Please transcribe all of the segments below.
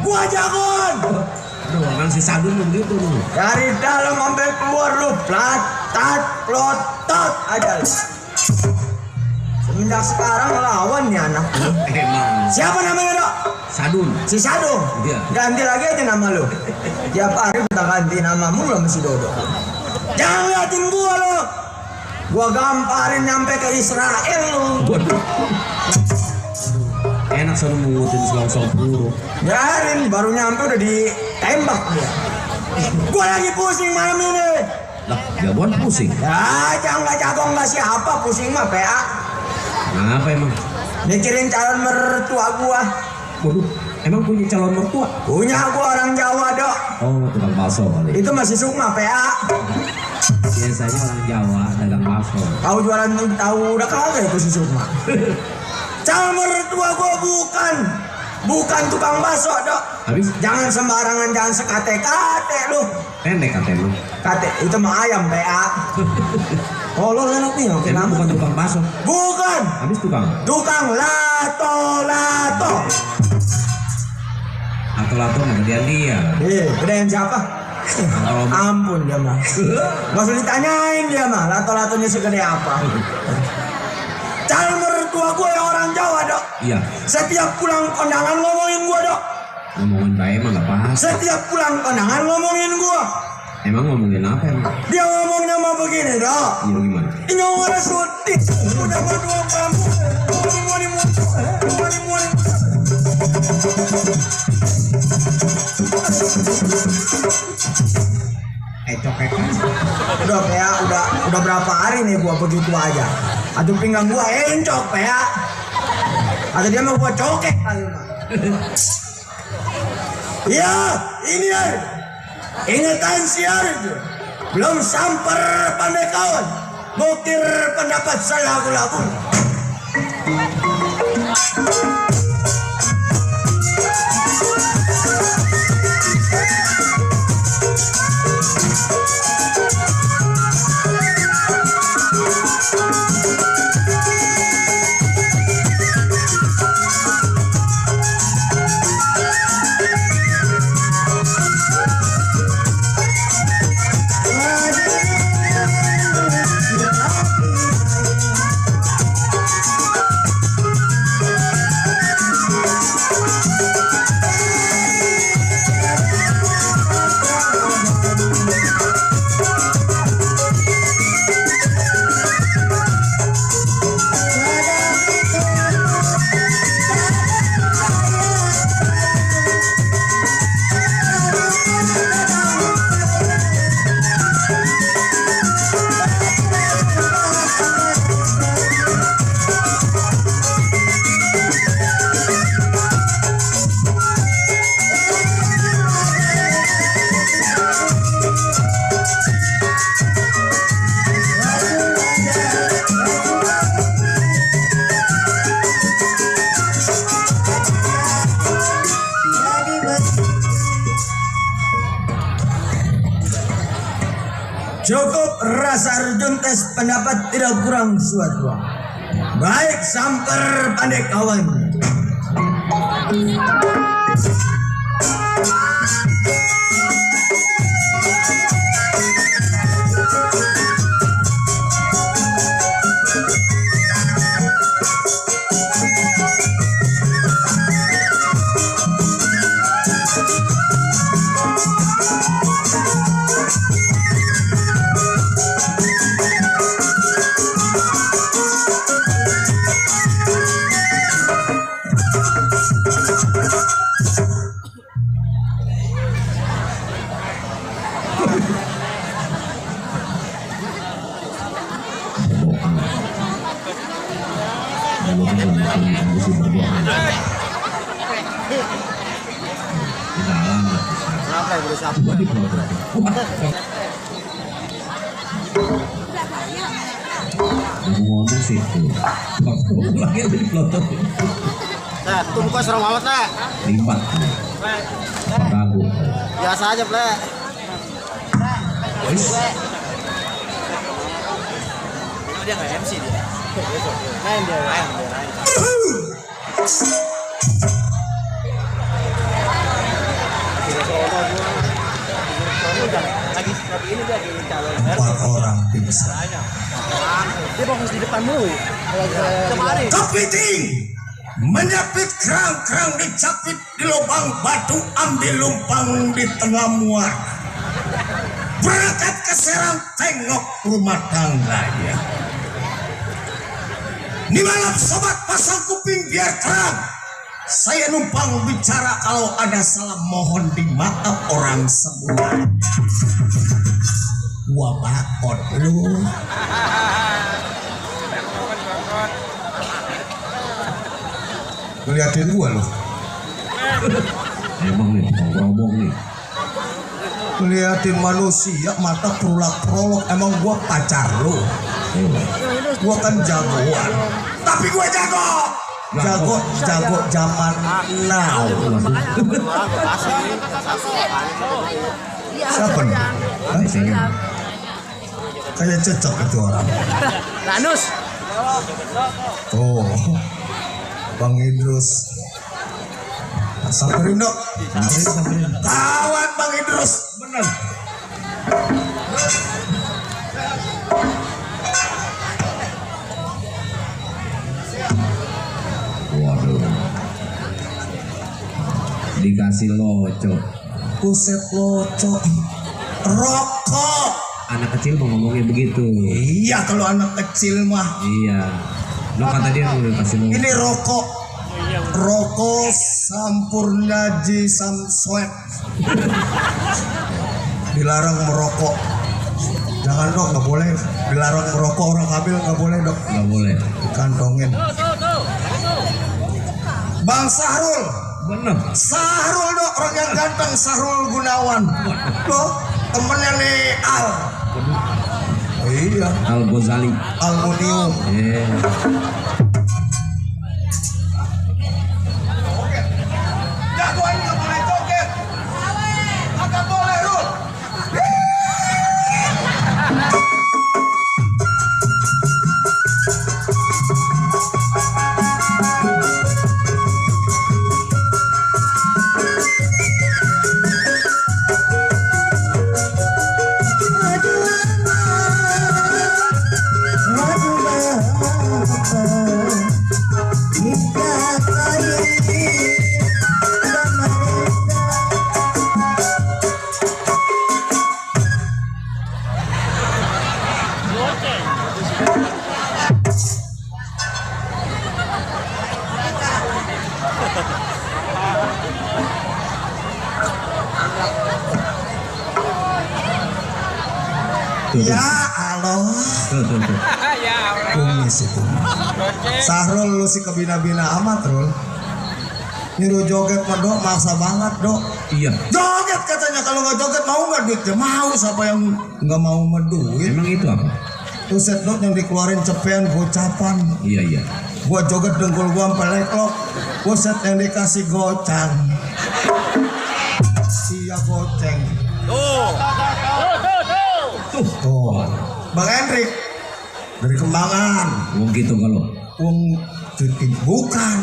Gua jagoan. Aduh, orang si Sadun begitu lu. Dari dalam sampai keluar lu plotot aja lu. Semenjak sekarang lawan nih anak lu. Emang. Siapa namanya dok? Sadun. Si Sadung. Iya. Ganti lagi aja nama lu. Tiap hari kita ganti namamu lo masih Dodo. Jangan liatin gua lo. Gua gamparin nyampe ke Israel lu. Waduh. Enak selalu mengutin selongsong peluru. Biarin, baru nyampe udah ditembak dia. Gua lagi pusing malam ini. Lah, jagoan pusing. Ya, jangan jago nggak siapa pusing mah PA. Kenapa emang? Mikirin calon mertua gua. Waduh, emang punya calon mertua? Punya gua orang Jawa dok. Oh, tukang bakso kali. Itu masih Sukma PA. Biasanya orang Jawa dagang bakso. Tahu jualan tahu udah kagak itu si Sukma. Calon mertua gua bukan tukang bakso dok. Habis? Jangan sembarangan, jangan sekate-kate lu. Pendek kata lu. Kate itu mah ayam PA. Oh lo enak nih, oke Emang nama. bukan tukang bakso. Bukan. Habis tukang Lato. lato sama gedean dia. Gedean siapa? Ampun dia mah. Gak usah ditanyain dia mah. Lato-latonya segede apa? Calon mertua gue yang orang Jawa dok. Iya. Setiap pulang kondangan ngomongin gue dok. Ngomongin baik emang gak pas. Setiap pulang kondangan ngomongin gue. Emang ngomongin apa emang? Dia ngomongnya mah begini dok. Iya gimana? Ini orang syuting. Udah berdua kamu. Moni. Cokekan. Udah PA, udah berapa hari nih gua begitu aja. Aduh pinggang gua encok PA. Atau dia mau gua cokek kali mah. Iya, ini ya. Ingetan siar itu. Belum samper pandai kawan. Bukir pendapat saya lagu-lagu. Cukup rasa Arjun tes pendapat tidak kurang suatu. Baik samper pandai kawan. Ngomong sih tuh. Lagi ada di pelotot. Nah, tunggu kok serem amat, Nek. Lipat. Ragu. Biasa aja, Ple. Wis. Dia nggak MC dia. Main dia. pingsan. Dia fokus di depan mulu. Kemarin. Kepiting menyapit kerang-kerang dicapit di lubang batu, ambil lumpang di tengah muara. Berangkat ke Serang, tengok rumah tangganya. Ini malam sobat pasang kuping biar terang. Saya numpang bicara, kalau ada salah mohon dimaaf orang semua. Gua bakot lu. Ngeliatin gua lu. Emang nih, ngomong nih. Ngeliatin manusia mata prolak-prolok, emang gua pacar lu. Gua kan jagoan. Tapi gua jago. Jago zaman now. Siapa nih? Hah? Kayak cocok itu orang. Ranus. Tuh, Bang Idrus. Samperin dok. Kawan Bang Idrus. Bener. Waduh. Dikasih loco. Buset loco. Rokok. Anak kecil mau ngomongnya begitu. Iya, kalau anak kecil mah. Iya. Lo kata dia mau kasih lo. Ini rokok. Rokok Sampurnaji Samswet. Dilarang merokok. Jangan dok, nggak boleh. Dilarang merokok, orang hamil nggak boleh dok. Nggak boleh. Dikantongin. Bang Sahrul. Bener. Sahrul dok, orang yang ganteng, Sahrul Gunawan. Loh, temennya nih Al. Iya. Al Ghazali. Aluminium. Jagoan nggak boleh joget. Agak boleh Rul. Ya Allah. Tuh. Kumis itu. Sahrul lu sih kebina-bina amat Rul. Nyuruh joget mah dok, maksa banget dok. Iya. Joget katanya, kalau nggak joget mau nggak duitnya? Mau, siapa yang nggak mau menduit? Emang itu apa? Tuh set dok yang dikeluarin cepean gocapan. Iya. Gua joget dengkul gua sampai leklok. Gua set yang dikasih gocang. Sia goceng. Tuh. Bang Hendrik dari Kembangan. Wong gitu kalau. Wong bukan.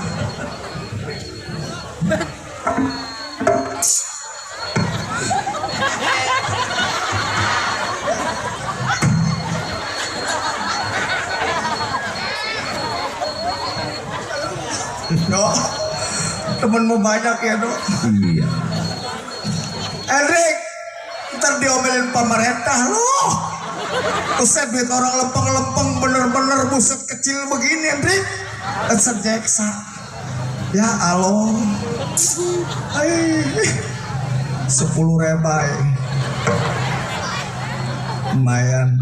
Dok, temenmu banyak ya dok. Iya. Hendrik, ntar diomelin pemerintah loh. Buset, duit orang lempeng-lempeng bener-bener buset kecil begini Hendrik. Sejeksa. Ya Allah. 10 rebai. Lumayan.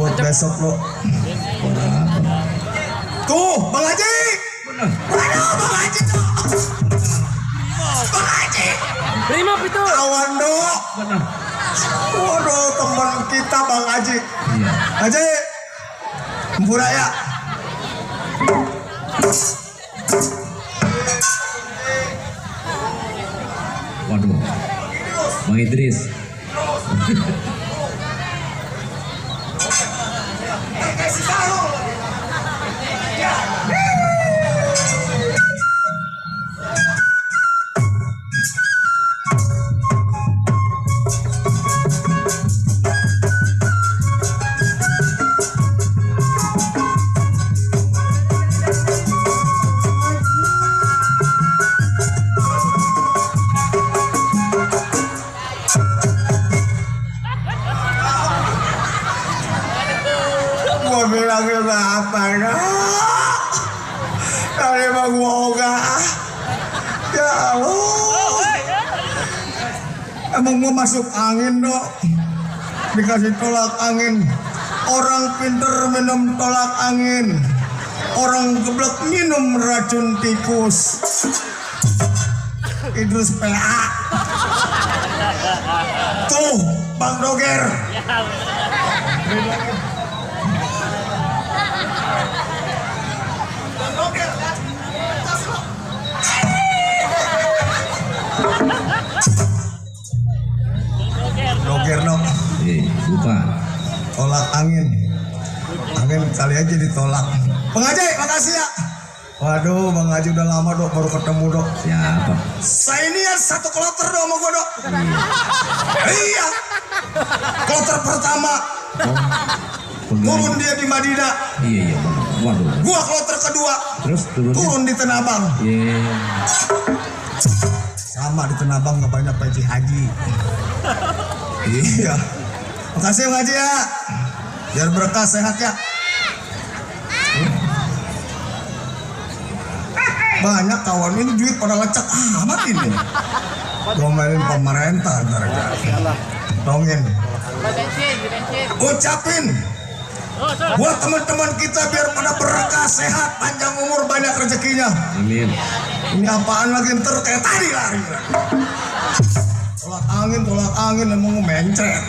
Buat besok lo. Tuh, Bang Haji. Waduh, Bang Haji tuh. Bang Haji. Prima itu. Kawan dok. Bener. Waduh, teman kita Bang Haji. Iya. Haji. Mpuraya. Waduh. Bang Idris. Kasih tahu. Emang mau masuk angin dok, dikasih tolak angin. Orang pinter minum tolak angin, orang geblek minum racun tikus. Idrus PA. Tuh Bang Doger. Doger dong. Lupa. Tolak angin. Angin kali aja ditolak. Bang Haji, makasih ya. Waduh, Bang Haji udah lama dok, baru ketemu dok. Siapa? Saya ini ya satu kloter dong sama gue dok. Iya. Kloter pertama. Turun dia di Madinah. Iya. Waduh. Gua kloter kedua. Terus turun di Tenabang. Iya. Sama di Tenabang nggak banyak peci haji. Iya. Makasih Bang Haji ya. Biar berkah sehat ya. Banyak kawan ini duit pada lecek amat ini. Gomelin pemerintah ntar aja. Dongin. Ucapin buat teman-teman kita biar pada berkah sehat, panjang umur, banyak rezekinya. Amin. Ini apaan lagi ntar kayak tadi lari. Tolak angin emang mencret.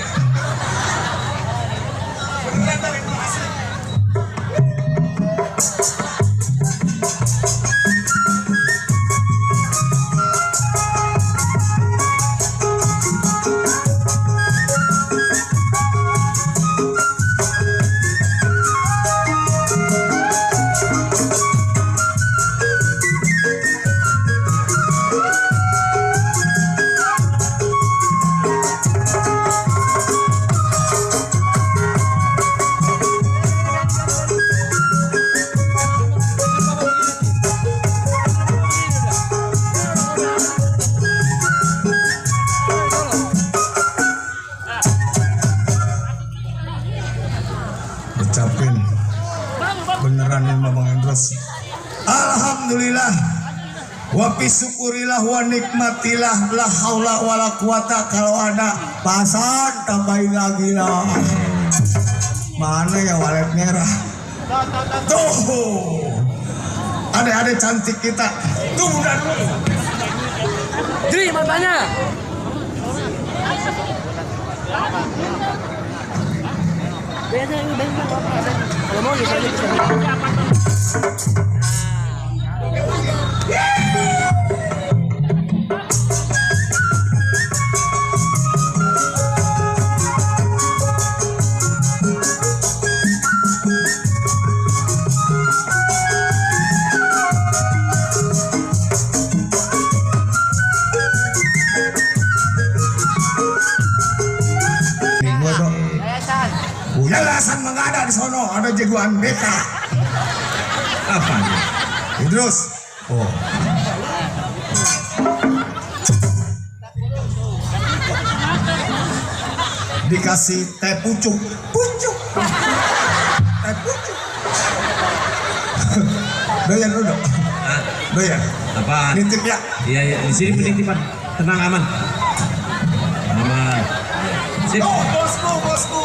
Ucapin beneran ini Bang Endros. Alhamdulillah wa syukurilah wa nikmatilah la haula wala quwata. Kalau ada pasan tambahin lagi lah. Mana ya walet merah? Tuh adik-adik cantik kita. Tuh udah dulu. Dri matanya. Kalau mau bisa Jelasan mengada di sono ada jagoan beta. Apa? Idrus. Oh. Dikasih teh pucuk. Pucuk. Teh pucuk. Doyan lu dong. Doyan. Apa? Nitip ya. Iya, di sini penitipan. Tenang, aman. Aman. Sip. Oh, bosku.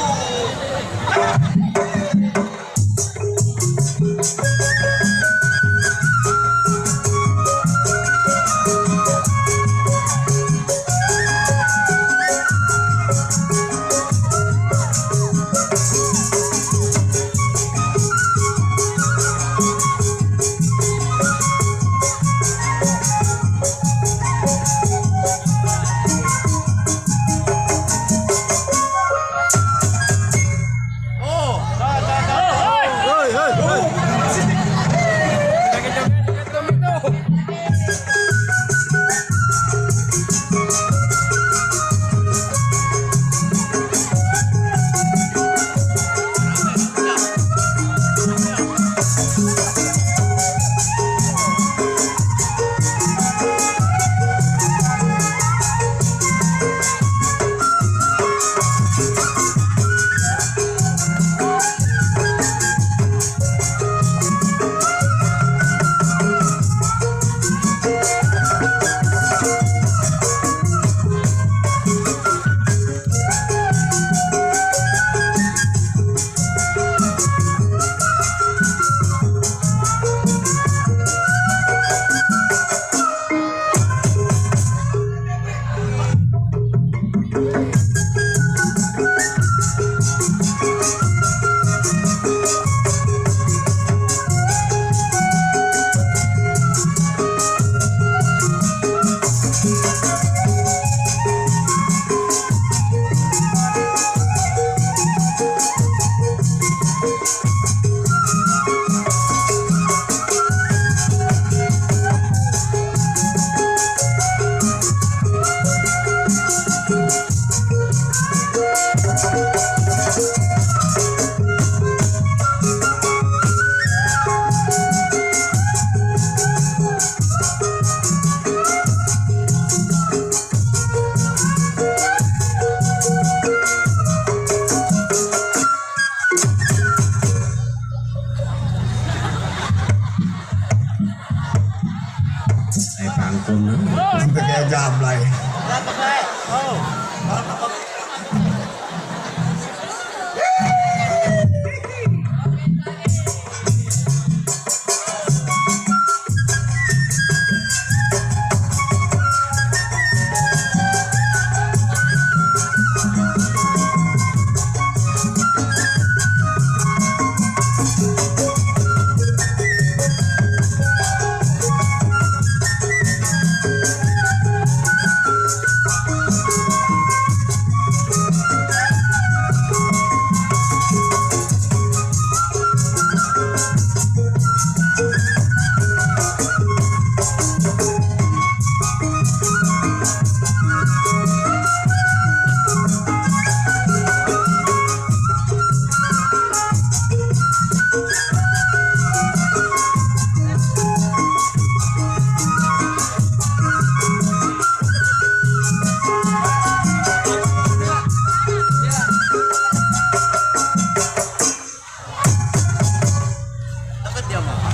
Pangkon. Sampai kayak jablay. Dapat baik. Oh.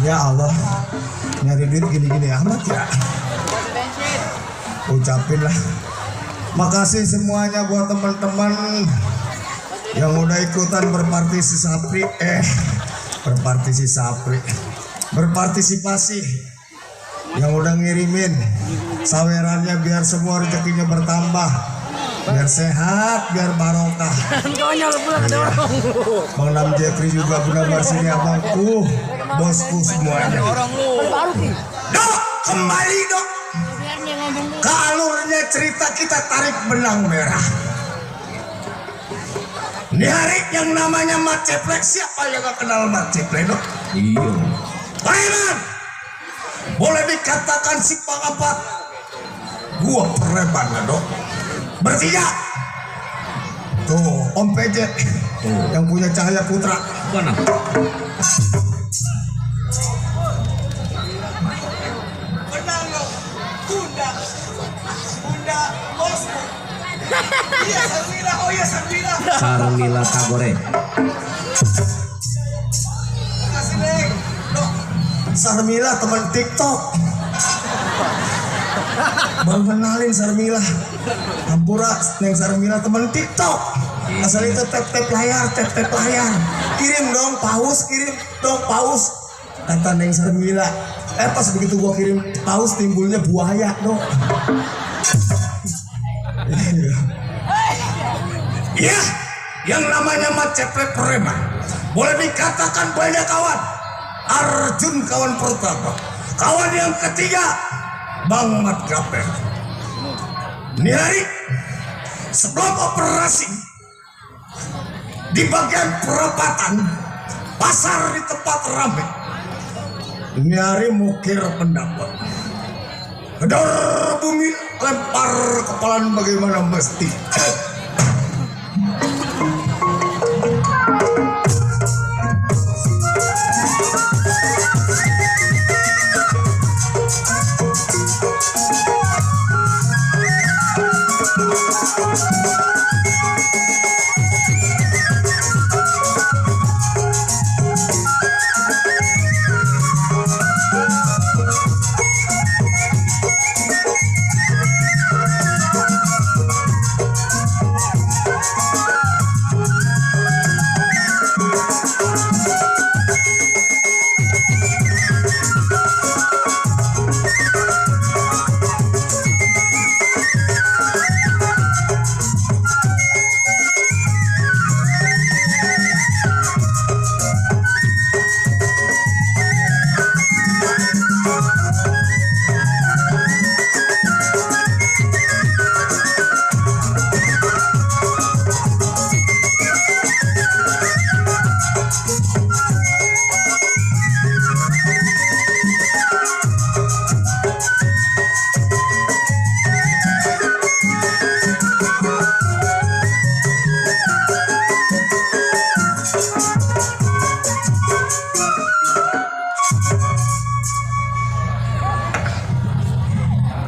Ya Allah, nyari duit gini-gini amat ya. Ucapin lah. Makasih semuanya buat teman-teman yang udah ikutan berpartisipasi, yang udah ngirimin sawerannya biar semua rezekinya bertambah, biar sehat, biar barokah. Bang Nam Jeffrey juga benar-benar sini abangku, bosku semuanya. Dok, kembali dok. Ke alurnya cerita kita tarik benang merah. Ini hari yang namanya Mat Ceplek, siapa yang gak kenal Mat Ceplek dok? Iya. Preman, boleh dikatakan si Pangapat. Gua preman ya dok. Bertiga. Tuh, Om PJ yang punya Cahaya Putra. Mana? Menang lo. Bunda bosku. Iya Sarmila, oh iya Sarmila. Sarmila Tagore. Kasih Neng. Dok. Sarmila teman TikTok. Baru kenalin Sarmila. Ampura Neng Sarmila teman TikTok. Asal itu tap layar. Kirim dong paus. Kata Neng Sarmila. Pas begitu gua kirim paus timbulnya buaya dong. Iya, yang namanya Mat Ceplek preman. Boleh dikatakan banyak kawan. Arjun kawan pertama. Kawan yang ketiga, Bang Mat Gaper. Ini hari sebelum operasi di bagian perapatan pasar di tempat ramai. Ini hari mukir pendapat. Gedor bumi lempar kepalan bagaimana mesti.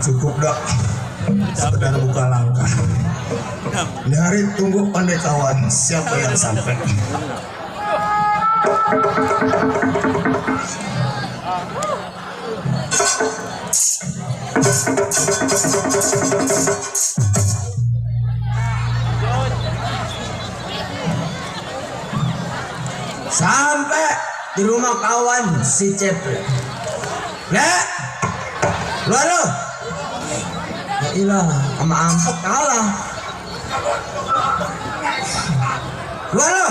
cukup dah. Sekedar buka langkah. Di hari tunggu pandai kawan, siapa yang sampai? Sampai di rumah kawan si Ceple. Nek, keluar lo. Ya ilah, sama Ampok kalah. Keluar lo.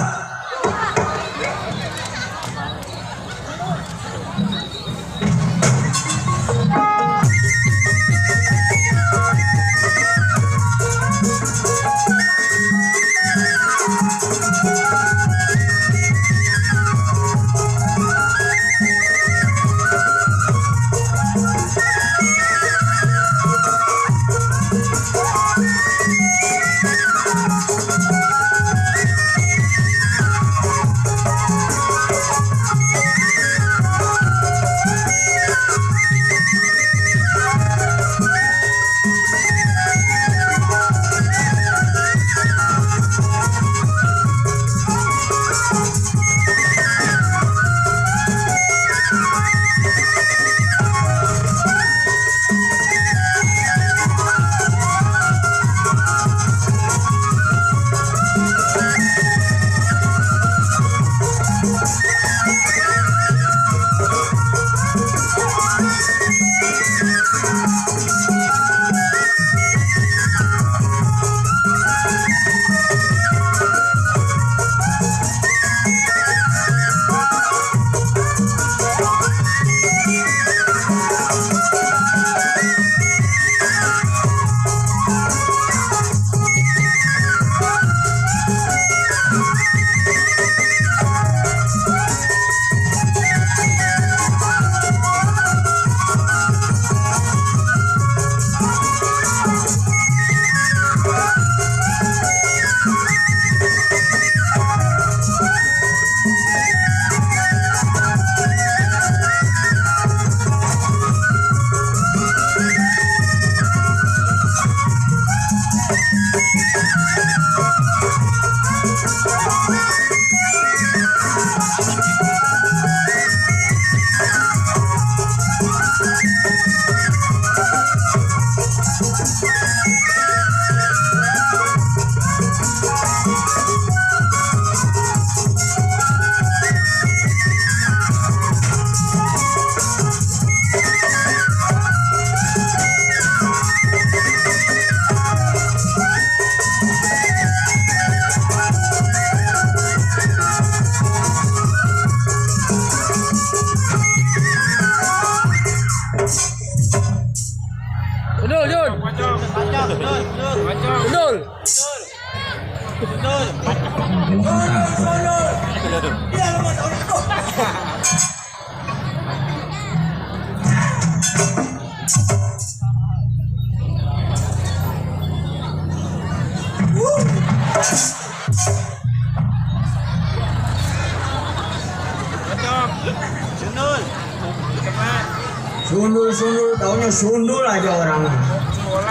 Sundul, taunya sundul aja orangnya.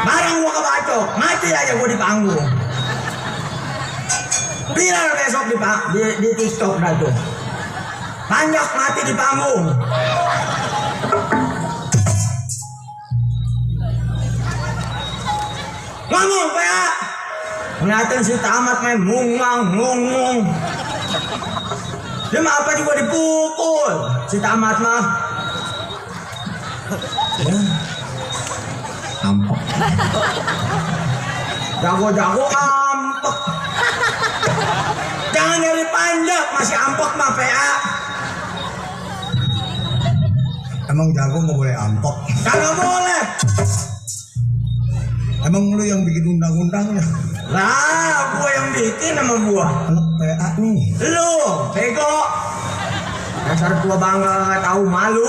Barang gua kebacok, mati aja gua di panggung. Viral besok di TikTok dah tuh. Panjak mati di panggung. Ngomong PA. Ngeliatin si Tamat main mung. Dia mah apa juga dipukul si Tamat mah. Ya. Ampok. Jago-jago ampok. Jangan dari panjak masih ampok mah PA. Emang jago nggak boleh ampok? Kagak boleh. Emang lu yang bikin undang-undangnya? Lah, gua yang bikin sama gua. Anak PA nih. Lu, bego. Dasar tua bangga nggak tahu malu.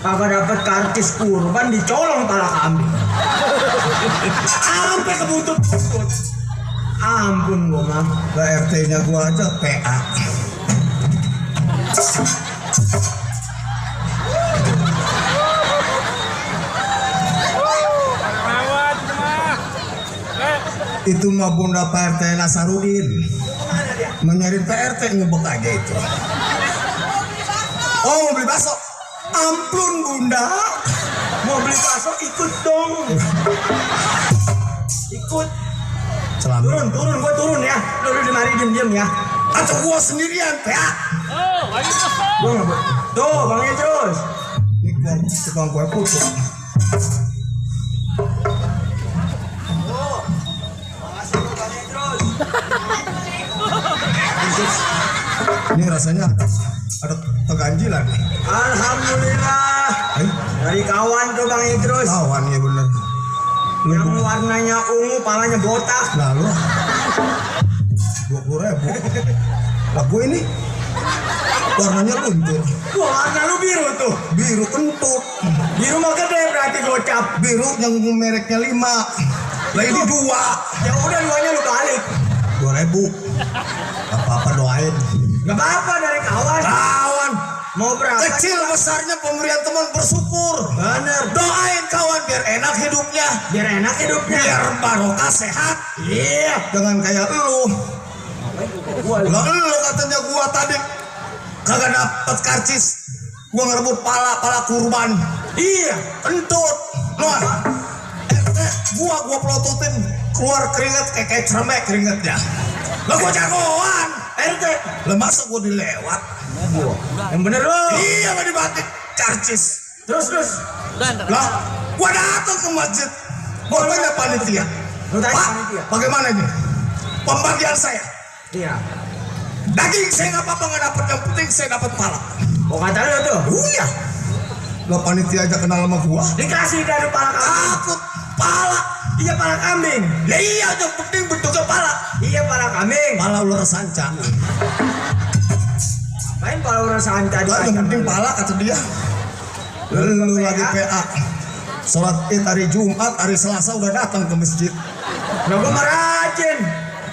Kagak dapet kartis kurban dicolong pala kambing. Sampai kebutut-butut. Ampun gua mah. Lah RT-nya gua aja PA. Itu mah Bunda Pak RT Nasarudin. Kemana dia? Menyerin PRT ngebek aja itu. Oh mau beli bakso. Ampun Bunda. Mau beli bakso ikut dong. Ikut. Selamat. Turun, gua turun ya. Lu di mari diam ya. Atau gua sendirian PA. Gua nggak boleh. Tuh, Bang Idrus. Ini gua tukang kue putu. Makasih Bang Idrus. Ini rasanya ada keganjilan. Alhamdulillah. Eh, Dari kawan tuh Bang Idrus. lawan ya bener. Yang warnanya ungu, palanya botak. Lalu 20.000. Lah gue ini warnanya luntur. Wah, warna lu biru tuh. Biru kentut. Biru mah gede berarti gocap. Biru yang mereknya 5. Lah ini 2. Ya udah duanya lu balik. 2.000. Apa-apa doain. Gak apa-apa dari kawan. Kawan. Mau berapa? Kecil besarnya pemberian teman bersyukur. Bener. Doain kawan biar enak hidupnya. Biar enak hidupnya. Biar barokah sehat. Iya. Jangan kayak lu. Lah lu katanya gua tadi kagak dapet karcis. Gua ngerebut pala kurban. Iya. Kentut. Loh. Gua pelototin keluar keringet kayak cermek keringetnya. Lah gua jagoan. RT. Lah masa gua dilewat? Yang bener lo. Iya mah dibatik karcis. Terus. Lah gua datang ke masjid. Gua tanya panitia. Lu tanya Pak, panitia? bagaimana ini? Pembagian saya. Iya. Daging saya nggak apa-apa nggak dapat, yang penting saya dapat pala. Oh kata lu tuh. Iya. Lah panitia aja kenal sama gua. Dikasih dari pala kambing. Takut pala. Iya pala kambing. Ya iya, yang penting bentuknya pala. Iya pala kambing. Pala ular sanca. Main pala ular sanca. Lah yang penting pala kata dia. Lalu lagi PA. Sholat Id hari Jumat, hari Selasa udah datang ke masjid. Nah gua merajin.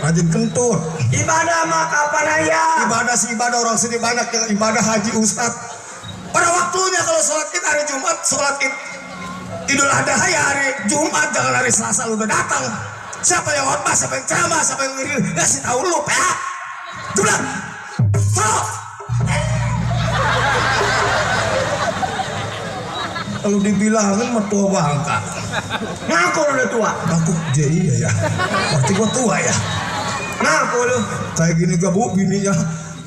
Rajin kentut. Ibadah mah kapan aja. Ibadah sih ibadah, orang sini banyak yang ibadah haji ustad. Pada waktunya kalau sholat Id hari Jumat, sholat Id Idul Adha ya hari Jumat, jangan hari Selasa lu udah datang. Siapa yang khotbah, siapa yang ceramah, siapa yang ngirim, ngasih tahu lu PA. Jumlah. Tolong. Kalau dibilangin mah tua bangka. Ngaku lu udah tua. Aku iya ya. Berarti gua tua ya. Ngaku lu. Kayak gini gak bu, bininya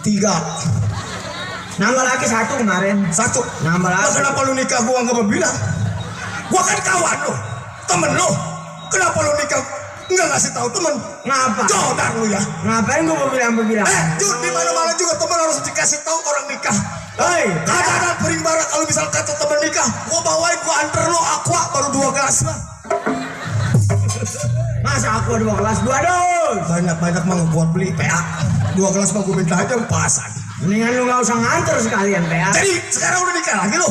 3. Nambah lagi 1 kemarin. 1. Nambah Lah lagi. kenapa lu nikah gua nggak bilang? Gua kan kawan lu, temen lu. Kenapa lu nikah nggak ngasih tahu temen? Ngapa? Jodan lu ya. Ngapain gua mau bilang? Jun di mana-mana juga temen harus dikasih tahu orang nikah. Hei, Kadang-kadang perimbara kalau misal kata temen nikah, gua bawain, gua anter lu aqua baru 2 gelas lah. masa aku 2 kelas 2 dos. Banyak mah buat beli PA. 2 gelas mah gua minta aja pasan. Mendingan lu gak usah nganter sekalian PA. Jadi sekarang udah nikah lagi lu.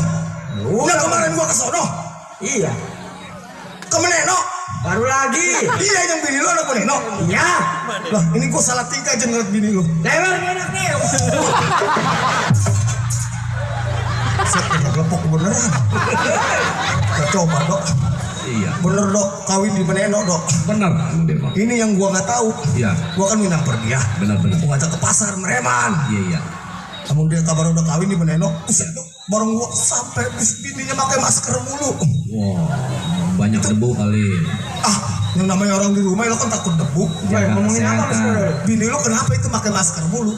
Udah kemarin gua ke sono, Iya. ke Meneno. Baru lagi. Iya yang bini lu anak Meneno. Iya. Lah ini gua salah 3 aja ngeliat bini lu. Lewat enak nih. Saya lepok beneran. Kita coba dok. Iya. Bener dok, kawin di Meneno dok. Benar. Ini yang gua nggak tahu. Iya. Gua kan minang per dia. Benar. Gua ngajak ke pasar Mereman. Iya. Kamu dia kabar udah kawin di Meneno. Buset dok, bareng gua sampai bininya pakai masker mulu. Wow. Banyak debu kali. Ah, yang namanya orang di rumah lo kan takut debu. Jaga Ngomongin apa kesehatan. Mas? Bini lo kenapa itu pakai masker mulu?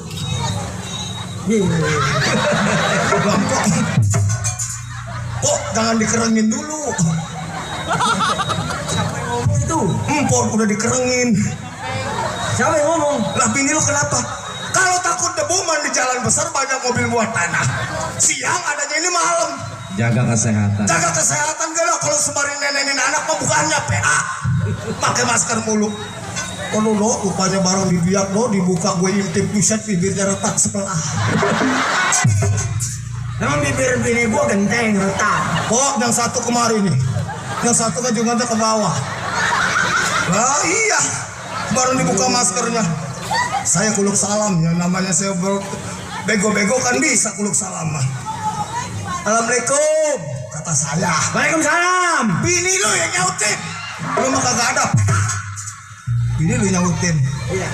Iya. Kok? Kok jangan dikerengin dulu. Siapa yang ngomong itu? Empon udah dikerengin. Siapa yang ngomong? Lah bini lo kenapa? Kalau takut debu man di jalan besar banyak mobil buat tanah. Siang adanya ini malam. Jaga kesehatan. Jaga kesehatan gak lo, kalau sembari nenenin anak mah bukannya PA. Pakai masker mulu. Oh lo rupanya bareng dibiak lo, dibuka gue intip, buset bibirnya retak sebelah. Emang bibir bini gua genteng retak. Kok yang satu kemari nih, yang satu kan juga ke bawah. Lah iya, baru dibuka maskernya. Saya kuluk salam ya, namanya saya bego-bego kan bisa kuluk salam mah. Assalamualaikum, kata saya. Waalaikumsalam. Bini lo yang nyautin, lo mah kagak ada. Ini lu nyautin. Iya.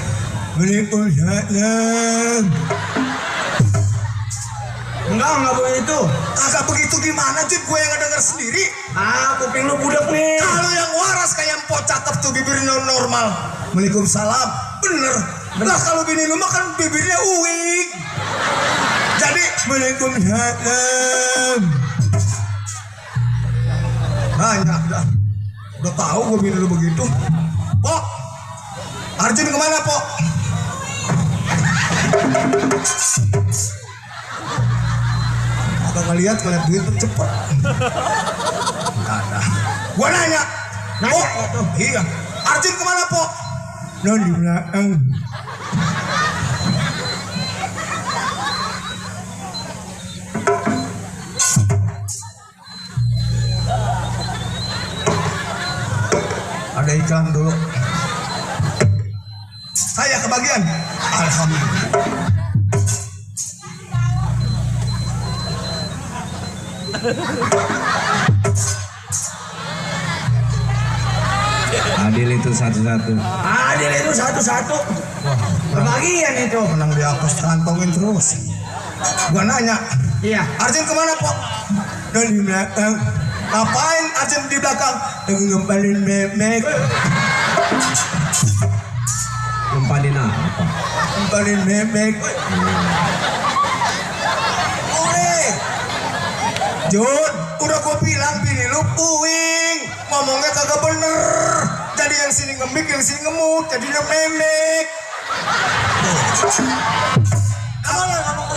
Waalaikumsalam. Enggak begitu. Kagak begitu gimana Jun? Gue yang denger sendiri. Kuping lu budak nih. Kalau yang waras kayak empok cakep tuh bibirnya normal. Waalaikumsalam. Bener. Lah kalau bini lu mah kan bibirnya uwing. Jadi waalaikumsalam. Banyak dah. Udah tahu gue bini lu begitu. Pok. Arjun kemana Pok? Kalau ngeliat duit tuh cepet. Enggak ada. Gua nanya. Nanya itu. Iya. Arjun kemana Pok? Nah di belakang. Ada iklan dulu. Saya kebagian. Alhamdulillah. Adil itu satu-satu. Adil itu satu-satu. Kebagian itu. Menang di atas kantongin terus. Gua nanya. Iya. Arjun kemana Pok? Dan di belakang. Ngapain Arjun di belakang? Lagi ngempalin bebek. Ngempalin apa? Ngempalin bebek. Jun, udah gue bilang bini lu puing, ngomongnya kagak bener. Jadi yang sini ngemik, yang sini ngemut, jadinya memek.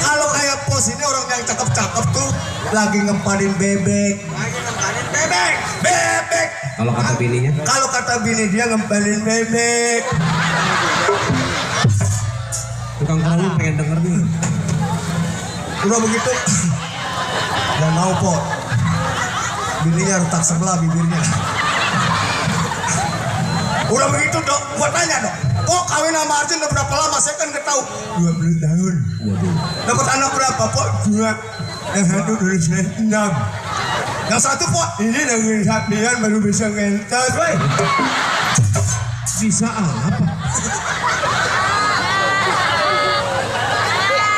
Kalau kayak pos ini orang yang cakep-cakep tuh lagi ngempalin bebek. Bebek. Kalau kata bininya? Kalau kata bini dia ngempalin bebek. Tukang kerudung pengen denger nih. Udah begitu. Gak mau Pok. Bininya retak sebelah bibirnya. Udah begitu Dok, gua tanya Dok. Pok kawin sama Arjun udah berapa lama? Saya kan gak tahu. 20 tahun. Waduh. Dapat anak berapa Pok? 2. Yang satu tulis 6. Yang satu Pok, ini lagi sapian baru bisa ngentot. Bisa apa?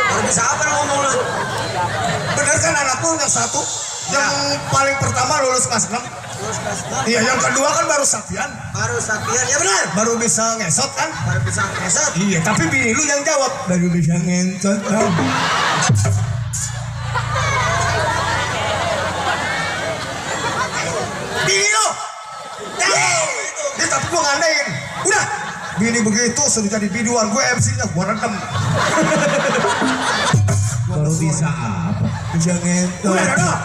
Baru bisa apa ngomong lu? Bener kan anakku yang satu? Yang paling pertama lulus kelas 6. Iya, yang kedua kan baru sapian. Baru sapian, ya benar. Baru bisa ngesot kan? Baru bisa ngesot. Iya, tapi bini lu yang jawab. Baru bisa ngentot kan? Bini lu! Dia tapi gua ngandain. Udah! Bini begitu suruh jadi biduan. Gue MC-nya, gua redem. Baru bisa apa? Bisa ngentot. Udah.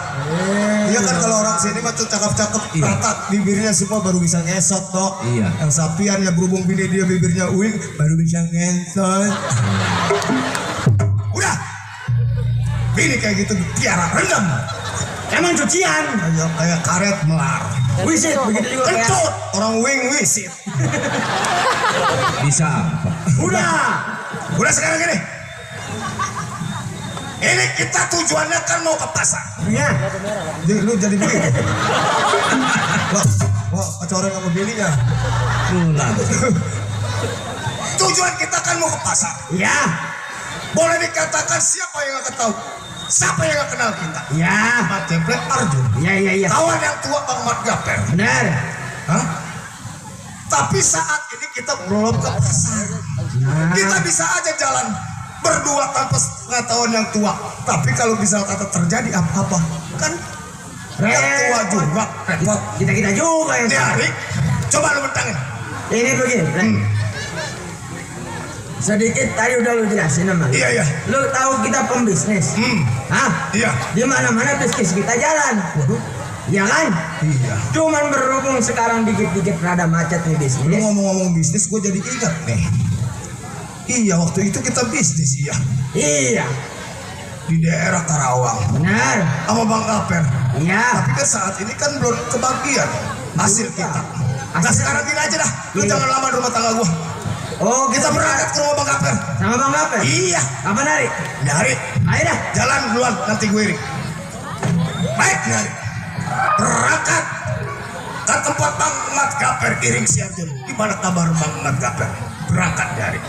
Iya kan kalau orang sini mah tuh cakep-cakep Iya. rata bibirnya semua baru bisa ngesot Dok. Iya. Yang sapian ya berhubung bini dia bibirnya uing baru bisa ngesot. Udah. Bini kayak gitu piara rendam. Emang cucian. Kayak karet melar. Wisit begitu juga kayak. Kencut orang wing wisit. Bisa apa? Udah sekarang gini. Ini kita tujuannya kan mau ke pasar. Iya. Jadi lu jadi begini. Wah, kecoran sama bininya. Pulang. Tujuan kita kan mau ke pasar. Iya. Boleh dikatakan siapa yang gak tahu? Siapa yang gak kenal kita? Iya. Mat Jepret Arjun. Iya. Kawan yang tua Bang Mat Gaper. Benar. Hah? Tapi saat ini kita belum ke pasar. Kita bisa aja jalan berdua tanpa pengetahuan yang tua. Tapi kalau bisa kata terjadi apa-apa, kan yang tua juga repot. Kita juga yang Nyari. Coba lu bentangin. ini begini. Sedikit tadi udah lu jelasin sama lu. Iya. Lu tahu kita pembisnis. Hah? Iya. Di mana-mana bisnis kita jalan. Iya kan? Iya. Cuman berhubung sekarang dikit-dikit rada macet nih Lu bisnis. ngomong-ngomong bisnis, gue jadi ingat nih. Iya, waktu itu kita bisnis, iya. Iya. Di daerah Karawang. Benar. Sama Bang Gaper. Iya. Tapi kan saat ini kan belum kebagian hasil kita. Nah sekarang gini aja dah. Lu Iya. jangan lama di rumah tangga gua. Oh, Kita berangkat ke rumah Bang Gaper. sama Bang Gaper. Iya. Apa nari? Nyari. Ayo dah. Jalan duluan, nanti gue iring. Baik, nyari. Berangkat. Kan tempat telepon Mang Mat Gaper iring si Arjun. Gimana kabar Mang Mat Gaper? Berangkat dari.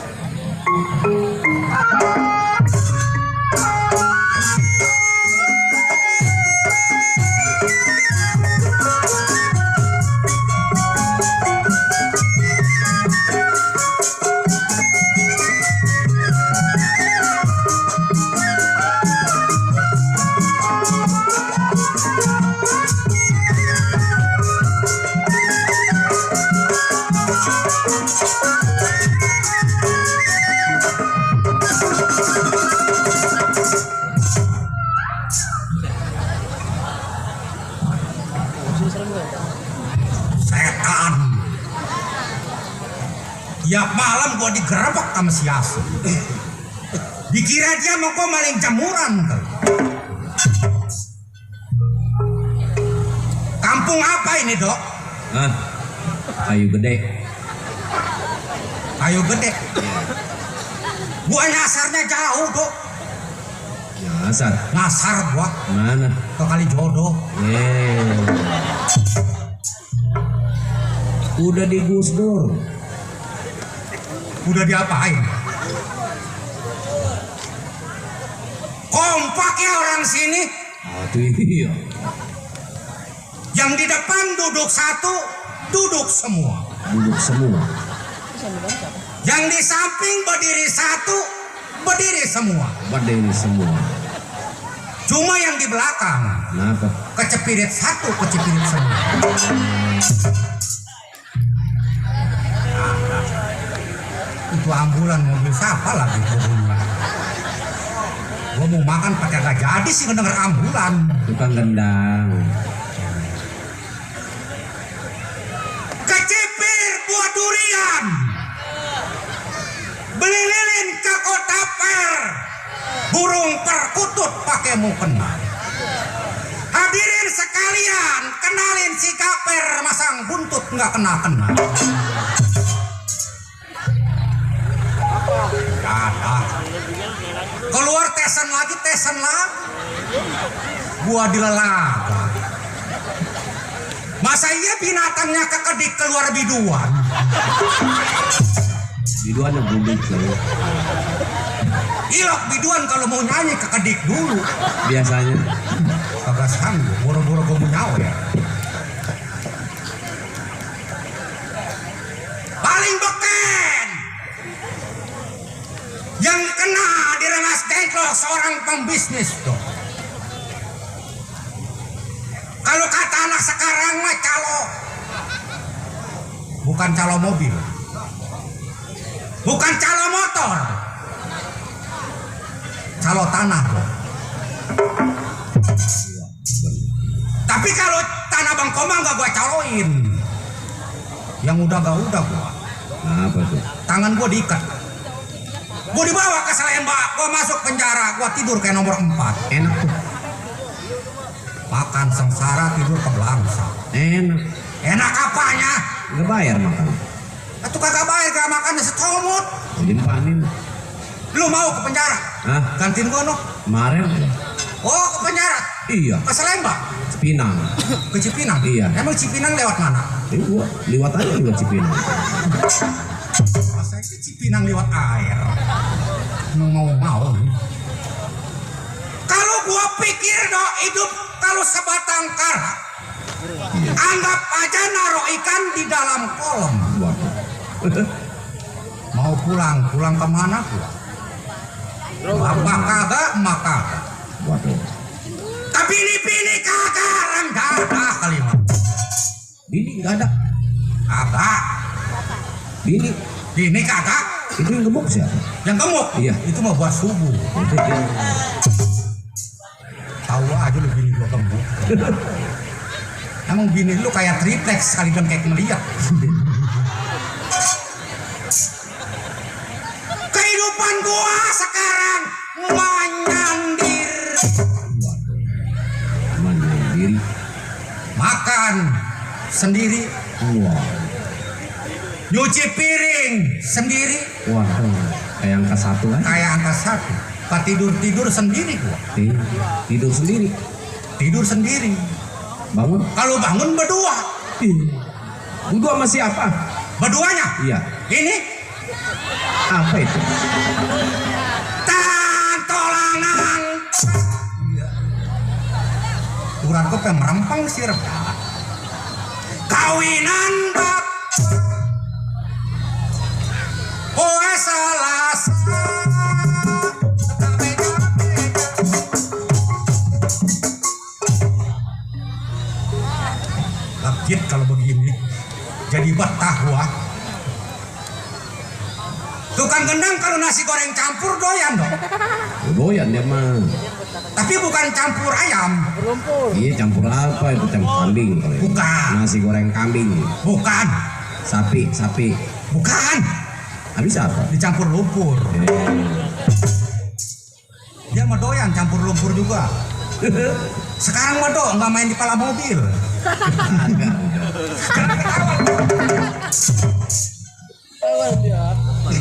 Setan. Tiap malam gua digerebek sama si Asu. Dikira dia mau gua maling jamuran kali. Kampung apa ini, Dok? Ah, kayu gede. Kayu gede. Gua nyasarnya jauh, Dok. Nyasar. Nyasar gua Mana? ke kali jodoh. Udah di Gus Dur. Udah diapain? Kompak ya orang sini. Aduh iya. Yang di depan duduk satu, duduk semua. Duduk semua. Yang di samping berdiri satu, berdiri semua. Berdiri semua. Cuma yang di belakang Kenapa? kecepirit satu, kecepirit semua. Itu ambulan mobil siapa lagi turunnya? Gua mau makan pakai gak jadi sih ngedenger ambulan. Tukang gendang. Kecipir buah durian. Beli lilin ke kota per. Burung perkutut pakai mukena. Hadirin sekalian, kenalin si Gaper masang buntut nggak kena-kena. Ada. Keluar tesan lagi. Gua dilelaga. Masa iya binatangnya kekedik keluar biduan? Biduannya budik loh. Ilok biduan kalau mau nyanyi kekedik dulu. Biasanya. Kagak sanggup, boro-boro gue mau nyawa ya. Paling beken yang kena di Rengas Dengklok seorang pembisnis tuh. Kalau kata anak sekarang mah calo, bukan calo mobil, bukan calo motor, calo tanah loh. Tapi kalau tanah Bang Komang gak gua caloin. Yang udah gak gua. Apa tuh? Tangan gua diikat. Gua dibawa ke Salemba, gua masuk penjara, gua tidur kayak nomor 4. Enak tuh. Makan sengsara, tidur ke belangsa. Enak. Enak apanya? Nggak bayar makan. Itu kagak bayar, gak makan secomot. Dimpanin. Lu mau ke penjara? Hah? Gantiin gua no. Kemarin? Oh, ke penjara? Iya. Ke Salemba? Cipinang. Ke Cipinang? Iya. Emang Cipinang lewat mana? Gua liwat aja lewat Cipinang. Masa itu Cipinang lewat air? Mau. Kalau gua pikir dong hidup kalau sebatang kara, anggap aja naruh ikan di dalam kolam. Waduh. Mau pulang kemana gua? Bapak kagak, emak kagak. Waduh. Tapi ini kagak, rendah kalimat. Bini nggak ada. Kagak. Bini Kagak. itu yang gemuk siapa? Yang gemuk? Iya. Itu mah buat subuh. Itu dia. Tahu aja lu bini gua gemuk. Emang bini lu kayak triplex sekalian kayak ngeliat. Kehidupan gua sekarang menyindir. Waduh. Mandiri. Makan sendiri, Wah. nyuci piring sendiri, Waduh. Kayak angka 1 aja. kayak angka 1. Tidur sendiri gua. Tidur sendiri. Tidur sendiri. Bangun. Kalau bangun berdua. Ih, Berdua sama siapa? Berduanya? Iya. Ini? Apa itu? Tantolangan. Urang kau pengen merempang sih kawinan bak. Poe Selasa. Lakit kalau begini jadi betah wah. Tukang gendang kalau nasi goreng campur doyan dong. Doyan dia mah. Tapi bukan campur ayam. Iya campur apa itu? Campur kambing kali. Bukan. Nasi goreng kambing. Bukan. Sapi. Bukan. Habis apa? Dicampur lumpur. Dia mah doyan campur lumpur juga. Sekarang mah do nggak main di pala mobil. Agak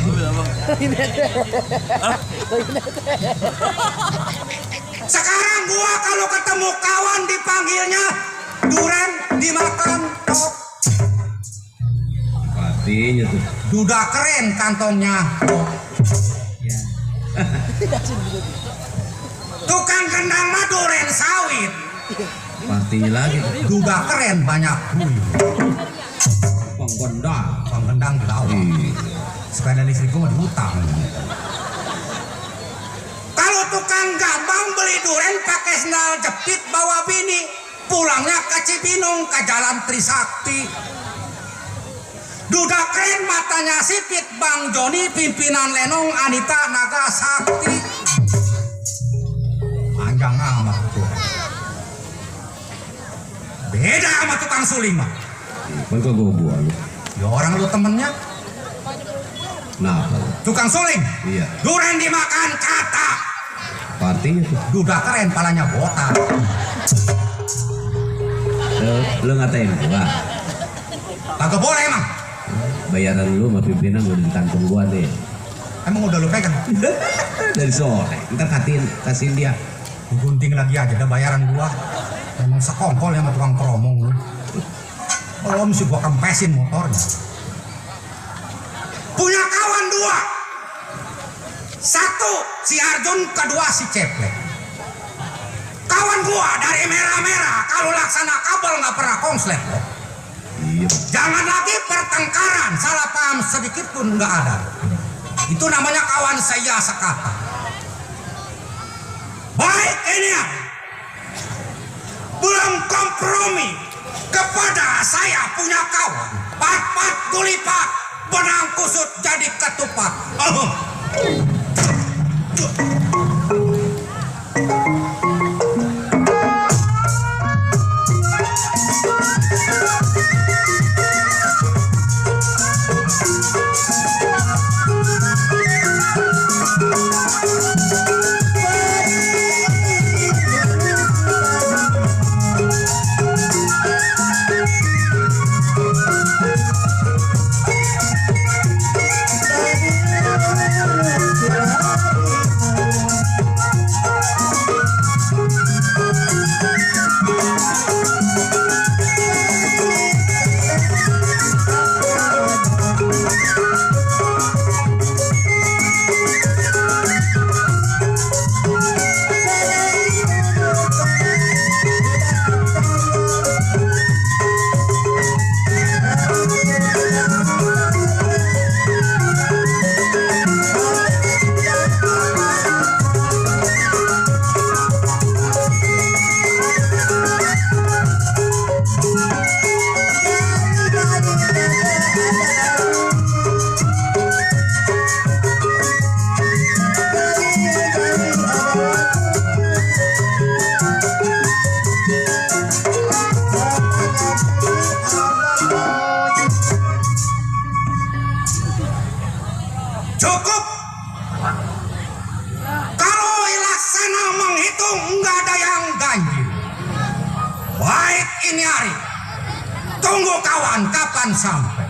udah. Sekarang gua kalau ketemu kawan dipanggilnya duren dimakan tok. Artinya tuh. Duda keren kantongnya. Ya. Tukang gendang mah duren sawit. Artinya lagi tuh. Duda keren banyak duit. Penggendang. Tukang gendang di laut. Sepeda listrik gua mah diutang. Kalau tukang gambang beli duren pakai sendal jepit bawa bini, pulangnya ke Cibinong ke Jalan Trisakti. Duda keren matanya sipit Bang Joni pimpinan Lenong Anita Naga Sakti. Panjang amat tuh. Beda sama tukang suling mah. Kan kok gue buang. Ya orang lu temennya. Kenapa? Tukang suling. Iya. Duren dimakan kata. Artinya tuh. Duda keren palanya botak. Lo ngatain gua. Kagak boleh emang. Bayaran lu sama pimpinan udah di kantong gua deh. Emang udah lu pegang? Dari sore. Ntar kasihin dia. Gunting lagi aja dah bayaran gua. Emang sekongkol ya sama tukang keromong lu. Kalau mesti gua kempesin motornya. Punya kawan dua. Satu si Arjun, kedua si Ceplek. Kawan gua dari merah-merah kalau laksana kabel nggak pernah konslet. Iya. Jangan lagi pertengkaran, salah paham sedikit pun nggak ada. Itu namanya kawan saya sekata. Baik ini ya. Belum kompromi kepada saya punya kawan. Pat-pat gulipat, benang kusut jadi ketupat. Cukup. Kalau laksana menghitung nggak ada yang ganjil. Baik ini hari. Tunggu kawan kapan sampai.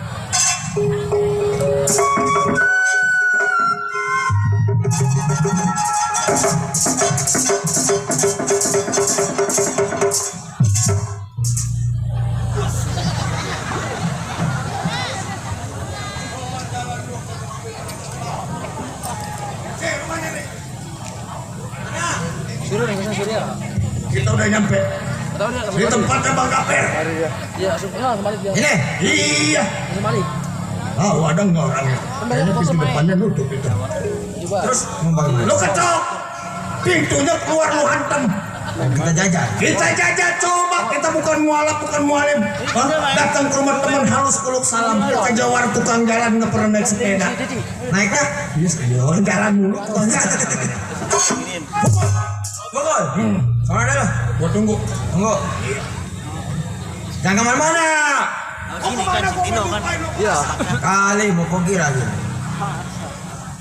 udah nyampe Tahu dia di tempatnya Bang Kaper. Iya, kembali dia. Ini. Iya. Kembali. Ada nggak orangnya? Kayaknya pintu depannya nutup itu. Coba. Terus mau bagaimana? Lu ketok, pintunya keluar lu hantam. Kita jajan. Kita jajah coba, kita bukan mualaf, bukan mualim. Hah? Datang ke rumah teman halus peluk salam. Kita jawar tukang jalan nggak pernah naik sepeda. Naiknya? Iya, orang jalan mulu tukang jalan. Pukul. Sana dulu. Gua tunggu. Tunggu. Jangan kemana-mana. Iya. Kali mau pergi lagi.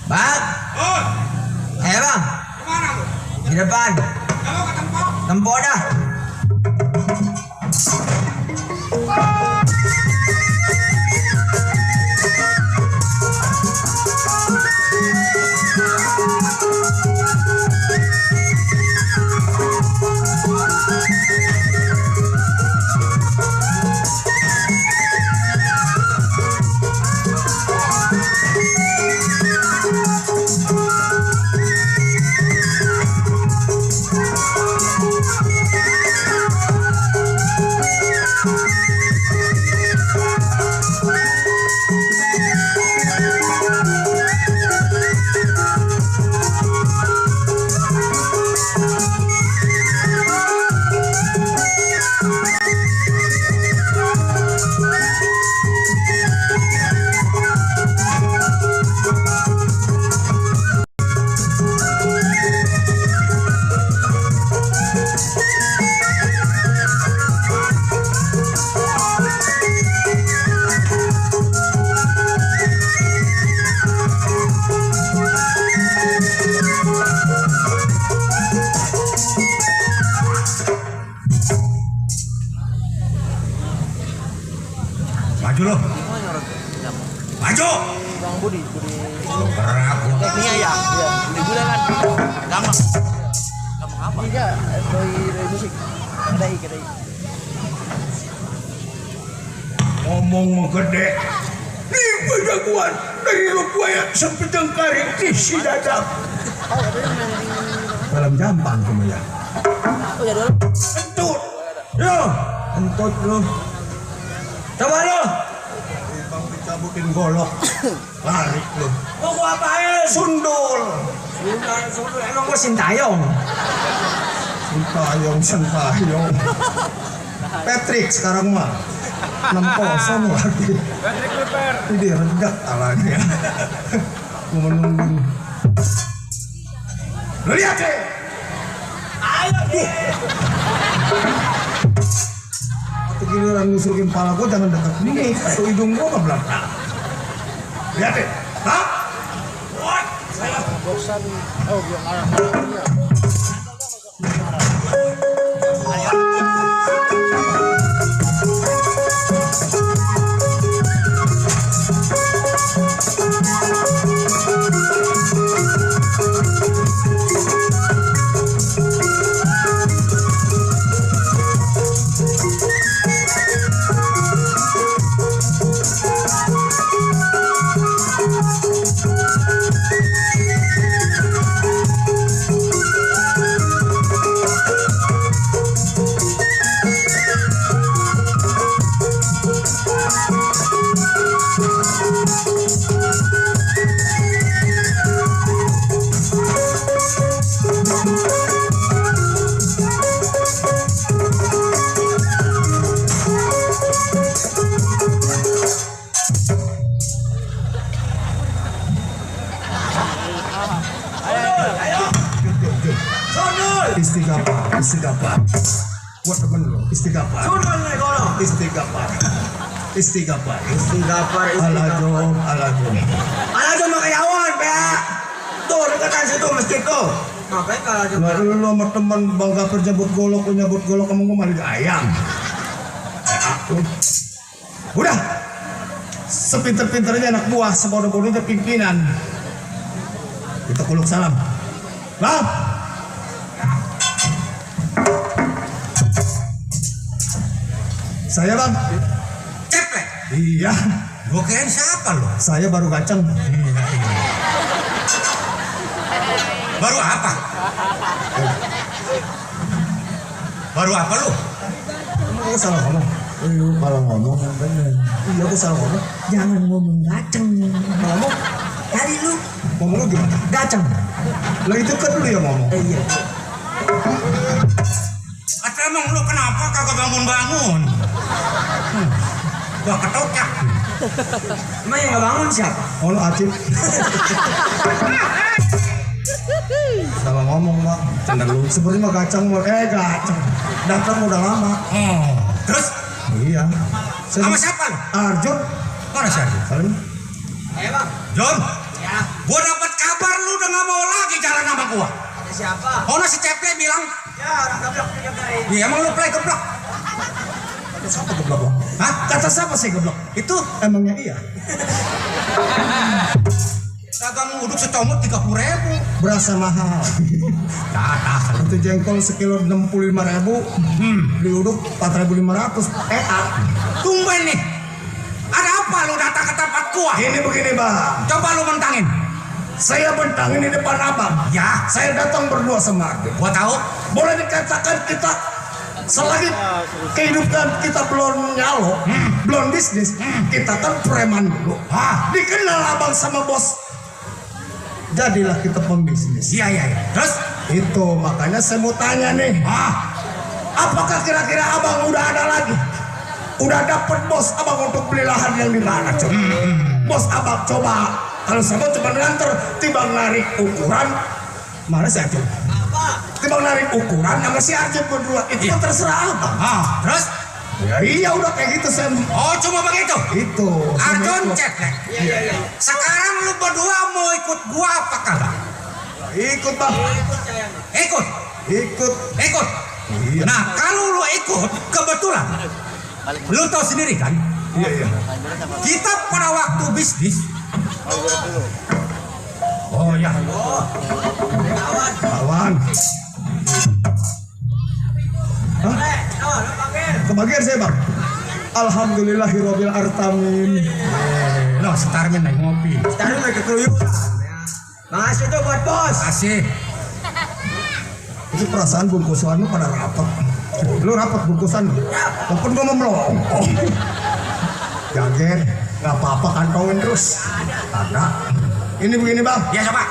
Bang. Ayo bang. Kemana lu? Di depan. Kamu ke tempat? Tempo dah. Maju lo. Maju. Bang Budi. Gerak. Tekniknya ya. Iya. Di bulan kan. Gampang. Gampang apa? Iya, dari musik. Kedai. Ngomong mau gede. Nih jagoan dari lu buaya sampai jengkari isi dadap. Dalam jampang cuma ya. Oh ya dulu. Entut. Yo, entut lu. Coba lu. Bang dicabutin golok. Lari lu. Mau gua apain? Sundul. Sundul. Emang gua Sintayong. Sentayong. Patrick sekarang mah 6-0 lagi. Patrick Clipper. Ini redak alanya. Gua menunggu. Lu lihat deh. Ayo deh. Atau giliran ngusurin kepala gua jangan dekat ini atau hidung gua ke belakang. Lihat deh. Hah? What? Boxan. Oh, biar arah. Istighfar. Buat temen lo, istighfar. Sundul nih kono. Istighfar. Istighfar. Alajo. Alajo mah kayawan, Pak. Tuh dekatan situ masjid tuh. Ngapain kalau Nah, lu sama teman bangga kerja buat golok kamu ngomong malah ayam. Aku. Udah. Sepinter-pinternya anak buah, sebodoh-bodohnya pimpinan. Kita kuluk salam. Bang. Saya bang. Ceplek. Iya. Gua kirain siapa lo? Saya baru kacang. Baru apa? Baru apa lu? Aku salah ngomong. Lu kalau ngomong yang bener. Iya aku salah ngomong. Jangan ngomong gaceng. Ngomong. Tadi lu Ngomong lu gimana? gaceng. Lah itu kan lu yang ngomong. Iya. Atau emang lu kenapa kagak bangun-bangun? Gua ketokak. Emang yang nggak bangun siapa? Oh lu Acip. Salah ngomong bang. Canda lu. Seperti mah gacang gacang. Datang udah lama. Oh, terus Iya. sama siapa lu? Arjun. Mana si Arjun? Salim. Bang. John, Ya. gua dapat kabar lu udah nggak mau lagi jalan sama gua. Ada siapa? Oh, si Ceple bilang, Ya orang goblok tiap hari. iya emang lu play geblok. Kata siapa geblok bang? Hah? Kata siapa sih geblok? Itu Emangnya iya? kagak nguduk secomot 30.000. Berasa mahal. Dah. Itu jengkol sekilo 65.000. Diuduk 4.500. Tumben nih. Ada apa lu datang ke tempat gua? Ini begini bang. Coba lu mentangin. Saya bentangin di depan abang. Ya, Saya datang berdua sama Arjun. gua tahu. Boleh dikatakan kita selagi kehidupan kita belum nyalo, belum bisnis, kita kan preman dulu. Dikenal abang sama bos. Jadilah kita pembisnis. Iya. Terus? Itu makanya saya mau tanya nih. Apakah kira-kira abang udah ada lagi? Udah dapet bos abang untuk beli lahan yang di mana coba? Bos abang coba. Kalau sama cuma nganter, timbang narik ukuran. Mana sih Arjun? Timbang narik ukuran sama si Arjun berdua. Itu kan terserah abang. Terus? Ya iya udah kayak gitu saya. Oh, cuma begitu. Itu. Arjun Ceplek. Iya. Sekarang lu berdua mau ikut gua apa kagak? Ikut bang. Ikut. Ikut. Iya. Nah, kalau lu ikut, kebetulan lu tahu sendiri kan, Iya. kita pada waktu bisnis. Oh ya. Kawan. Hah? Kebagian saya bang. Alhamdulillahirobbil artamin. Lo setarmin naik ngopi. Taruh lagi keluyuran. Makasih tuh buat bos. Kasih. Itu perasaan bungkusan lu pada rapat. Lu rapat bungkusan. Walaupun gua mau melongkong. Jagen, nggak apa-apa kantongin terus. Ada. Ini begini bang. Ya coba.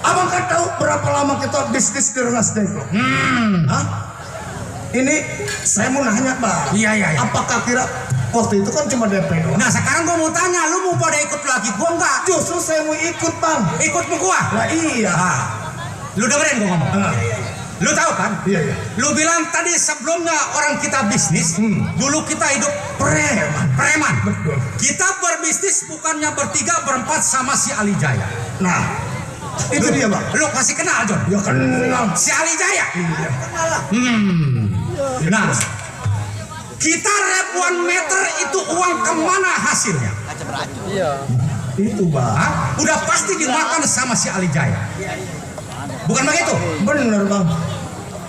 Abang kan tahu berapa lama kita bisnis di Rengas Dengklok? Hah? Ini saya mau nanya bang. Iya. Apakah kira waktu itu kan cuma DP doang? Nah sekarang gua mau tanya, lu mau pada ikut lagi gua enggak? Justru saya mau ikut bang. Ikut sama gua? Lah iya. Lu dengerin gua ngomong. Lu tahu kan? Iya. Lu bilang tadi sebelumnya orang kita bisnis, dulu kita hidup preman. Betul. Kita berbisnis bukannya bertiga berempat sama si Ali Jaya. Nah, itu dia bang. Lu kasih kenal John. Ya kenal. Si Ali Jaya. Iya. Nah, kita ribuan meter itu uang kemana hasilnya? Itu bang. Hah? Udah pasti dimakan sama si Ali Jaya. Bukan begitu? Bener bang.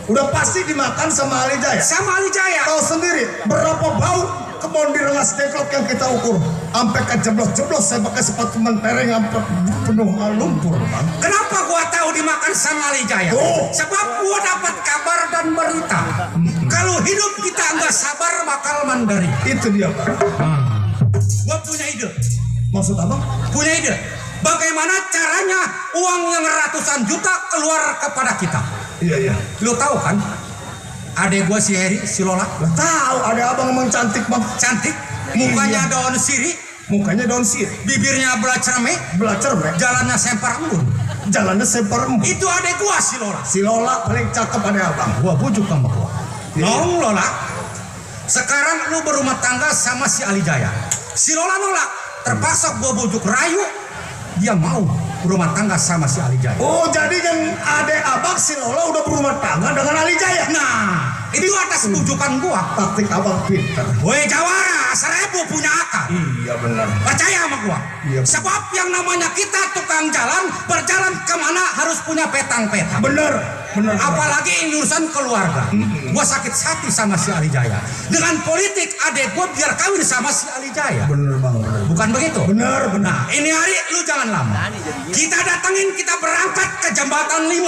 Udah pasti dimakan sama Ali Jaya. Sama Ali Jaya. Tahu sendiri berapa bau kebun di Rengas Dengklok yang kita ukur. Sampai kejeblos-jeblos saya pakai sepatu mentereng sampai penuh lumpur bang. Kenapa gua tahu dimakan sama Ali Jaya? Sebab gua dapat kabar dan berita. Kalau hidup kita nggak sabar bakal menderita. Itu dia bang. Gua punya ide. Maksud abang? Punya ide. Bagaimana caranya uang yang ratusan juta keluar kepada kita? Iya. Lu tahu kan? Adek gua si Heri, si Lola. Lah tahu ada abang emang cantik bang. Cantik. Mukanya Iya. daun sirih. Mukanya daun sirih. Bibirnya belacer me. Belacer mek. Jalannya sempar embun. Jalannya sempar embun. Itu adek gua si Lola. Si Lola paling cakep ada abang. Gua bujuk sama gua. Iya. Nong Lola. Sekarang lu berumah tangga sama si Ali Jaya. Si Lola nolak. Terpaksa gua bujuk rayu. Dia mau berumah tangga sama si Ali Jaya. Oh jadi yang adek abang si Lola udah berumah tangga dengan Ali Jaya. Nah, itu atas bujukan gua. Taktik abang pinter. Woi Jawara, 1000 punya akal. Iya benar. Percaya sama gua. Iya. Sebab yang namanya kita tukang jalan, berjalan kemana harus punya petang-petang. Bener. Apalagi ini urusan keluarga. Gua sakit hati sama si Ali Jaya. Dengan politik adek gua biar kawin sama si Ali Jaya. Bener bang. bukan begitu? Benar, benar. Nah, ini hari lu jangan lama. Kita datengin, kita berangkat ke jembatan 5.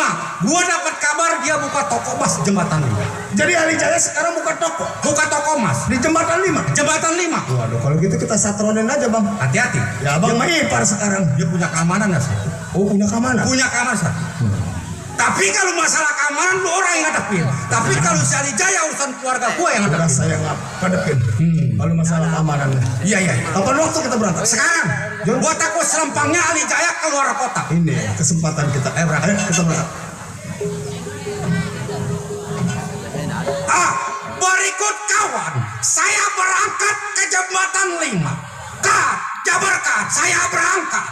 Gua dapat kabar dia buka toko emas jembatan 5. Jadi Ali Jaya sekarang buka toko Buka toko emas di jembatan 5. jembatan 5. Waduh, kalau gitu kita satronin aja, Bang. Hati-hati. Ya, Bang Maipar sekarang. Dia punya keamanan ya, Sat? Oh, punya keamanan. Punya keamanan, Sat. Tapi kalau masalah keamanan lu orang yang ngadepin. Tapi kalau si Ali Jaya urusan keluarga gua yang Udah ngadepin. saya ngadepin. Kalau masalah keamanan. Iya, iya. Kapan waktu kita berangkat? Sekarang gua takut selempangnya Ali Jaya keluar kota. Ini kesempatan kita. Berangkat. Ayo, kita berangkat. Berikut kawan, saya berangkat ke jembatan 5. Kat, jabarkan, saya berangkat.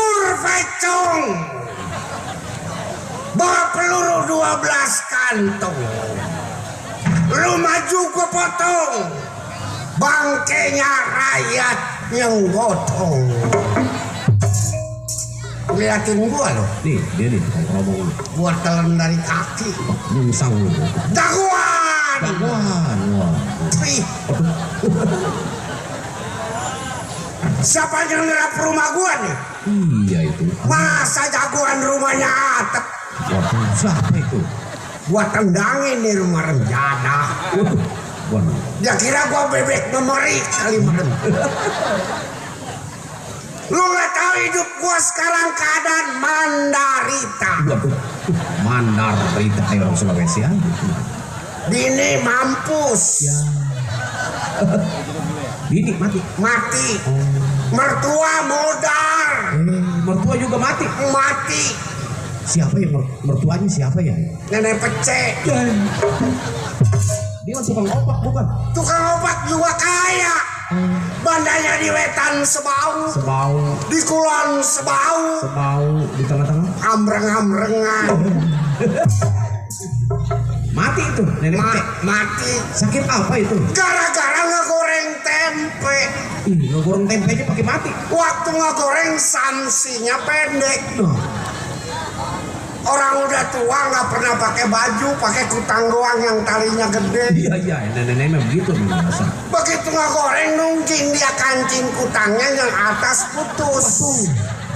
Durvecong bawa peluru 12 kantong. Lu maju gua potong, bangkainya rakyat yang gotong. Liatin gua lo, Nih, dia nih, ngomong gua telan dari kaki. musang lu. Jagoan, Wah, wah. Wih. Siapa yang nerap rumah gua nih? Iya itu. Masa jagoan rumahnya atap? Waduh, siapa itu? Gua tendangin nih rumah renjana. Waduh. Dia kira gua bebek memori kali makan. Lu gak tahu hidup gua sekarang keadaan mandarita. Waduh. Mandar berita kayak orang Sulawesi aja. Bini mampus, Bini mati. mati. Mertua modal, Mertua juga mati. mati. Siapa yang mertuanya siapa ya? Nenek pecek. Dia kan tukang opak bukan? Tukang obat juga kaya. Bandanya di wetan sebau, Sebau, di kulon sebau, sebau di tengah-tengah. amreng-amrengan. Mati itu nenek cek. Mati. Sakit apa itu? Gara-gara ngegoreng tempe. Ih, ngegoreng tempe aja pakai mati. Waktu ngegoreng sanksinya pendek. Nah, Orang udah tua nggak pernah pakai baju, pakai kutang doang yang talinya gede. iya iya, nenek-nenek begitu nih biasa. Begitu ngegoreng nungging dia kancing kutangnya yang atas putus.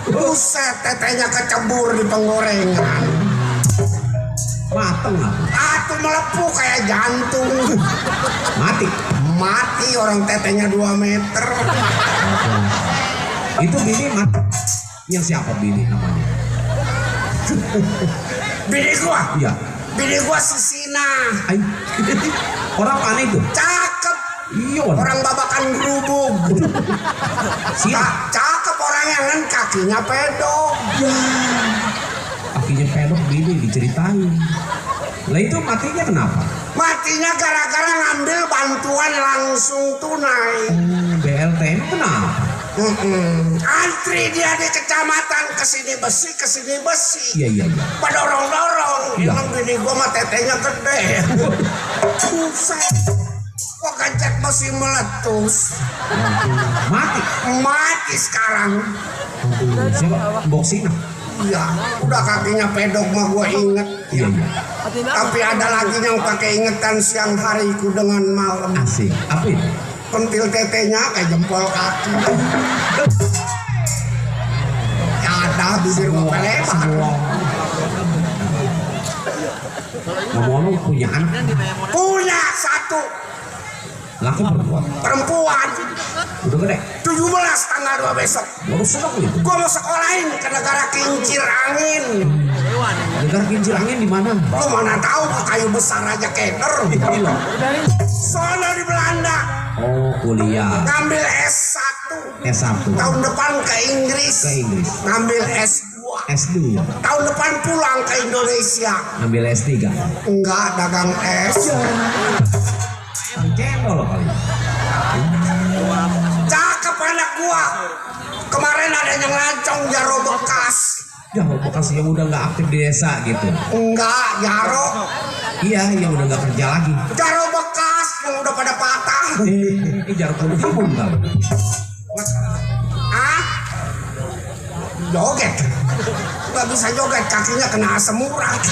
Buset, tetenya kecebur di penggorengan. Mateng lah. Atuh melepuh kayak jantung. Mati. Mati orang tetenya 2 meter. Itu bini mati. Yang siapa bini namanya? Bini gua, Iya. bini gua si Sina. Ay. Orang mana itu? Cakep. Iya. Orang babakan gerubuk. Siapa? Cakep orangnya kan kakinya pedok. Kakinya pedok bini diceritain. Lah itu matinya kenapa? Matinya gara-gara ngambil bantuan langsung tunai. BLT kenapa? Antri dia di kecamatan kesini besi. Iya iya iya. Pada dorong-dorong. Iya. Emang bini gua mah tetenya gede. Buset. Kok kancet besi meletus. Mati. Mati sekarang. Siapa? Boksina. Iya. Udah kakinya pedok mah gua inget. Iya iya. Tapi ada lagi yang pakai ingetan siang hariku dengan malam. Asik. Apa itu? Pentil tetenya kayak jempol kaki. Ada bibir gua lebar. Semua. Ngomong-ngomong punya anak. Punya 1 Laki perempuan. perempuan. Udah gede. 17 tanggal 2 besok. Baru senang itu. Gua mau sekolahin ke negara kincir angin. Negara kincir angin di mana? Lu mana tahu kayu besar aja keder. Gila. Soalnya di Belanda Oh kuliah. ngambil S1. S1. Tahun depan ke Inggris. Ke Inggris. Ngambil S2. S2. Tahun depan pulang ke Indonesia. Ngambil S3. Enggak, dagang es. Kan cendol kali. Cakep anak gua. Kemarin ada yang ngelancong Jaro bekas. Jaro bekas yang udah nggak aktif di desa gitu. Enggak, Jaro. Iya, yang udah nggak kerja lagi. Jaro bekas yang udah pada patah. Jaro kudu hibung kali. Ah? Joget. Gak bisa joget, kakinya kena asam urat.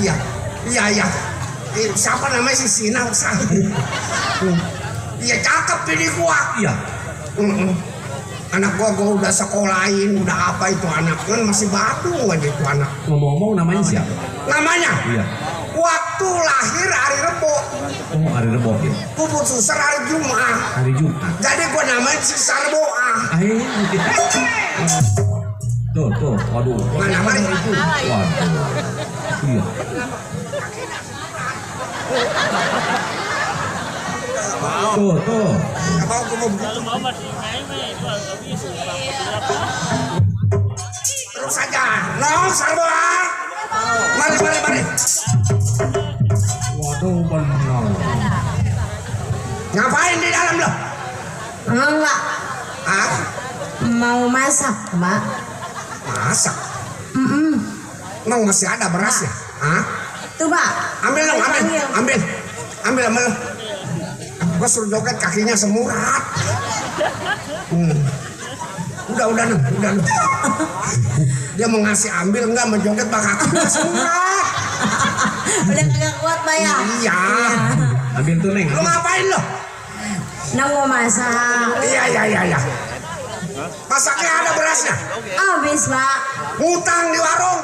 Iya, iya, iya. Siapa namanya si Sinang? Iya, cakep ini gua. Iya. Anak gua udah sekolahin, udah apa itu anak kan masih batu aja itu anak. Ngomong-ngomong namanya siapa? Namanya? Iya. Waktu lahir hari Rebo, Oh, hari Rebo ya. puput susar hari Jumat. Hari Jumat. Jadi gua namain si Sarboa. Tuh, waduh. Mana itu? Waduh. Iya. Tuh. Apa gua mau begitu? Terus saja. No, Sarboa. Mari. Waduh, benar. Ngapain di dalam lo? Enggak, Ah, mau masak, Mbak. masak. Emang masih ada berasnya? Hah? Tuh, Mbak. Ambil dong, Panggil. ambil. Gua suruh joget kakinya semurat. Udah Neng. Dia mau ngasih ambil enggak menjoget bakal kakinya semurat. Udah kagak kuat, Mbak ya? Iya. Ambil tuh, Neng. Lu ngapain lo? Nah, mau masak. Iya. Masaknya ada berasnya. Habis, Mbak. Ngutang di warung.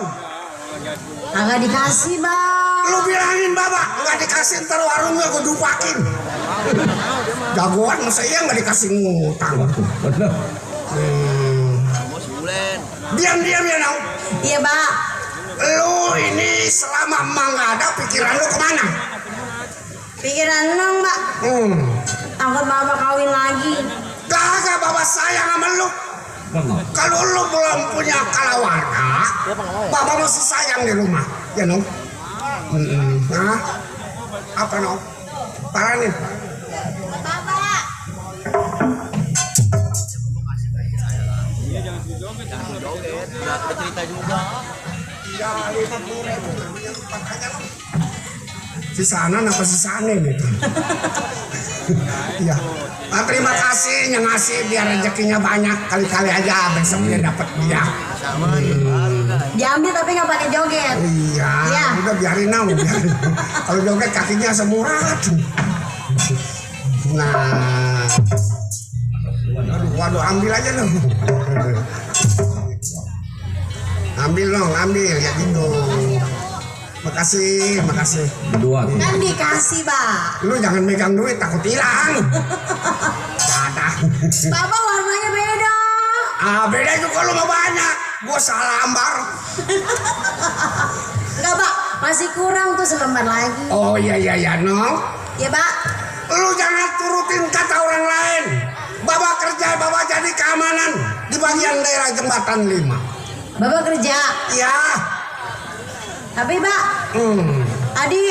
Kagak dikasih, Mbak. Lu bilangin Bapak nggak dikasih ntar warungnya gue dupakin. Jagoan masa iya nggak dikasih ngutang. Benar. Diam ya Nau. Iya, Mbak. Lu ini selama emang nggak ada pikiran lu kemana? Pikiran nang, Mbak. Takut Bapak kawin lagi. Kagak Bapak sayang sama lu. Benar. Kalau lu belum punya kalawarga, Bapak masih sayang di rumah. Ya Nau. Nah, apa Nau? Paranin. Bapak. Udah cerita juga. Si sana apa si sana nih? Iya. Terima kasih yang ngasih biar rezekinya banyak, kali-kali aja besok dia dapat dia. Diambil tapi nggak pakai joget. Iya. Iya. Udah biarin Nau, biarin. Kalau joget kakinya semurat. Nah. Waduh, ambil aja dong. Ambil ya gitu. Makasih. Berdua. Kan dikasih, Pak. Lu jangan megang duit, takut hilang. Ada. Bapak warnanya beda. Beda juga lu mah banyak. Gua salah ambar. Enggak, Pak. Masih kurang tuh selembar lagi. Oh iya Nong. Ya, Pak. Lu jangan turutin kata orang lain. Bapak kerja, Bapak jadi keamanan di bagian daerah Jembatan 5. Bapak kerja. Ya. Tapi, Pak, tadi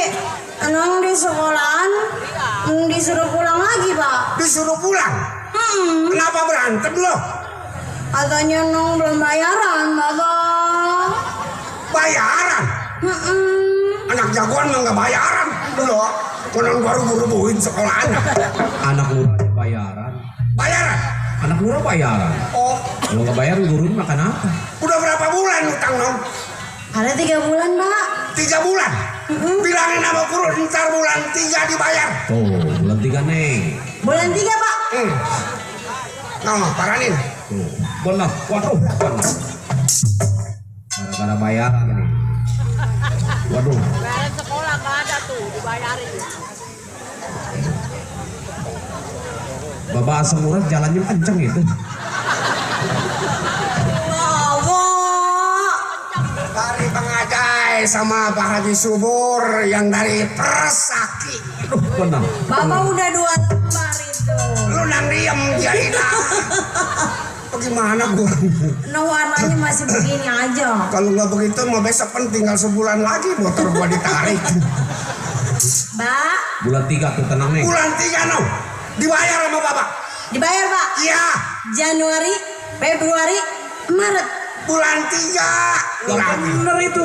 Nong di sekolahan disuruh pulang lagi, Pak. Disuruh pulang. Kenapa berantem lo? Katanya Nong belum bayaran, Bapak. Bayaran? Anak jagoan mah nggak bayaran. Lo, konon baru buru-buruin sekolahnya. Anak lurah bayaran. Bayaran? Anak lurah bayaran. Oh, Kalau nggak bayar gurunya makan apa? udah berapa bulan utang Nong? Ada 3 bulan, Pak. 3 bulan? Bilangin sama guru ntar bulan 3 dibayar. Tuh, bulan 3 Neng. Bulan 3, Pak. Nah, paranin. Tuh, benar. Waduh, benar. Gara-gara bayaran ini. Waduh. Bayaran sekolah nggak ada tuh dibayarin. Bapak asam urat jalannya kenceng itu. Dari Bang Ajay sama Pak Haji Subur yang dari Persaki. Aduh, benar. Bapak udah 2 lembar itu. diam dia hilang. Bagaimana gua? Nong warnanya masih begini aja. Kalau nggak begitu mau besok kan tinggal sebulan lagi motor gua ditarik. Mbak, Bulan 3 tuh tenang nih. Bulan 3 no, dibayar sama bapak. dibayar Pak. Iya, Januari, Februari, Maret. bulan 3. Gak bener itu.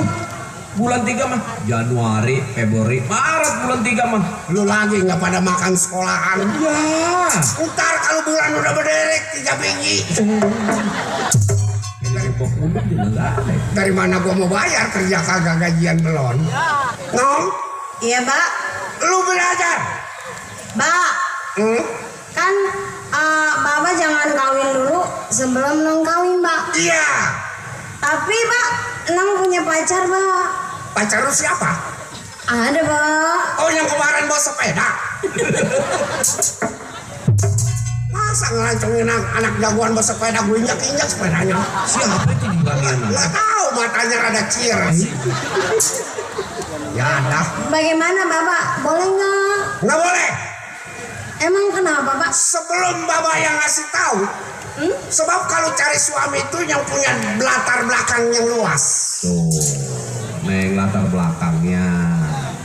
Bulan 3 mah Januari, Februari, Maret bulan 3 mah. Lu lagi nggak pada makan sekolahan? Ya. Ntar kalau bulan udah berderet 3 biji. Ini kebok uduk juga nggak ada. Dari mana gua mau bayar kerja kagak gajian belum? Nong, Iya Pak. lu belajar. Mbak, kan Bapak jangan kawin dulu sebelum Nong kawin Mbak. Iya. Tapi Pak, Nong punya pacar Pak. Pacar lu siapa? Ada Pak. Oh, yang kemarin bawa sepeda. Masa ngelancongin anak jagoan bawa sepeda, gue injak-injak sepedanya. Siapa itu di bagian Nggak tahu, matanya rada cirs. Ya dah, Bagaimana Bapak? Boleh nggak? nggak boleh. Emang kenapa Pak? Sebelum bapak yang ngasih tahu, sebab kalau cari suami itu yang punya latar belakang yang luas. Tuh, neng latar belakangnya.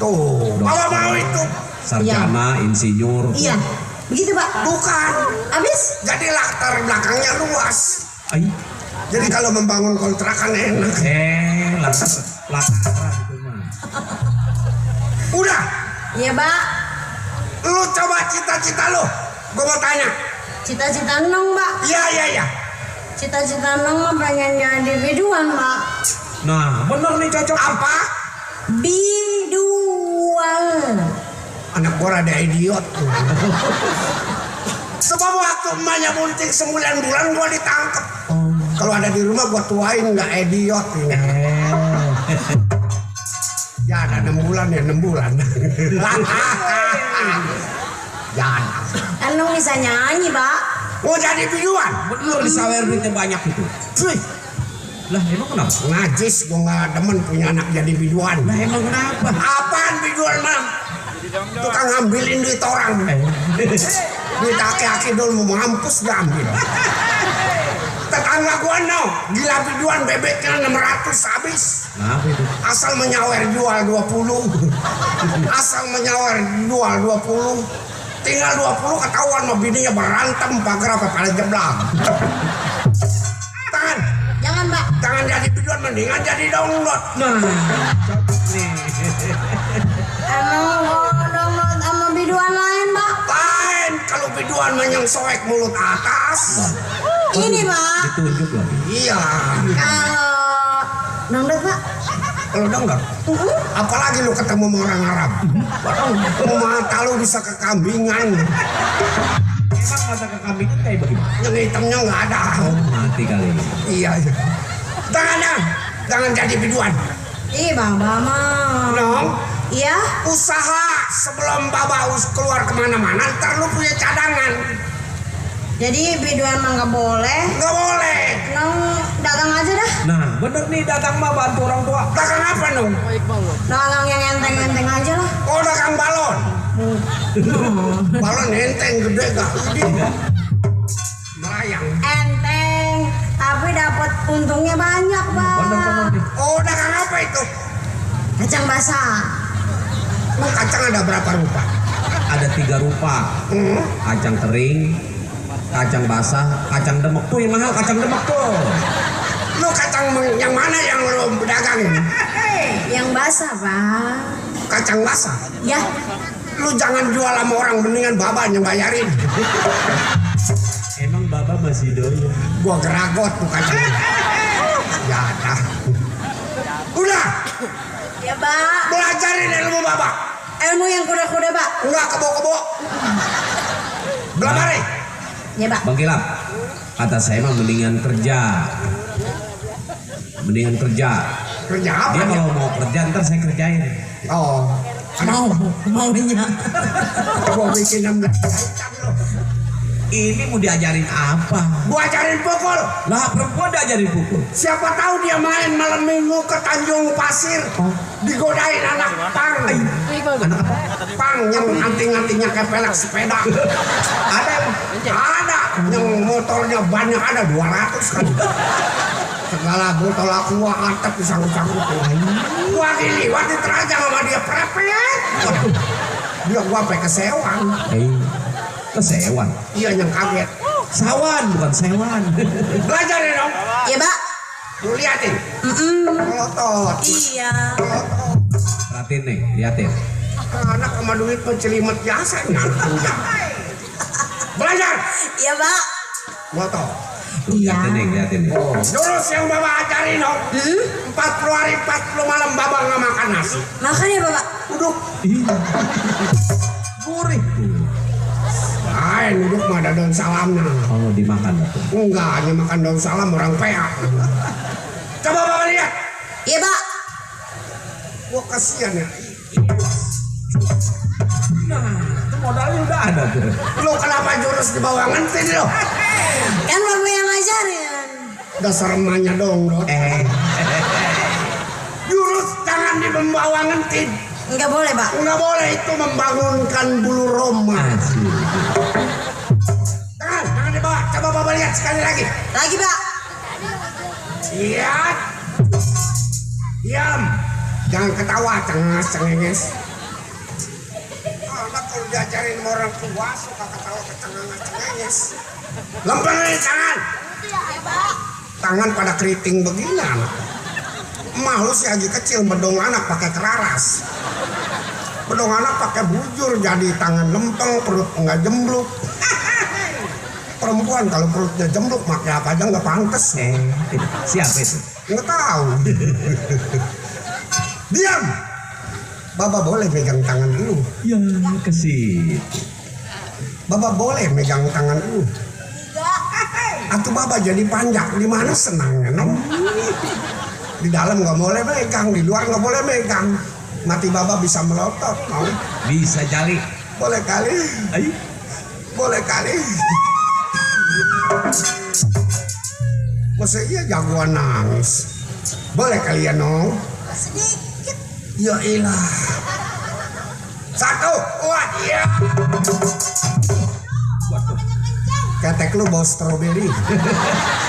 Tuh, bapak mau itu? Sarjana, insinyur. Iya, begitu Pak. Bukan. Habis? Jadi latar belakangnya luas. Ay, Jadi kalau membangun kontrakan enak. latar belakang itu mah. Udah, Iya Pak. lu coba cita-cita lu. Gue mau tanya. Cita-cita Nong Pak. Iya. Cita-cita Nong mah pengen jadi biduan Pak. Nah, bener nih cocok. Apa? Biduan. Anak gua rada idiot tuh. Sebab waktu emaknya bunting 9 bulan gua ditangkap. Kalau ada di rumah gua tuain nggak idiot ini. Ya ada 6 bulan ya 6 bulan. Jangan. Kan Nong bisa nyanyi Pak. Mau jadi biduan? Bener disawer duitnya banyak itu. Cuy, Lah emang kenapa? najis gua nggak demen punya anak jadi biduan. Lah emang kenapa? Apaan biduan mah? Tukang ngambilin duit orang. Duit aki-aki dulu mau mampus gak ambil. Tetangga gua no, gila biduan bebeknya 600 habis. Kenapa itu? Asal menyawer jual 20. Asal menyawer jual 20. Tinggal 20 ketahuan sama bininya berantem pagar apa pada jeblang. Tangan, Jangan Pak. jangan jadi biduan mendingan jadi download. Nah, cocok nih. Emang kalau download sama biduan lain Pak? Lain kalau biduan menyang soek mulut atas. Ini Pak. Ditunjuk lagi. Iya. Kalau download Pak. Kalau denger, apalagi lu ketemu sama orang Arab. Mau mata lu bisa kekambingan. Emang mata kekambingan kayak begini? Yang hitamnya nggak ada. Oh, mati kali. Iya. Jangan jadi biduan. Ih Bang Bama. Nong, Iya. usaha sebelum Baba keluar kemana-mana, ntar lu punya cadangan. Jadi biduan mah nggak boleh. Nggak boleh. Nong dagang aja dah. Nah, bener nih datang mah bantu orang tua. Dagang apa Nong? Dagang yang enteng-enteng aja lah. Oh, dagang balon. Balon enteng gede gak? Gede. Melayang. Enteng, tapi dapat untungnya banyak Pak. Bener-bener nih. Oh, dagang apa itu? Kacang basah. Emang kacang ada berapa rupa? Ada 3 rupa. Kacang kering, kacang basah, kacang demek tuh yang mahal kacang demek tuh. Lu kacang yang mana yang lu dagangin? Yang basah Pak. Kacang basah. Ya. Lu jangan jual sama orang, mendingan Baba yang bayarin. Emang Bapak masih doyan? Gua geragot tuh kacang. Ya dah. Udah, Ya Pak. belajarin ilmu Baba. Ilmu yang kuda-kuda Pak. Enggak kebo-kebo. Belum hari. Ya Pak. Bang Kilap, kata saya mah mendingan kerja. Mendingan kerja. Kerja apa Dia dia? kalau mau kerja ntar saya kerjain. Oh, Maunya. gua bikin 16 jam lu. Ini mau diajarin apa? Gua ajarin pukul. Lah perempuan diajarin pukul. Siapa tahu dia main malam minggu ke Tanjung Pasir. Digodain anak pang. Bang. Anak apa? Pang yang anting-antingnya kayak pelek sepeda. Ada yang motornya banyak, ada 200 kan. Segala botol aqua atap disangkut-sangkut. Gua giliwat di terajang sama dia prepet. Waduh, dia gua sampai kesewan. Kesewan. Iya yang kaget. Sawan bukan sewan. Belajar ya dong. Iya, Pak. Lu liatin. Melotot. Iya. Melotot. Perhatiin nih, liatin. Anak sama duit pencelimet biasa punya. Belajar. Iya, Pak. Melotot. Tuh, liatin nih, liatin nih. Jurus yang Baba ajarin dong. 40 hari 40 malam Baba nggak makan nasi. Makan ya, Bapak. Duduk. Gurih. Duduk mah ada daun salamnya. Oh, dimakan tuh. Enggak, hanya makan daun salam orang PA. Coba Baba lihat. Iya, Pak. Gua kasihan ya. Itu modalnya udah ada tuh. Lu kenapa jurus di bawah ngentin lo? Kan Bapak yang ngajarin. Dasar emaknya dong, Dot. Jurus jangan di bawah ngentin. Enggak boleh, Pak. Enggak boleh, itu membangunkan bulu roma. Asik. Jangan dibawa. Coba Baba lihat sekali lagi. Lagi, Pak. Lihat. Diam. Jangan ketawa, cengenges. Anak kalau diajarin sama orang tua suka ketawa cengenges. Lempeng nih tangan. Tangan pada keriting begini anak. Emah lu sih lagi kecil bedong anak pakai keraras. Bedong anak pakai bujur jadi tangan lempeng, perut enggak jembluk. Perempuan kalau perutnya jembluk pakai apa aja nggak pantas. Siapa itu? Nggak tahu. Diam. Baba boleh megang tangan lu. Ya, kasih. Baba boleh megang tangan lu. Atau Baba jadi panjang, di mana senangnya, no? Di dalam nggak boleh megang, di luar nggak boleh megang. Mati Baba bisa melotot, mau? Bisa jali. Boleh kali, Ayo. boleh kali. Masa iya jagoan nangis? Boleh kali ya, no? Sedikit. Ya ilah. 1, kuat, ya. Ketek lu bawa stroberi.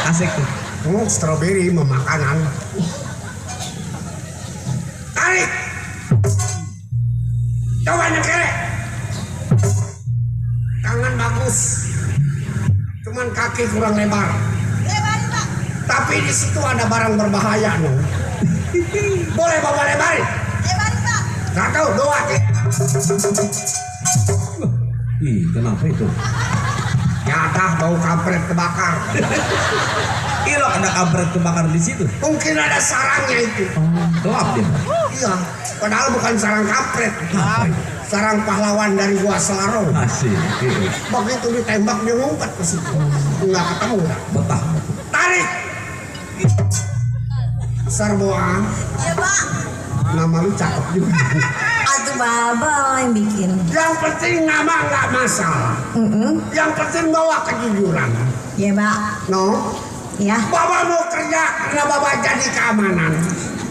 Asik tuh. Stroberi memakanan. Tarik. Coba nyekere. Tangan bagus. Cuman kaki kurang lebar. Lebarin, Pak. Tapi di situ ada barang berbahaya, no. Boleh Baba lebarin. Lebarin, Pak. 1, 2, 3. Ih, kenapa itu? Nyadah bau kampret kebakar. Ilo ada kampret kebakar di situ. Mungkin ada sarangnya itu. Gelap dia. Iya, padahal bukan sarang kampret. Sarang pahlawan dari Gua Selarong. Asik. Begitu ditembak dia ngumpet ke situ. Nggak ketemu. Betah. Tarik. Sarboa, Iya, Pak. nama lu cakep juga. Atuh Baba yang bikin. Yang penting nama nggak masalah. Yang penting bawa kejujuran. Iya, Pak. No, Iya. Baba mau kerja karena Baba jadi keamanan.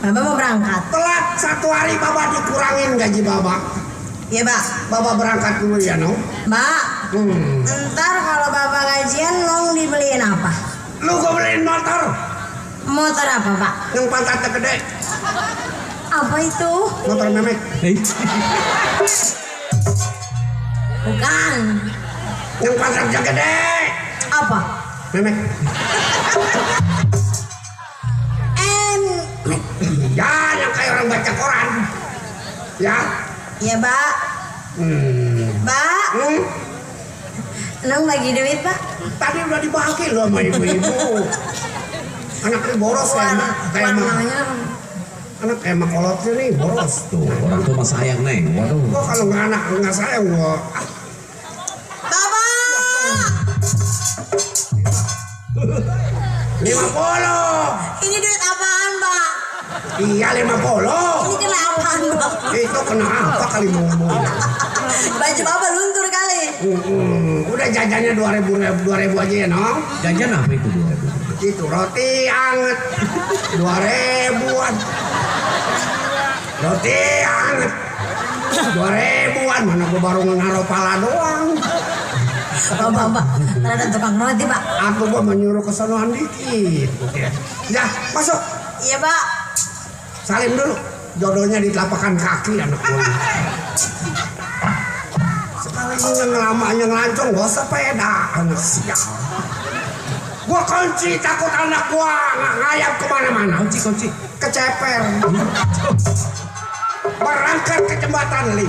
Baba mau berangkat. Telat 1 hari Baba dikurangin gaji Baba. Iya, Pak. Baba berangkat dulu ya, no. Mbak, ntar kalau Bapak gajian Nong dibeliin apa? Lu gua beliin motor Motor apa, Pak? yang pantatnya gede. Apa itu? Motor memek. Bukan. Yang pantatnya gede. Apa? Memek. Ya, yang kayak orang baca koran. Ya. Iya, Pak. Pak, Nong bagi duit, Pak. Tadi udah dibagi loh sama ibu-ibu. Anaknya boros kayak anak emang kolotnya nih boros. Tuh, orang tua mah sayang, Neng. Waduh. Gua kalau nggak sayang gua. Bapak! 50. Ini duit apaan, Pak? Iya 50. Ini kena apaan, Pak? Itu kena apa kali mau ngomong? Baju Bapak luntur kali. Udah jajannya 2000 aja ya, no? Jajan apa itu 2000? Itu roti anget 2000-an. Roti anget 2.000-an mana gua baru ngaruh pala doang. Mbak, ada tukang roti, Pak. Aku gua menyuruh kesonoan dikit. Ya, masuk. Iya, Pak. Salim dulu. Jodohnya di telapakan kaki anak gua. Sekali ngelamanya ngelancong gua sepeda anak sial. Gua kunci takut anak gua ngayap kemana-mana. Kunci. Keceper. Berangkat ke jembatan Li.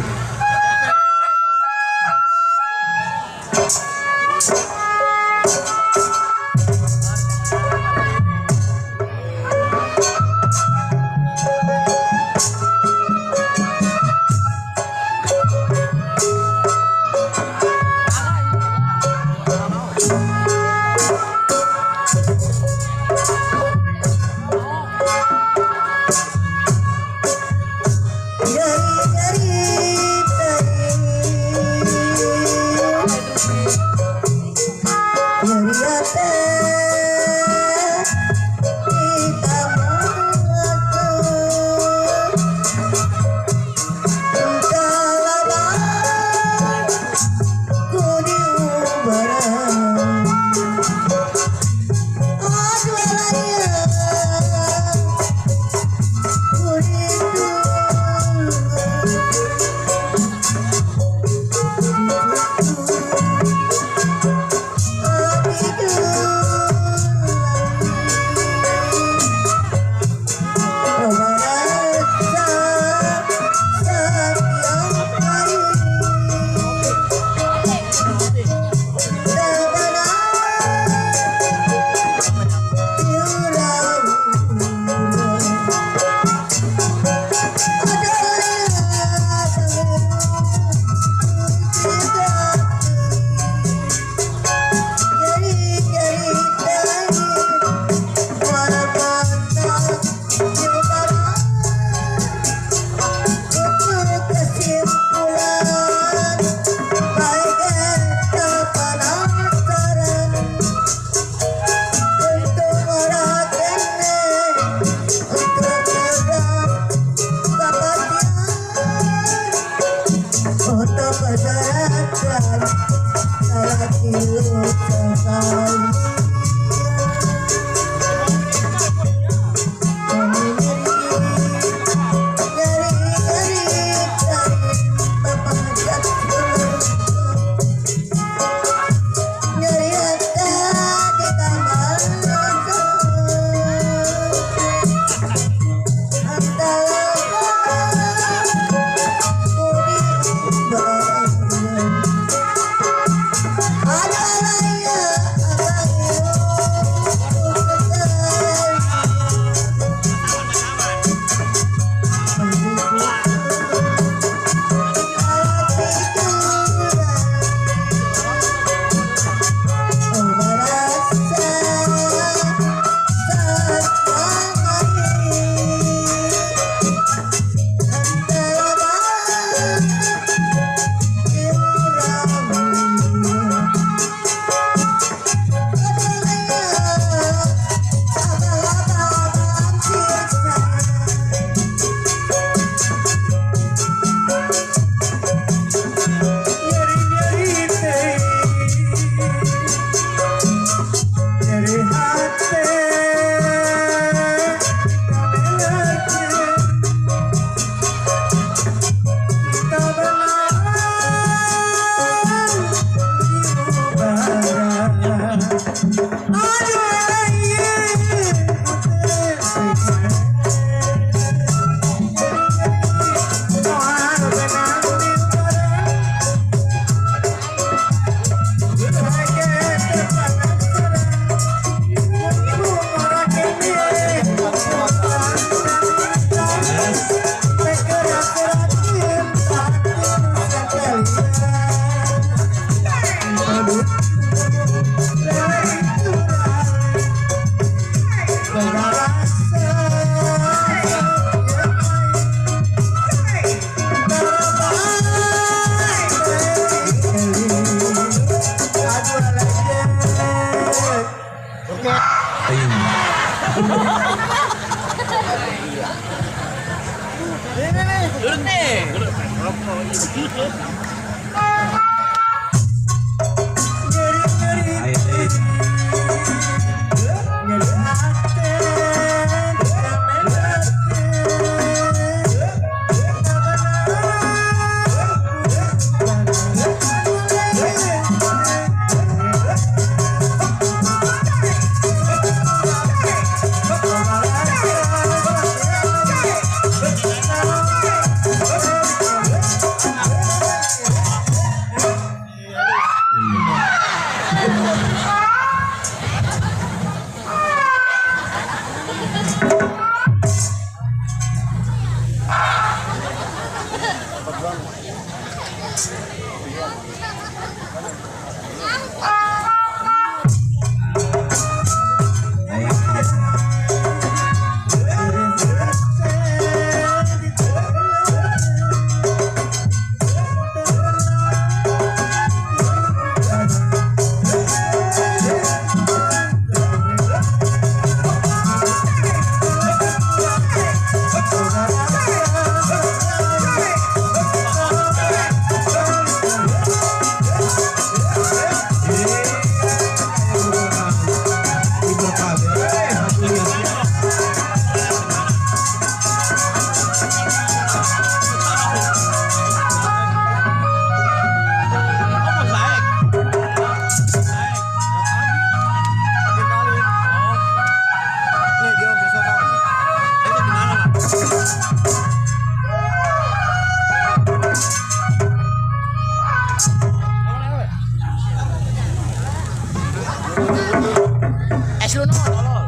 lu no, tolol.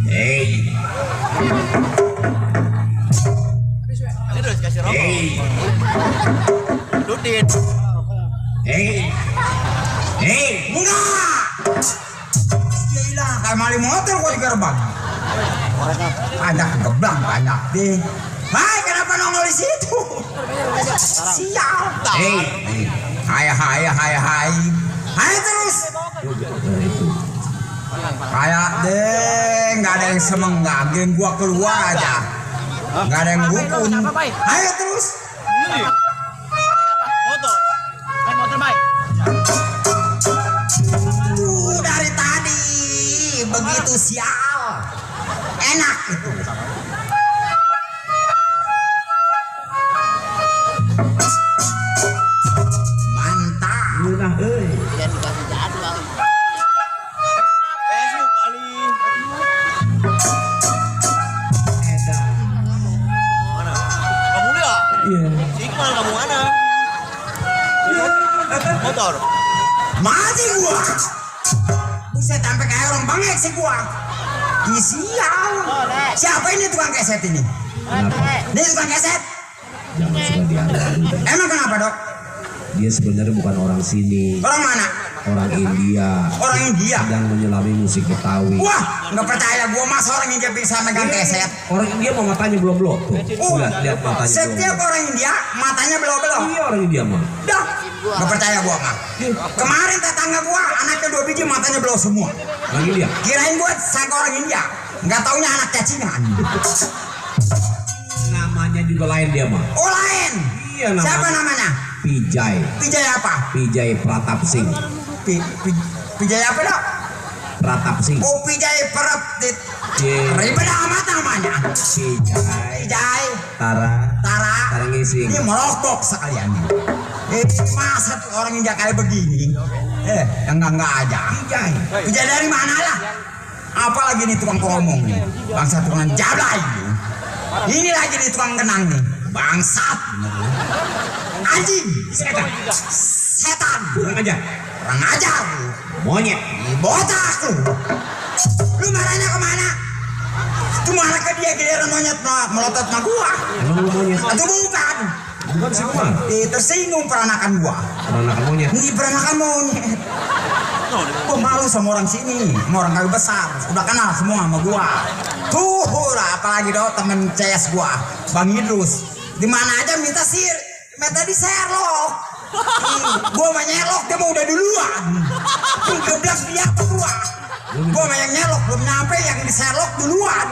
Hey, Ini udah dikasih rokok. hey, Dudin. hey, hey. Enggak. Dia hilang kayak maling motor gua di gerbang. Banyak geblang banyak deh. Hai, kenapa nongol di situ? Sial. Hey, Hai terus. Kayak deh, nggak ada yang semenggak, geng gua keluar aja. Nggak ada yang rukun. Ayo terus. Motor. Main motor, Bay. Dari tadi begitu sial. Enak itu. Mantap. ulah euy. Ya dikasih jadwal. Facebook kali. Edan. Mana? Kamu dia? Iya. Si Iqbal kamu mana? Motor. Mati gua. Buset sampai kayak orang bangek sih gua. Ih, sial. Siapa ini tukang keset ini? Ini tukang keset? Jangan suka dianggap. Emang kenapa dok? Dia sebenarnya bukan orang sini, Orang mana? orang India. Orang India. Sedang menyelami musik Betawi. Wah, nggak percaya gua mas orang India bisa megang keset. Orang India mau matanya belum tuh. Oh, Lihat matanya setiap orang India matanya belok-belok. Iya orang India mah. Dah, nggak percaya gua mah. Kemarin tetangga gua anaknya 2 biji matanya belok semua. Lagi dia. Kirain gua sangka orang India. Nggak taunya anak cacingan. Namanya juga lain dia mah. Oh lain. Iya namanya. Siapa namanya? Pijay. Pijay apa? Pijay Pratap Singh. Pijay apa dok? Pratap Singh. Oh Pijay perap. Iya. Ribet amat namanya. Pijay. Pijay. Tara. Tara. Tara ngising. Ini merokok sekalian. Masa tuh orang India kayak begini? Enggak aja. Pijay. Pijay dari mana lah? Apalagi nih tukang ngomong nih. Bangsa tukang jablay. Ini lagi nih tukang kenang nih. Bangsat. Anjing. Setan. Kurang aja. Kurang ajar lu. Monyet. Botak lu. Lu marahnya kemana? Itu marah ke dia giliran monyet melotot sama gua. Emang lu monyet? Atau bukan? Bukan sih mah. Tersinggung peranakan gua. Peranakan monyet. Ini peranakan monyet. Gua malu sama orang sini, sama orang kayu besar. Udah kenal semua sama gua. Tuh lah, apalagi dong temen CS gua, Bang Idrus. Di mana aja minta minta di Sherlock. Gua mah nyelok, dia mau udah duluan. Geblas dia ke gua. Gua mah yang nyelok belum nyampe, yang di Sherlock duluan.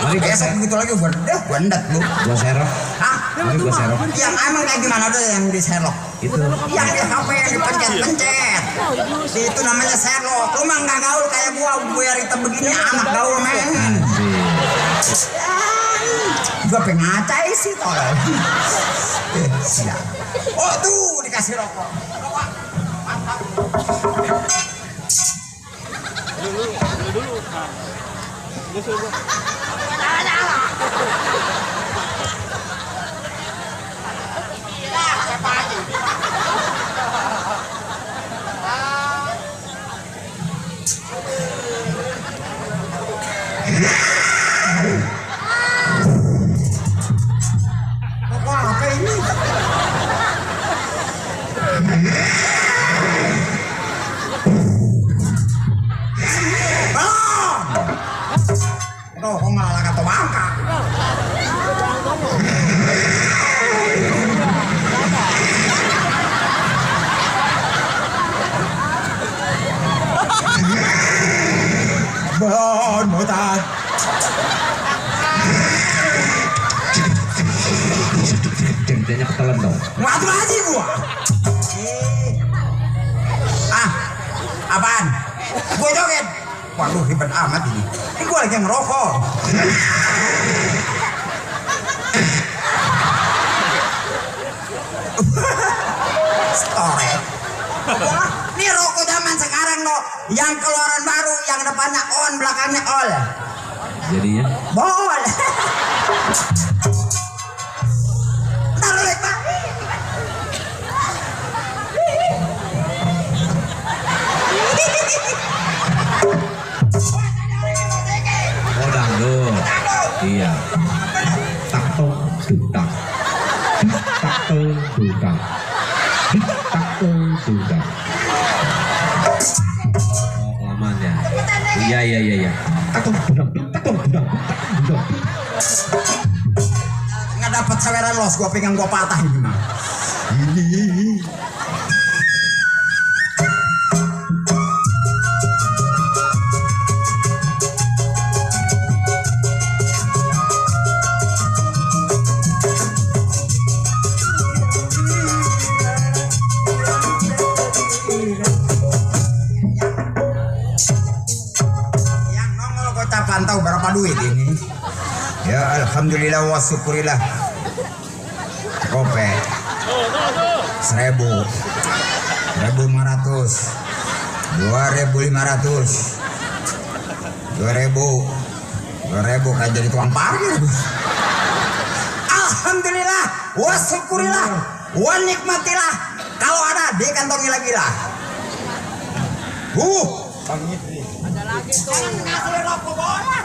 Mari gua Besok begitu lagi gua ndet lu. Gua serok. Hah? Mari gua serok. Yang emang kayak gimana tuh yang di Sherlock? Itu. Yang di HP yang dipencet-pencet. Itu namanya Sherlock. Lu mah nggak gaul kayak gua yang hitam begini, anak gaul men. Gua pengacai sih tolong. Siap. Oh tuh dikasih rokok. Apa ini? Tuh, kok malah kata bangka. Bon, mutat. Jadinya ketelan dong. Ngatu aja gua. Apaan? Gua joget. Waduh, ribet amat ini. Ini gua lagi ngerokok. Storet. Wah, ini rokok zaman sekarang lo. Yang keluaran baru, yang depannya on, belakangnya all. Jadinya. Bol. Taruh lagi, Pak. budak. Oh, kelamaan ya. Iya. Takut budak. Nggak dapat saweran los, gua pengen gua patah ini mah. Yang nongol kota pantau berapa duit ini? Ya alhamdulillah wa syukurillah. Kope 1.000, 1.500, 2.500, 2.000 kayak jadi tukang parkir. Alhamdulillah wa syukurillah wa nikmatillah. Kalau ada di kantong gila-gila. Ada lagi tuh. Ngasih rokok bola.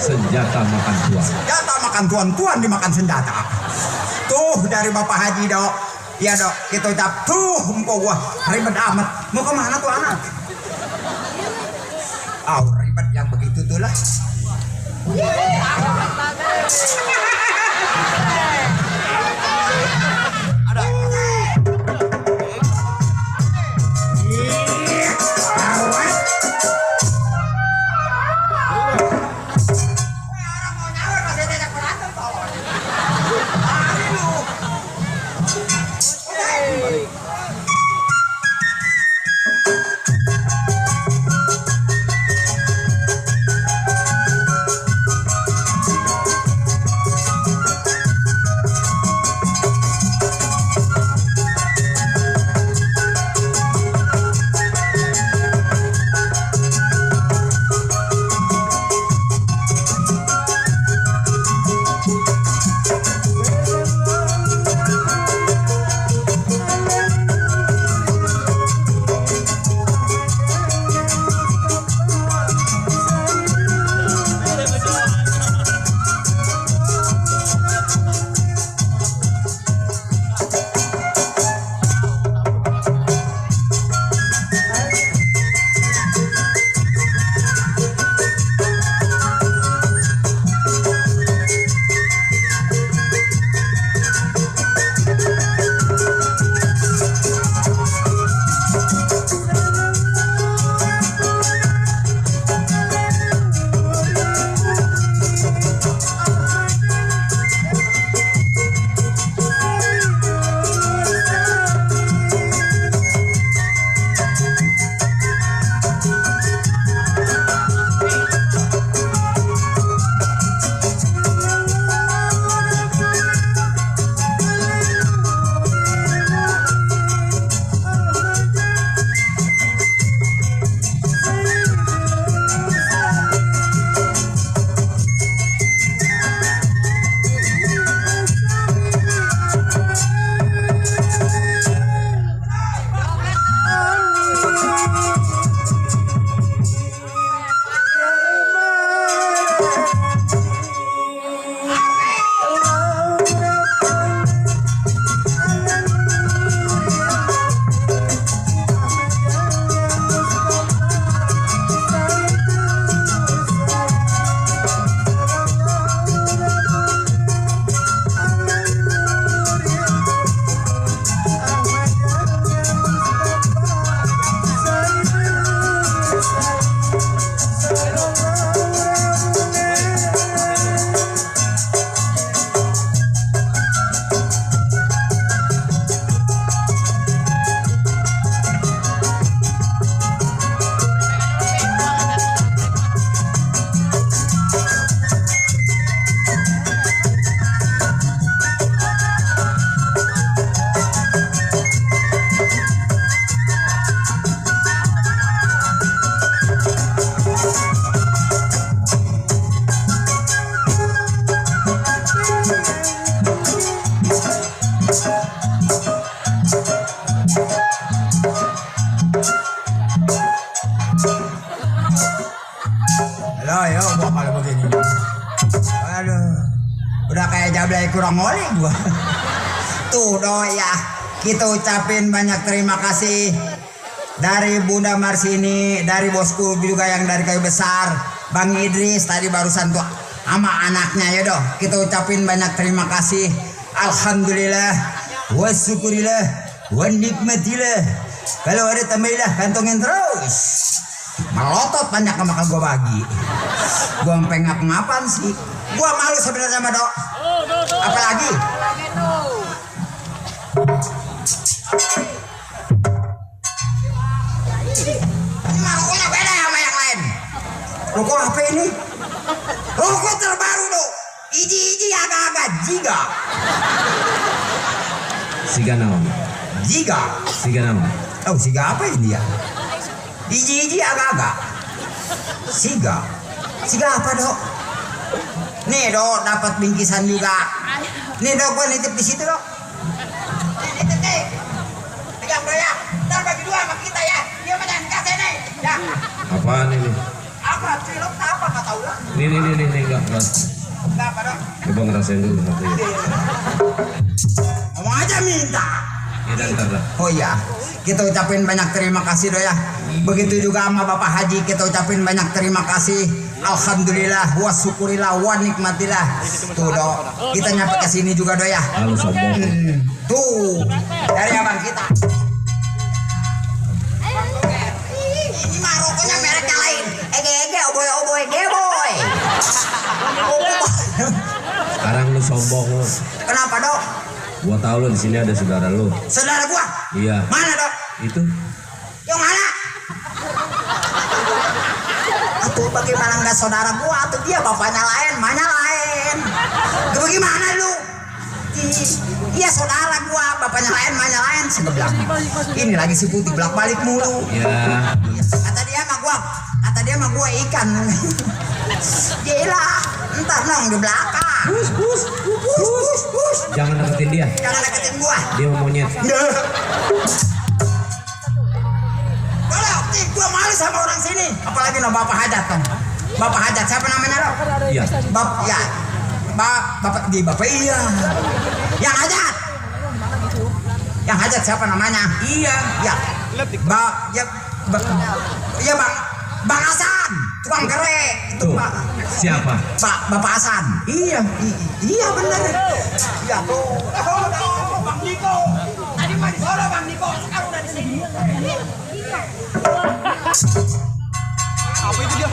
Senjata makan tuan. Senjata makan tuan dimakan senjata. Tuh dari Bapak Haji dok. Iya dok, kita ucap tuh empok gua ribet amat. Mau kemana tuh anak? Ribet yang begitu tuh lah. Udah kayak jablay kurang oli gua. Tuh doi ya, kita ucapin banyak terima kasih dari Bunda Marsini, dari bosku juga yang dari Kayu Besar, Bang Idris tadi barusan tuh sama anaknya ya doh. Kita ucapin banyak terima kasih. Alhamdulillah, wa syukurillah, wa nikmatillah. Kalau ada tambailah kantongin terus. Melotot banyak yang bakal gua bagi. Gua sampai ngap-ngapan sih. Gua malu sebenarnya sama dok. Apalagi ini mah rokoknya beda sama yang lain. Rokok apa ini? Rokok terbaru dok. Iji agak-agak jiga. Siga naon? Jiga. Siga naon? Oh siga apa ini ya? Iji agak-agak. Siga. Siga apa dok? Nih dok dapat bingkisan juga. Nih dok gua nitip di situ dok. Nitip nih. Pegang dok ya. Ntar bagi dua sama kita ya. Dia mah jangan kasih nih. Ya. Apaan ini? Apa cilok apa nggak tahu lah. Nih enggak. Enggak apa dok? Coba ngerasain dulu satu ya. Ngomong aja minta. Ya ntar. Oh iya, kita ucapin banyak terima kasih dok ya. Begitu juga sama Bapak Haji, kita ucapin banyak terima kasih. Alhamdulillah, wa syukurillah, wa nikmatillah. Tuh dok, kita nyampe ke sini juga dok ya. Halo sombong. Tuh, dari abang kita. Ini mah rokoknya mereknya lain. Ege, oboy, geboy. Sekarang lu sombong lu. Kenapa dok? Gua tahu lu di sini ada saudara lu. Saudara gua? Iya. Mana dok? Itu. Yang mana? Atuh bagaimana nggak saudara gua? Atuh dia bapaknya lain, mana lain. Bagaimana lu? Iya saudara gua, bapaknya lain, mana lain. Sebelah. Ini lagi si putih belak balik mulu. Ya. Kata dia mah gua ikan. Gila, entar nong di belakang. Jangan deketin dia. Jangan deketin gua. Dia mau monyet. Kalau gua malu sama orang sini, apalagi no Bapak Hajat kan. Bapak Hajat siapa namanya dok? Iya. Bapak iya. Yang Hajat. Yang Hajat siapa namanya? Iya. Ya. Bang Hasan, tukang kere. Itu Tuh. Pak. Siapa? Bapak Hasan. Iya. Iya benar. Iya tuh. Bang Niko. Tadi mah di Solo Bang Niko. Sekarang udah di sini. Apa itu dia?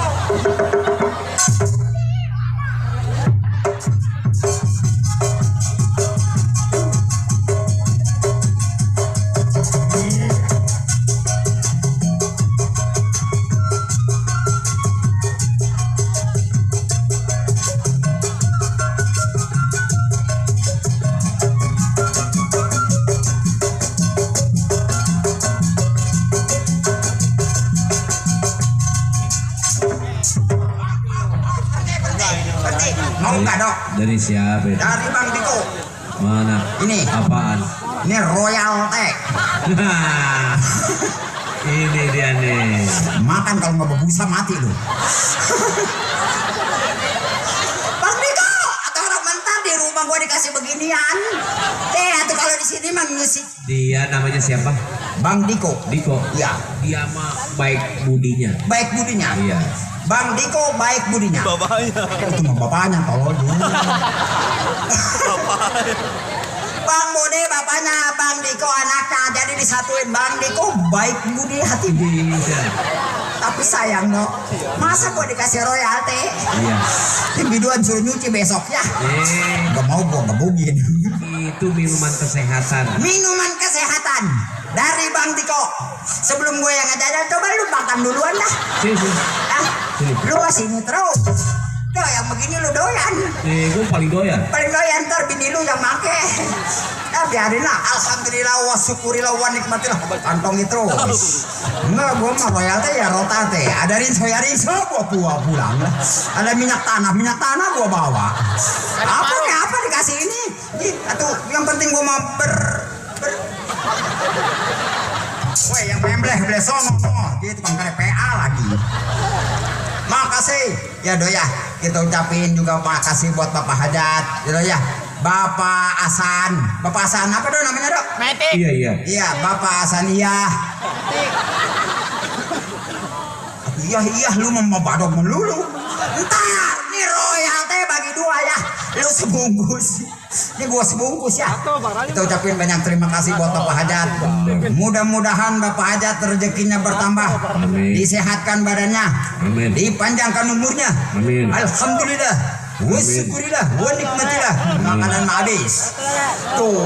Mau nggak dok? Dari siapa itu? Dari Bang Diko. Mana? Ini. Apaan? Ini Royal Teh. Ini dia nih. Makan kalau nggak berbusa mati lu. Bang Diko, atau orang mentar di rumah gua dikasih beginian. Atau kalau di sini mah ngisi. Dia namanya siapa? Bang Diko. Diko. Ya, Dia mah baik budinya. baik budinya. Iya. Bang Diko baik budinya. Bapaknya. Itu mah bapaknya tolong. Bang Budi bapaknya, Bang Diko anaknya. Jadi disatuin Bang Diko baik budi hati. Iya. Tapi sayang dok, masa gua dikasih royalti? Iya. Tim biduan suruh nyuci besok ya. Gak mau gua ngebugin. Itu minuman kesehatan. Minuman kesehatan dari Bang Diko. Sebelum gue yang ngajarin, coba lu makan duluan dah. Sini. Lu sini terus. Tuh yang begini lu doyan. Gue paling doyan. Paling doyan ntar bini lu yang make. Biarin lah. Alhamdulillah wa syukurillah wa nikmatillah. Kantong itu. Enggak, gua mah royalti ya rotate. Ada rinso gua pulang lah. Ada minyak tanah gua bawa. Apa dikasih ini? Atuh, yang penting gua mau Woi, yang membleh sono, dia tukang kare PA lagi. Makasih ya do ya. Kita ucapin juga makasih buat Bapak Hajat gitu ya. Bapak Hasan. Bapak Hasan apa do namanya do? Metik. Iya iya. Iya Bapak Hasan iya. Iya lu mau badok melulu. Entar nih royal teh bagi dua ya. Lu sebungkus. Ini gua sebungkus ya. Kita ucapin banyak terima kasih buat Bapak Hajat. Mudah-mudahan Bapak Hajat rezekinya bertambah. Amin. Disehatkan badannya. Amin. Dipanjangkan umurnya. Amin. Alhamdulillah. Wasyukurillah. Wa nikmatillah. Makanan mah habis. Tuh.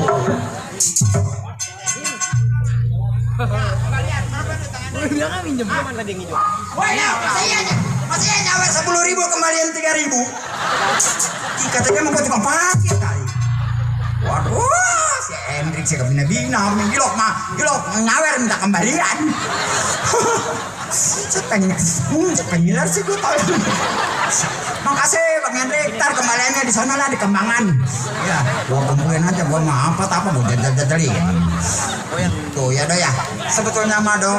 Wah, ya, masih nyawa 10.000 kembalian 3.000. Katanya mau tukang parkir kali. Waduh, si Hendrik sih kebina gilok nyawer minta kembalian. Penyiar sih gue tahu. Makasih Bang Hendrik, ntar kembaliannya di sana lah di Kembangan. Ya, gua kumpulin aja, gua mah apa mau jajal-jajalin. Tuh ya do ya. Sebetulnya mah do,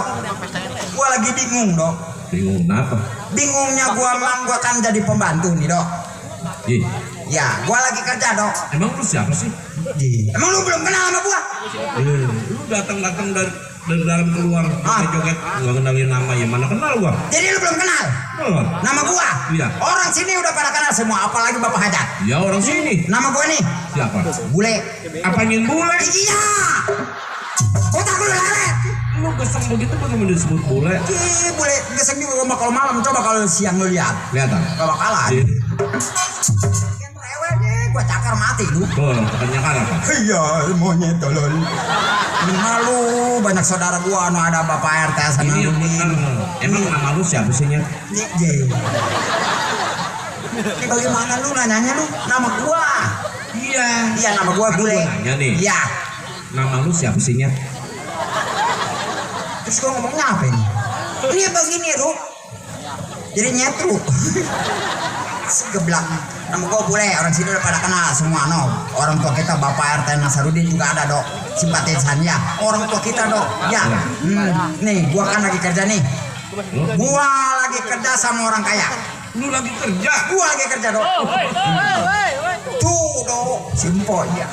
gua lagi bingung do. Bingung kenapa? Bingungnya gua kan jadi pembantu nih do. Ih, Ya, gua lagi kerja do. emang lu siapa sih? Emang lu belum kenal sama gua? Lu datang dari dalam keluar joget nggak kenalin nama ya, mana kenal gua? Jadi lu belum kenal Belum. nama gua? Iya. Orang sini udah pada kenal semua, apalagi Bapak Hajat. Ya orang sini. Nama gua nih Siapa? Bule. Apanya bule? Iya. Otak lu laret. Lu geseng begitu bagaimana disebut bule? Ih, Bule geseng juga gua mah kalau malam, coba kalau siang lu lihat. Kelihatan. Gak bakalan. Iya. Yang rewelnya gua cakar mati lu. Tuh, katanya kan apa? Iya, monyet tolol. Malu banyak saudara gua anu ada Bapak RT Ini Hasanudin. yang benar. Emang nama lu siapa sih nya? Nih, J. Ini bagaimana lu nanyanya lu? Nama gua. Iya. Iya, nama gua Kan Bule. gua nanya nih. Iya. Nama lu siapa sih nya? Terus gua ngomongnya apa ini? Ini begini, Ru. Jadi nyetru. Segeblak. Nama gua Bule, orang sini udah pada kenal semua no. Orang tua kita Bapak RT Nasarudin juga ada dok. Simpatisannya. Orang tua kita dok. Ya. Nih, gua kan lagi kerja nih. Gua lagi kerja sama orang kaya. Lu lagi kerja? Gua lagi kerja dok. Tuh dok, simpo ya.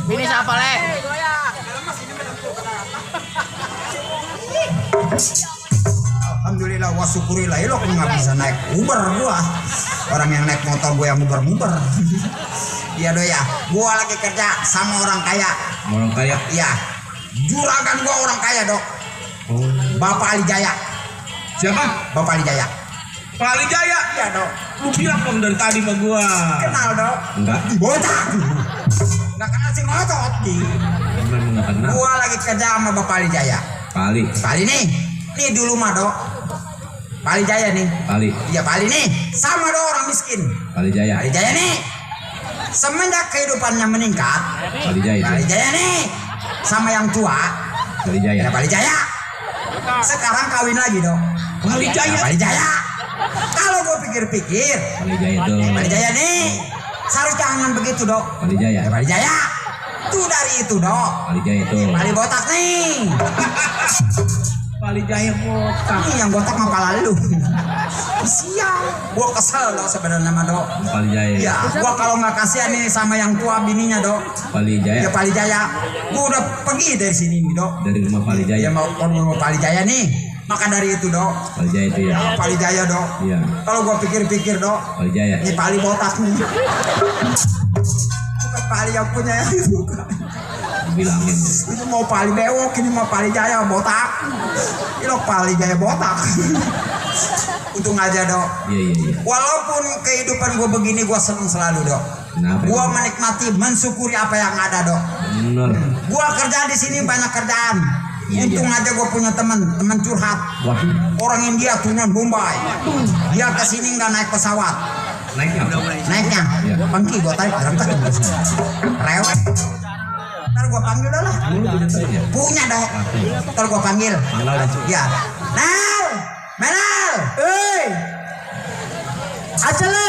Ini siapa le? Alhamdulillah wa syukurillah lo nggak bisa naik Uber gua. Orang yang naik motor gua yang Uber. Iya do ya. Gua lagi kerja sama orang kaya. Orang kaya. Iya. Juragan gua orang kaya dok. Oh. Bapak Ali Jaya. Siapa? Bapak Ali Jaya. Pak Ali Jaya. Iya dok. Lu bilang dong dari tadi sama gua. Kenal dok. Enggak. Bocah. Nggak kenal si ngotot di. Memang enggak kenal. Gua lagi kerja sama Bapak Ali Jaya. Pak Ali. Pak Ali nih. Nih dulu mah dok. Pak Ali Jaya nih. Pak Ali. Iya Pak Ali nih. Sama dok orang miskin. Pak Ali Jaya. Pak Ali Jaya nih. Semenjak kehidupannya meningkat. Pak Ali Jaya. Pak Ali Jaya nih. Sama yang tua. Pak Ali Jaya. Ya Pak Ali Jaya. Sekarang kawin lagi dok. Pak Ali Jaya. Ya, Pak Ali Jaya. Kalau gue pikir-pikir. Pak Ali Jaya tuh. Pak Ali Jaya nih. Seharusnya jangan begitu dok. Pak Ali Jaya. Ya Pak Ali Jaya. Tuh dari itu dok. Pak Ali Jaya tuh. Pak Ali botak nih. Pak Ali Jaya botak. Ini yang botak mah pala lu. Sial. Gua kesel dok sebenarnya mah dok. Pak Ali Jaya. Ya, gua kalau nggak kasihan nih sama yang tua bininya dok. Pak Ali Jaya. Ya Pak Ali Jaya. Gua udah pergi dari sini nih dok. Dari rumah Pak Ali Ya Jaya. mau Pak Ali Jaya nih. Maka dari itu dok. Pak Ali Jaya itu ya. Pak Ali Jaya dok. Iya. Kalau gua pikir-pikir dok. Pak Ali Jaya. Ini Pak Ali botak nih. Bukan Pak Ali yang punya yang itu. Bilangin. Itu mau Pak Ali bewok, ini mau Pak Ali Jaya botak. Ini loh Pak Ali Jaya botak. Untung aja dok. Iya. Walaupun kehidupan gue begini, gue seneng selalu dok. Kenapa? Gue menikmati, mensyukuri apa yang ada dok. Bener. Gue kerja di sini banyak kerjaan. Iya. Untung aja gue punya teman curhat. Waduh. Orang India turunan Bombay. Dia kesini nggak naik pesawat. Naiknya apa? Naiknya, Iya. pengki gue tarik terangkat rewet. Ntar gue panggil dah lah. Lu punya temen ya? Punya dok. Ntar gue panggil. Panggil dah. Ya. Nal, Menal, Acele.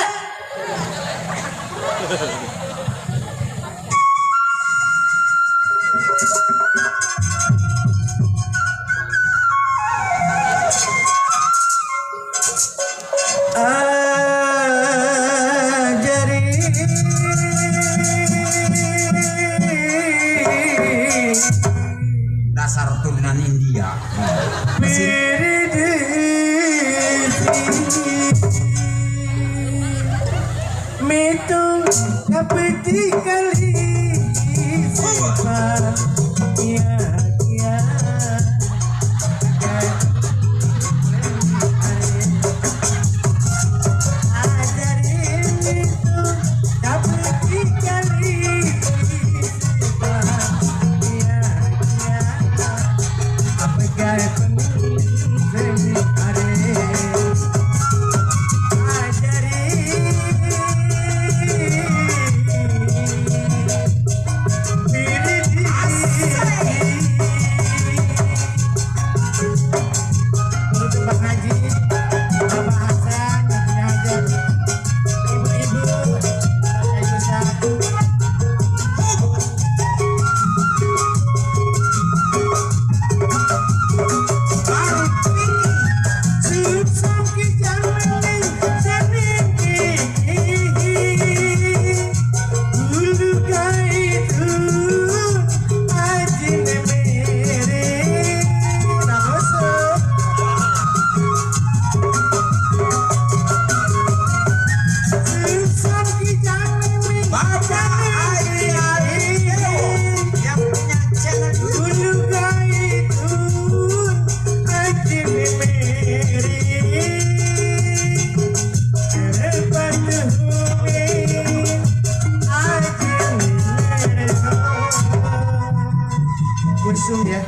busuh ya.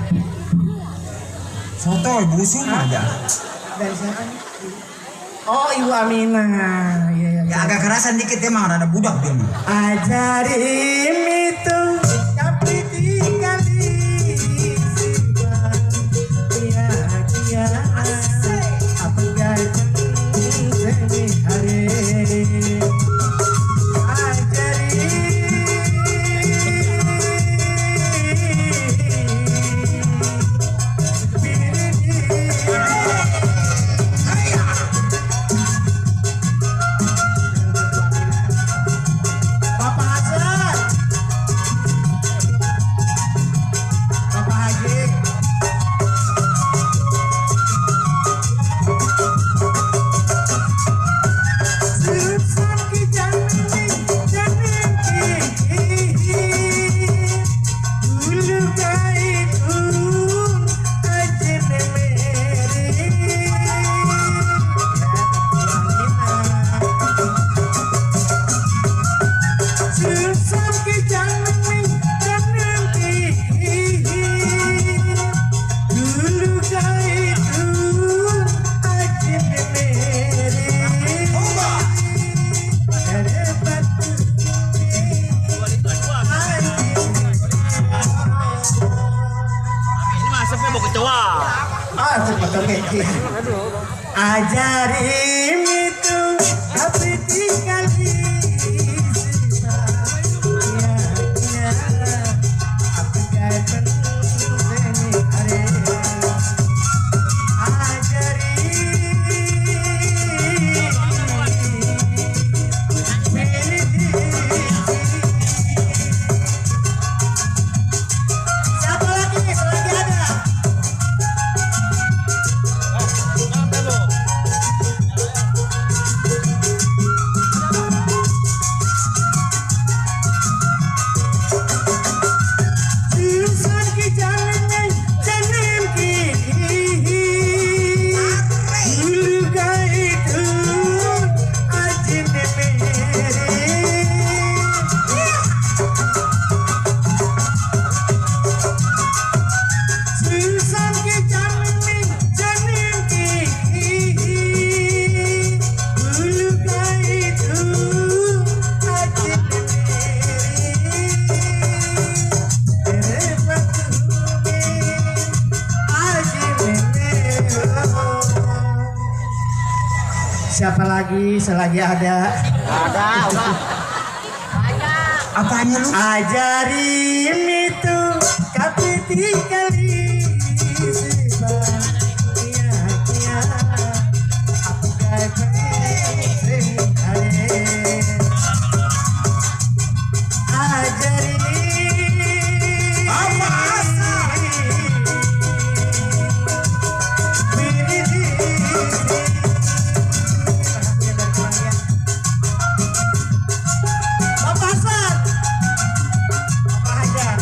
Soto busuk aja. Dari siapa nih? Oh, Ibu Aminah. Iya, Ya agak kerasan dikit emang ada budak dia mah. Ajarin itu tapi tinggali ya apa gajeng seni hari Bapak Hasan, Bapak Haji. Ini mah asapnya mau kecoa. Ajarin itu tapi tinggali apa gajeng seni hari Siapa lagi? Selagi ada. Jurusan ke jalan jalan kiri. Dulu itu aja Jurusan ke jalan kiri. Dulu itu aja Siapa lagi selagi ada? Apanya lu? Ajarin itu tapi tinggali Bapak Hasan, Bapak Hajar.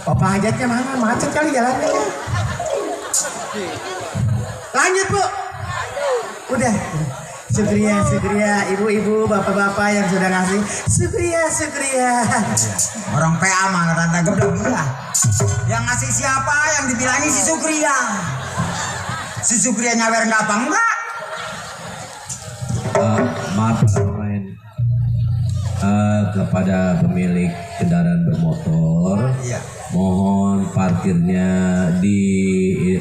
Bapak hajatnya mana? Macet kali jalannya. Lanjut Bu. Udah. Syukria, ibu-ibu, bapak-bapak yang sudah ngasih. Syukria. Orang PA mah rada geblek dia. Yang ngasih siapa? Yang dibilangin si Sukria. Si Sukria nyawer nggak apa enggak? Maaf Pak pemain. Kepada pemilik kendaraan bermotor, Iya. mohon parkirnya di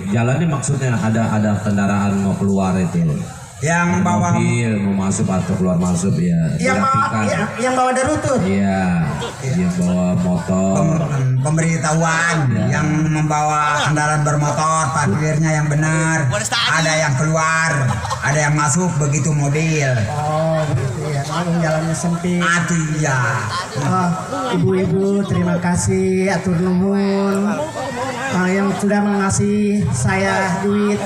jalannya, maksudnya ada kendaraan mau keluar itu Yang bawa mobil mau masuk atau keluar masuk ya yang bawa darutut. iya yang bawa motor pemberitahuan, yang membawa kendaraan bermotor parkirnya yang benar, ada yang keluar, ada yang masuk begitu mobil. Oh, gitu ya. Kalau jalannya sempit. Aduh ya. Oh, ibu-ibu terima kasih atur nuhun yang sudah mengasih saya duit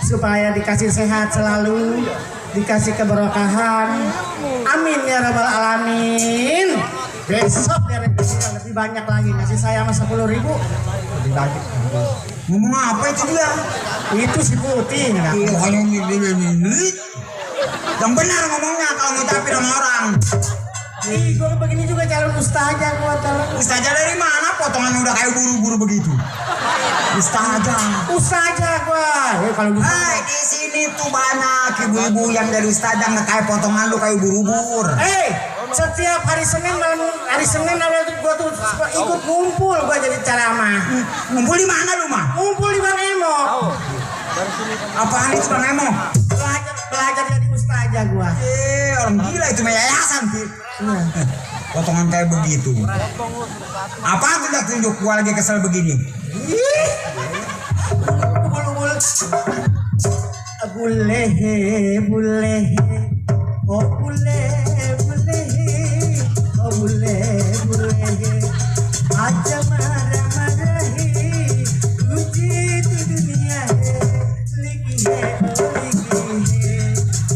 supaya dikasih sehat selalu, dikasih keberkahan. Amin ya rabbal alamin. Besok biar lebih banyak lagi, ngasih saya sama 10.000 lebih banyak. Ngomong apa itu dia? Itu si putih nggak? Iya, kalau ini yang benar ngomongnya kalau ngucapin sama orang. Ih, gue begini juga calon ustazah gua calon. Ustazah dari mana? Potongan udah kayak buru-buru begitu. Ustazah. Ustazah gua. Ya kalau gitu. Hai, di sini tuh banyak ibu-ibu yang dari ustazah nggak kayak potongan lu kayak ubur-ubur. Setiap hari Senin ada gua tuh ikut ngumpul gua jadi ceramah. Ngumpul di mana lu mah? Ngumpul di Bang Emo. Apaan itu Bang Emo? Belajar jadi ustazah gua. Orang gila itu mah yayasan sih. Potongan kayak begitu. Apaan tuh dah tunjuk gua lagi kesel begini? Bulu-bulu. Boleh. Oh boleh. Oh boleh. Aja marah-marahi. Uji tu dunia. Lagi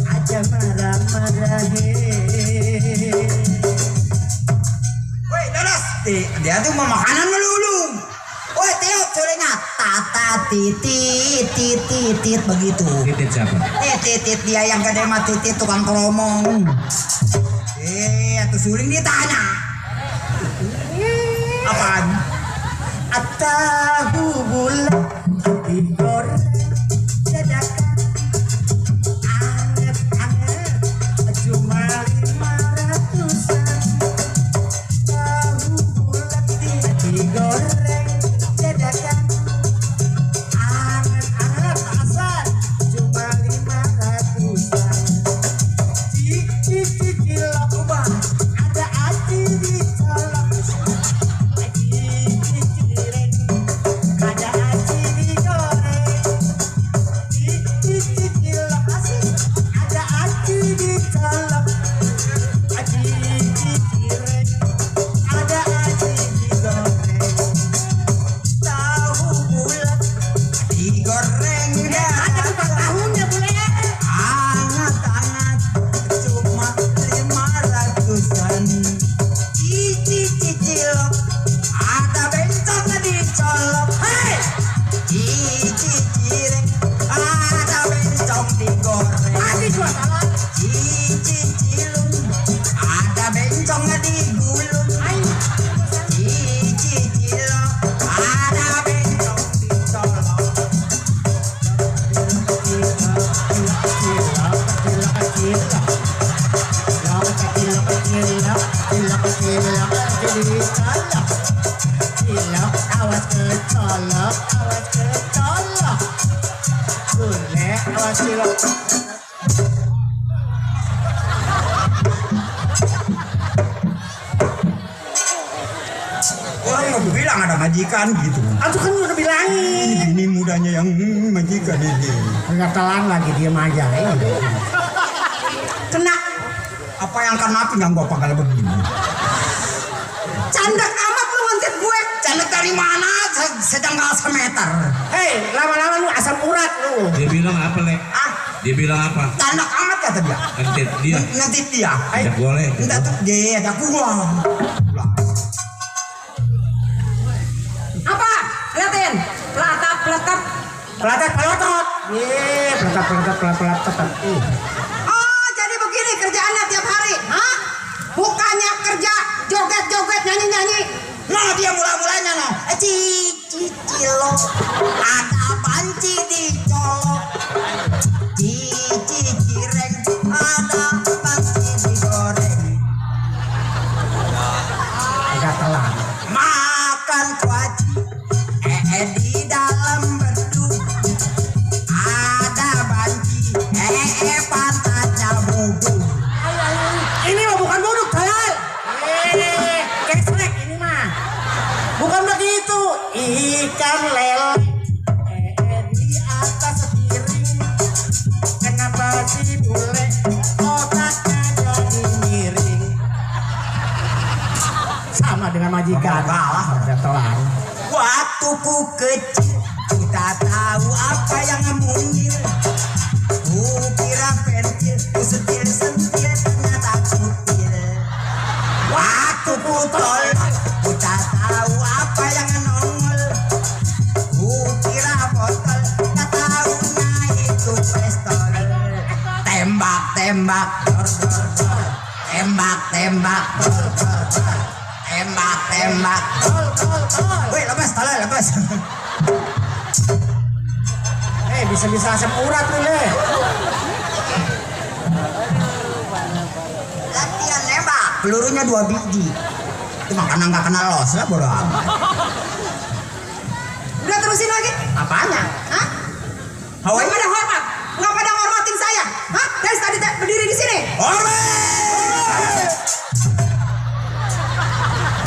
aja marah-marahi. Woi, Dodos, dia tuh mau makanan melulu. Woi, Teo, colenya tata titit begitu. titit siapa Titit dia yang gede mah titit tukang keromong. Atuh suling ditanya. Apaan? Atahu bulan digoreng dadakan anget cuma 500-an. Tahu bulat digoreng dadakan anget asal cuma 500-an. Cicil coba ada aci dicolok. Ada aci digoreng, cicil lokasi, ada aci dicolok, aci digoreng, ada aci digoreng, tahu bulat Digoreng dah. ada kupat tahunya boleh. Hangat cuma 500-an. Cicil ada bencong dicolok. Hei, cicireng ada bencong digoreng. Aci gua salah. Cicilung ada bencong digulung. Cicilong ada bencong dicolok. Awas kecolok. Boleh, awas cilok. Orang mau bilang ada majikan gitu. Aku kan udah bilangin. Ini mudanya yang majikan ini. Enggak telan lagi diam aja. Kena. Apa yang kan api yang gua panggal begini? Candak amat lu ngantit gue. Candak dari mana? Sedang gak semeter. Hei, lama-lama lu asam urat lu. dia bilang apa Le? Dia bilang apa? Candak amat kata dia. ngetit dia Nanti dia. tidak boleh Enggak tuh dia ada gua. Apa? Liatin. Pelatap. Pelatat pelotot. Ye, pelatat. Oh, jadi begini kerjaannya tiap hari. Hah? Bukannya kerja joget-joget nyanyi-nyanyi. Nah, dia mulai-mulainya no. Cicilo. Ada panci dicolok. Cicireng. Ada panci digoreng. Enggak telan. Makan kuaci. Di dalam beduk. Ada banci. ikan lele di atas piring. Kenapa si bule otaknya jadi miring? Sama dengan majikan. Kalah. Udah telan. Waktu ku kecil ku tak tahu apa yang mungil. Ku kira pensil, ku sentil-sentil ternyata kutil. Waktu ku tolol, ku tak tahu apa yang nongol. Ku kira botol, tak tahunya itu pistol. Tembak, tembak, dor, dor, dor. Tembak, tembak, dor, dor, dor. Tembak, tembak, dor, dor, dor. Wih, lepas, tolol, lepas. Bisa-bisa asam urat nih Le. Latihan nembak, pelurunya 2 biji. Itu makanan nggak kenal los lah bodo amat. Udah terusin lagi. Apanya? Hah? Hawaii Nggak pada hormat. Nggak pada hormatin saya. Hah? Dari tadi berdiri di sini. hormat.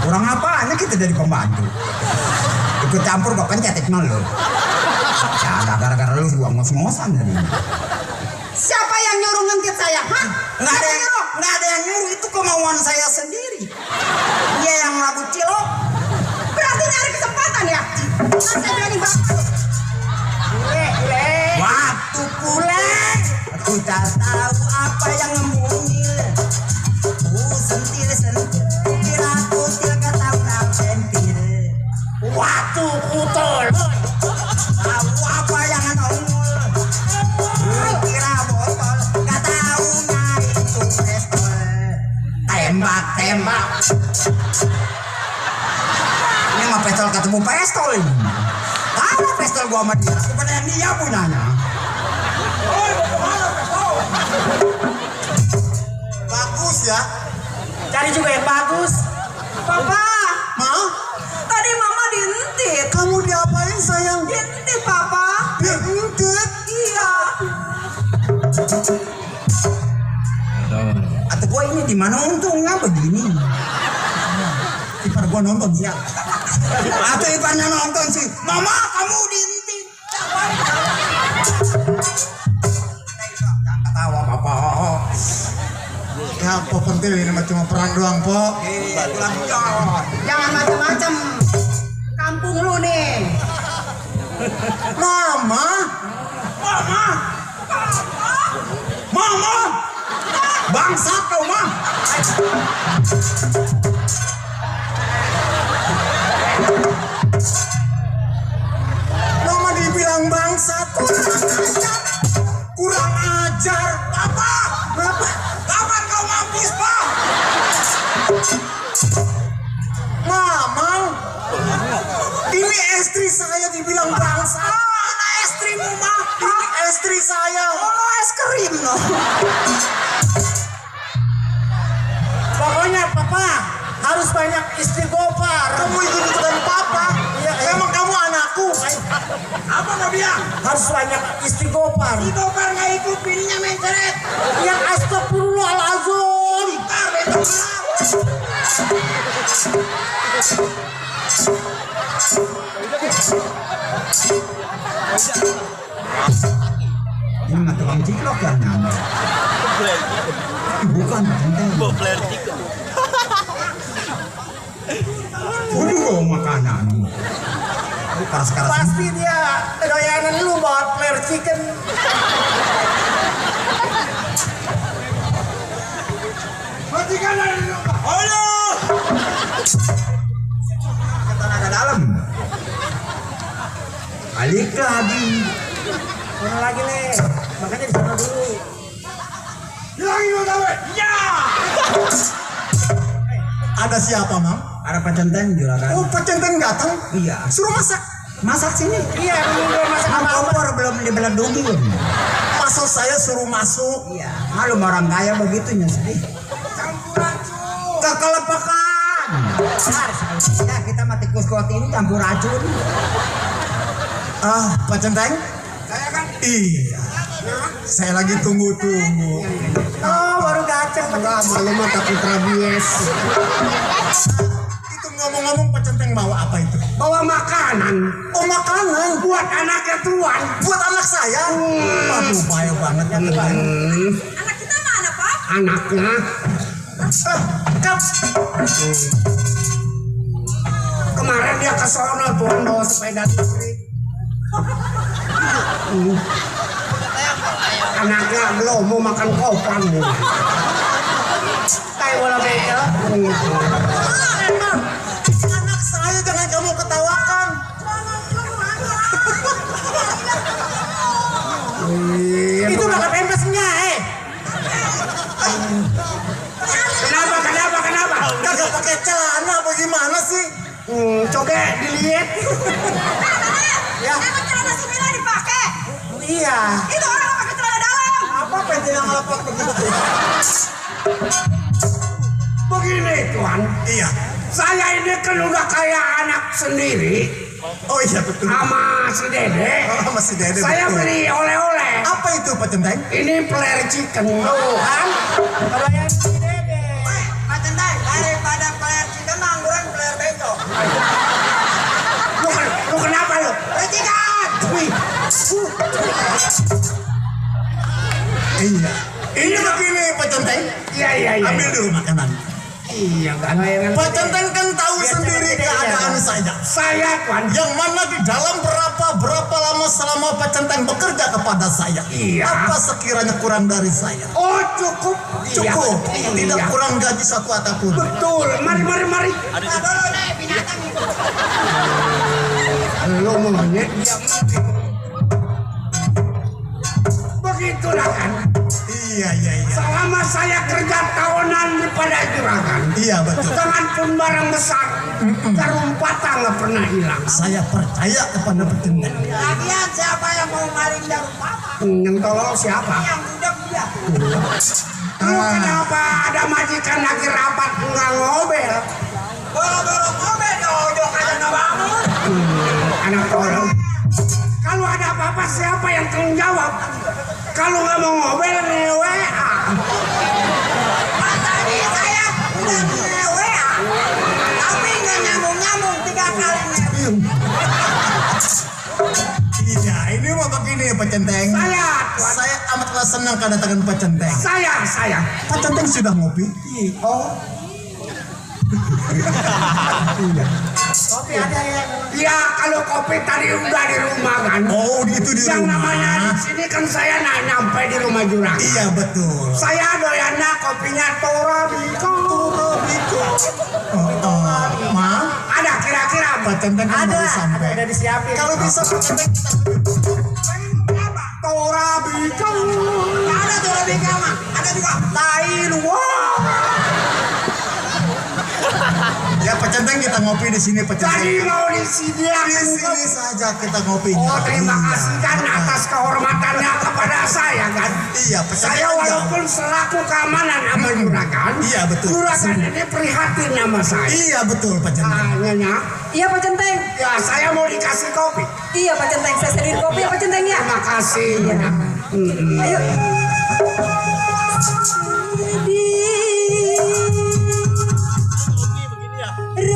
Kurang apanya kita dari pembantu. Ikut campur gak pencetik nol lo. Ya gara-gara lu gua ngos-ngosan tadi. Siapa yang nyuruh ngintip saya? Hah? Nggak ada Siapa yang nyuruh? nggak ada yang nyuruh, itu kemauan saya sendiri. Dia yang lagu cilok. Berarti nyari kesempatan ya? Kan saya berani banget. Le. Waktu pulang, aku tak tahu apa yang mungil. Ku sentil-sentil, kira kutil kata orang pentil. Waktu putol. Tahu apa yang nongol. Ku kira botol, gak taunya itu pistol. Tembak, tembak. Ini mah pistol ketemu pistol ini. Kalah pistol gua sama dia, kemudian dia punyanya. Bagus ya. Cari juga yang bagus. Papa, Ma, tadi mama diintip. kamu diapain sayang? Diintip, Papa. Diintip. Iya. Atau gua ini di mana untungnya begini? Ipar gua nonton siap. Atau iparnya nonton sih. Mama kamu diintip. Jangan ketawa papa. Ya, apa penting ini mah cuma perang doang, Po. Pulang jalan. Jangan macam-macam. Kampung lu nih. Mama, Mama. Mama. Bangsat kau mah. Mama dibilang bangsat. Kurang ajar. Apa? Kapan kau mampus pak? Mama, ini istri saya dibilang bangsat. Mana istrimu mah? Ini istri saya. Oh es krim no. Pokoknya papa harus banyak istighfar. Kamu ikut-ikutan papa. Iya, iya. Emang kamu anakku. Apa mau dia? Harus banyak istighfar. Si Gopar nggak ikut bininya menceret. Yang astagfirullahaladzim. Ntar besok malam. Ini mah tukang cilok yang nyampe. Bukan penting. Udah bawa makanan. Sekarang Pasti dia doyanan lu bawa flare chicken. matikan dari rumah. Halo. Tenaga dalam. Balik lagi. Mana lagi Le? Makanya di sana dulu. Bilangin lo tahu. Ya. Ada siapa, Mam? Ada pecenteng juragan. Oh, pecenteng datang. Iya. Suruh masak. Masak sini. Iya, dulu belum masak Kan apa-apa. kompor belum dibeledugin. Maksud saya suruh masuk. Iya. Malu orang kaya begitunya sih. Kekelepakan. Ya kita mati tikus ini campur racun. Ah, pecenteng? Saya kan. Iya. Saya lagi tunggu-tunggu. Oh, baru gaceng. Enggak, malu mah takut rabies. Itu ngomong-ngomong Pak Centeng bawa apa itu? Bawa makanan. Oh makanan Buat anaknya tuan. buat anak saya. Aduh bahaya banget Pak Centeng. Anak kita mana, Pak? Anaknya. Kap. Kemarin dia ke sono tuan bawa sepeda listrik. Anaknya belum mau makan kopang. Kayak bola bekel. Anak saya jangan kamu ketawakan. Itu bakal pempesnya, Kenapa? Kagak pakai celana apa gimana sih? Coba dilihat. Ya. Emang celana Sumila dipakai? Iya. Itu orang pakai celana dalam. Apa pentil yang ngelepak begitu? Begini tuan. Iya. Saya ini kan udah kayak anak sendiri. Oh iya betul. Sama si Dede. Oh, masih Dede. Saya betul. beli oleh-oleh. Apa itu Pak Centeng? Ini player chicken. Tuh kan. Kalau yang si Dede. Pak Centeng, daripada player chicken angguran player bengkok. Lu kenapa lu? Percikan. Wih. Iya. Ini begini Pak Centeng. Iya. Ambil dulu makanan. Iya kan. Pak Centeng kan tahu Biar sendiri Centeng keadaan ya. saya. Saya tuan. Yang mana di dalam berapa lama selama Pak Centeng bekerja kepada saya. Iya. Apa sekiranya kurang dari saya? Oh cukup. Cukup. Iya. Tidak kurang gaji satu ataupun. Betul. Mari. Lu monyet dia. Begitulah kan. Iya. Selama saya kerja tahunan di pada juragan. Iya betul. Tangan pun barang besar. Karumpata nggak pernah hilang. Saya percaya kepada Pak Centeng. Lagian siapa yang mau maling dari papa? Yang tolong siapa? Yang udah dia. Lu kenapa ada majikan lagi rapat nggak ngobel? Boro-boro mobil dong, aja nggak bangun. Anak tolong. Kalau ada apa-apa siapa yang tanggung jawab? Kalau nggak mau ngobel WA. Pak tadi saya udah nge-WA. Tapi nggak nyambung 3 kali nge-WA. Iya, ini mau begini Pak Centeng. Tuan. Saya amatlah senang kedatangan Pak Centeng. Saya. Pak Centeng sudah ngopi? Oh, Kopi ada ya. ya kalau kopi tadi udah di rumah kan. Oh, itu di Yang rumah. namanya di sini kan saya nggak nyampe di rumah juragan. Iya betul. Saya doyannya kopinya Torabiko. Ma, Ada kira-kira Pak Centeng kan baru sampai. Ada disiapin. Kalau bisa Pak Centeng kita Torabiko. Ada Torabika mah. Ada juga. Tai luar. Ya Pak Centeng kita ngopi di sini Pak Tadi Centeng. mau disediakan. Di sini saja kita ngopinya. Oh terima Iya. kasih kan atas kehormatannya kepada saya kan. Iya Pak Centeng. Saya walaupun selaku keamanan sama juragan. Iya, betul. Juragan ini prihatin sama saya. Iya betul Pak Centeng. Nyonya, Iya, Pak Centeng. ya saya mau dikasih kopi. Iya, Pak Centeng. Saya sediain kopi ya, Pak Centeng ya. Terima kasih. Ayo.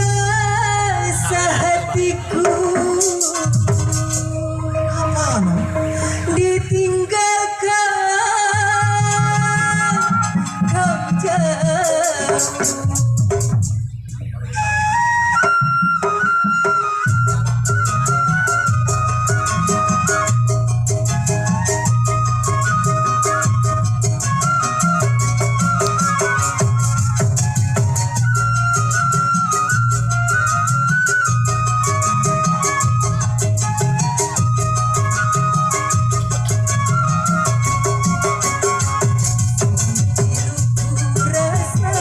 Rasa hatiku Apaan? ditinggalkan kau jauh. Rasa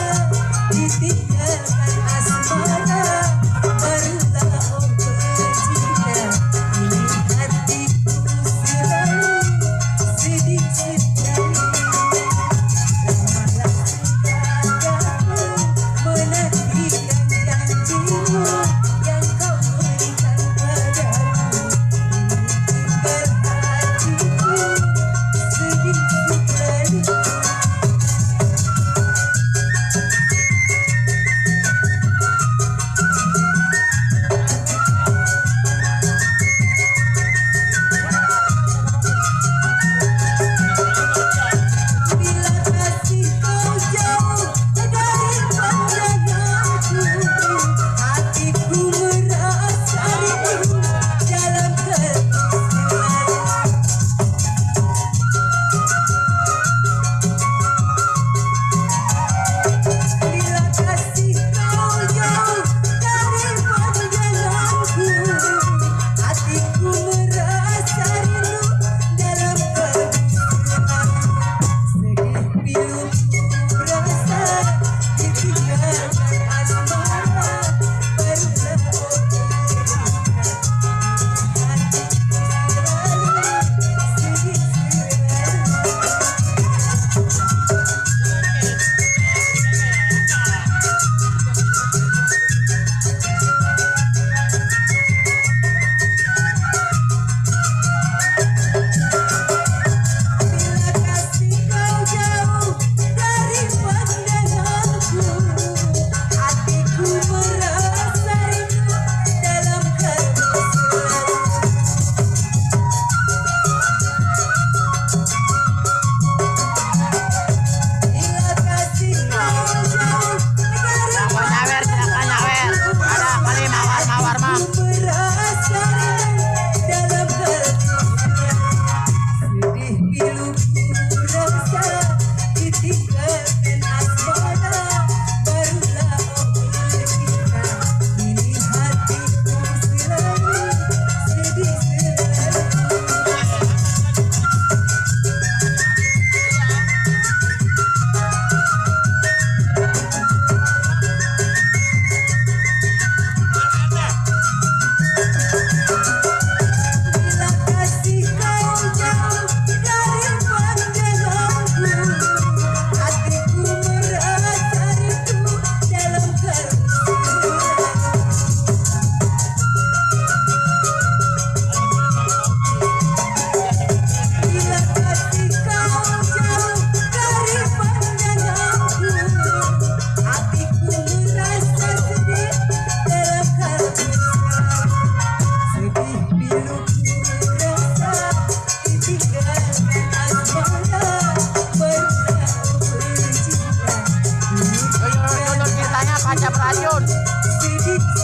kaca beracun.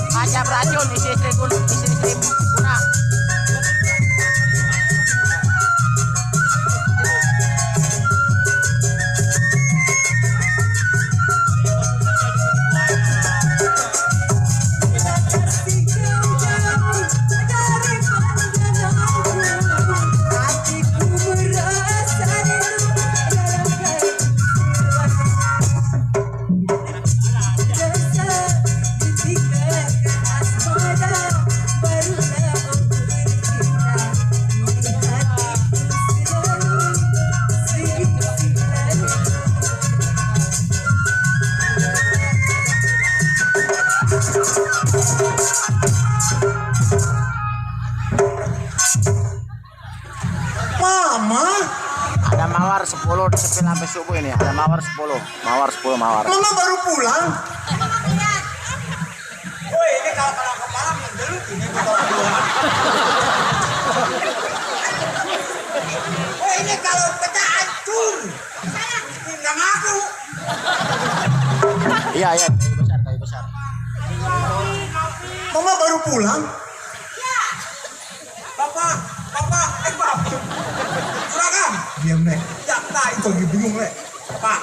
Kaca beracun istri-istri guna. Mama, Ada mawar 10 disepil sampai subuh ini. Ada mawar 10. Mawar 10 mawar. Mama baru pulang. Woi, ini kalau kepala mendelut ini Woi, ini kalau pecah hancur. Pinggang aku. Iya, kayu besar. Mama baru pulang. Bapak, juragan. Diam, Nek. Ya, nah itu lagi bingung, Le. Pak,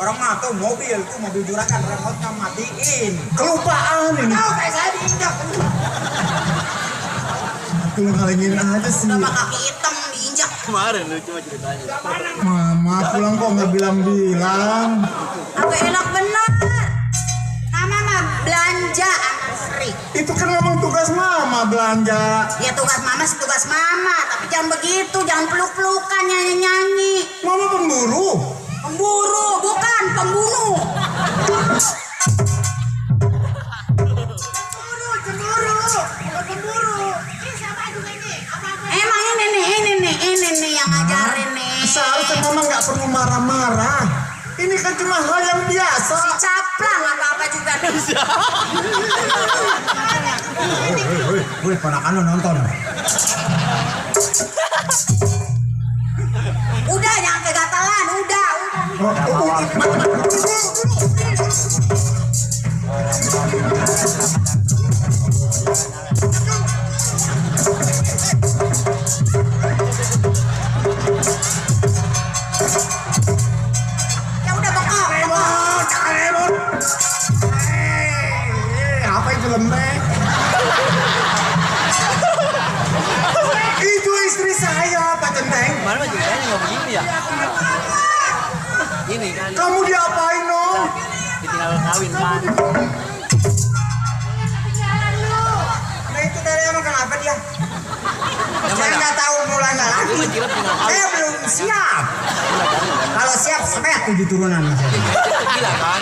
orang mah tuh mobil juragan remote-nya matiin. Kelupaan ini. Tahu kayak saya diinjak. Lu ngalingin aja sih. Sama kaki hitam diinjak. Kemarin lu cuma ceritanya. Mama pulang kok nggak bilang-bilang. Aku enak bener. Mama mah belanja anak Sri. Itu kan memang tugas Mama belanja. Ya tugas mama sih tugas mama, tapi jangan begitu, jangan peluk-pelukan nyanyi-nyanyi. Mama pemburu. Pemburu, bukan pembunuh. Emang ini nih yang ngajarin nih. Seharusnya Mama nggak perlu marah-marah. Ini kan cuma hal yang biasa. Si caplang apa-apa juga nih. Woi, ponakan lo nonton. Udah jangan kegatalan, udah. Ya udah bokok. Apa itu lembek? Itu istri saya, Pak Centeng. Kemarin mah ceritanya nggak begini ya. Ini kan Kamu diapain, Nong? ditinggal kawin Pak. Nah itu dari emang kenapa dia? Saya nggak tahu mulanya lagi. Itu cilep tinggal kawin. Saya belum siap. Kalau siap sampai 7 turunan mas. Gila kan?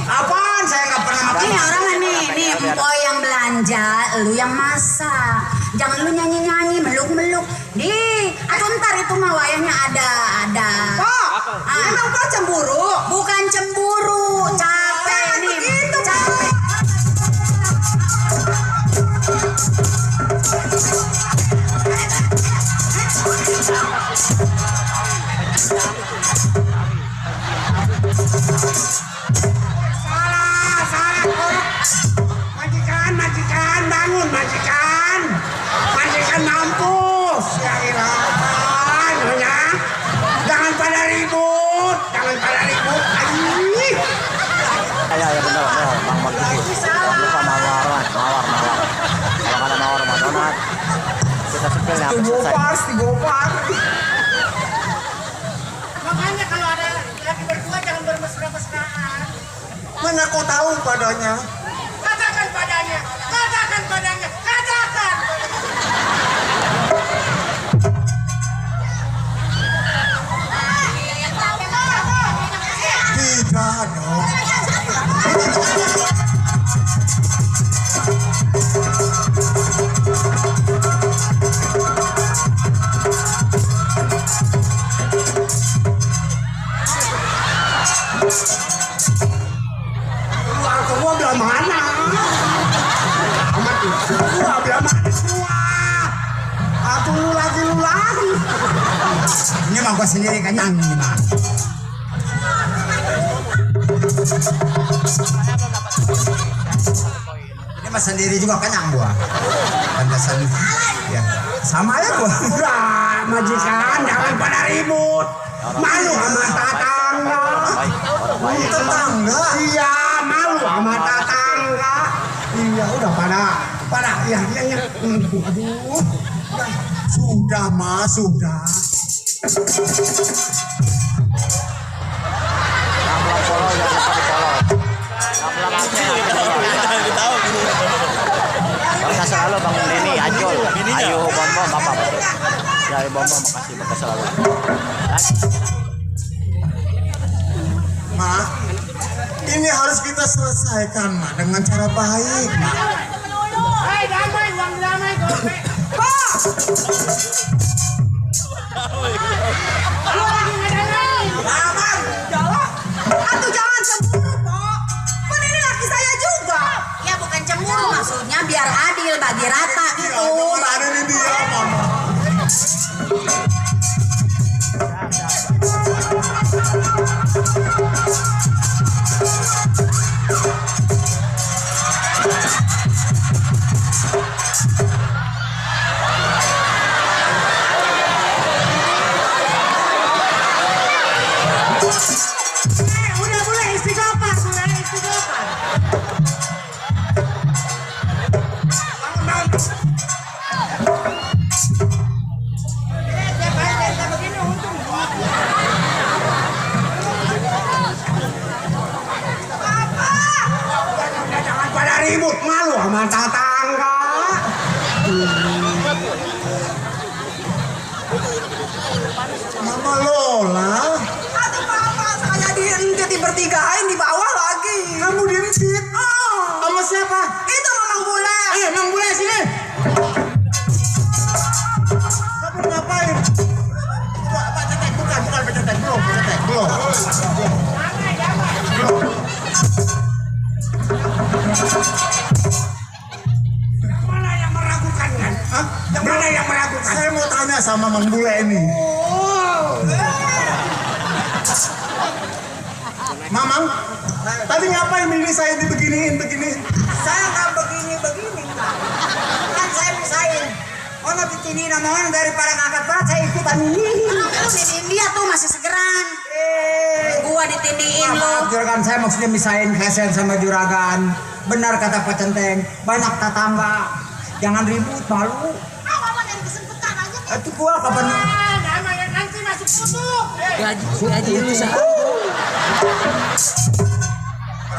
Apaan? Saya nggak pernah Ini makan. orang nih empok yang belanja, lu yang masak. Jangan lu nyanyi-nyanyi, meluk-meluk. Aduh ntar itu mah wayahnya ada. Emang kok cemburu? Bukan cemburu, capek nih. Capek. Majikan, bangun majikan. Majikan mampus. Ya ilah, nyonya. Jangan pada ribut. Ya benar. Bang Gigi. Jangan lupa mawar. Kalau ada mawar mah donat. Kita sepil ya. Gopar. Makanya kalau ada laki berdua jangan bermesra-mesraan. Mana kau tahu padanya? Katakan padanya. Tidak, dong. Semua belah mana? Amat tuh. Semua belah mana semua? Atuh lu lagi. Ini mah gua sendiri kenyang ini mah. Saya belum dapat apa sendiri juga kenyang gua. Pantesan ya. Sama ya gua. Udah, majikan jangan pada ribut. Malu sama tetangga. Tetangga. Iya, malu sama tetangga. Iya, udah pada ya. Aduh. Sudah mas, sudah. Yang belum follow jangan lupa di follow. Yang belum aktif Bakal selalu Bang Dini, Acul, Ayu, Bom, Bapak. Ya, Bom, makasih bakal selalu. Ma, ini harus kita selesaikan ma dengan cara baik ma. Atuh jangan cemburu, Pok. Kan ini laki saya juga. Ya bukan cemburu maksudnya biar adil bagi rata gitu. Ada di dia mama. Udah boleh istighfar. Jangan pada ribut, malu sama tetangga. Mama Lola, Aduh Papa, saya di bertigain di bawah lagi. kamu diintit. Sama siapa? Itu Mamang Bule. Mang Bule sini. Kamu ngapain? Pak Cetek, bukan Pak Cetek, belum. Mana yang meragukan kan? Hah? Mana yang meragukan? Saya mau tanya sama Mang Bule ini. Mamang, tadi ngapain ini saya dibeginiin begini? Saya nggak begini-begini, Pak. Kan saya misain. Ono ditini nama orang daripada ngangkat berat saya ikutan ini. Lu ditindihin dia tuh masih segeran. Gua ditindihin lu. Maaf, juragan saya maksudnya misain Hesen sama juragan. Benar kata Pak Centeng, banyak tetangga. Jangan ribut, malu. Mama dari kesempetan aja. Itu gua kapan?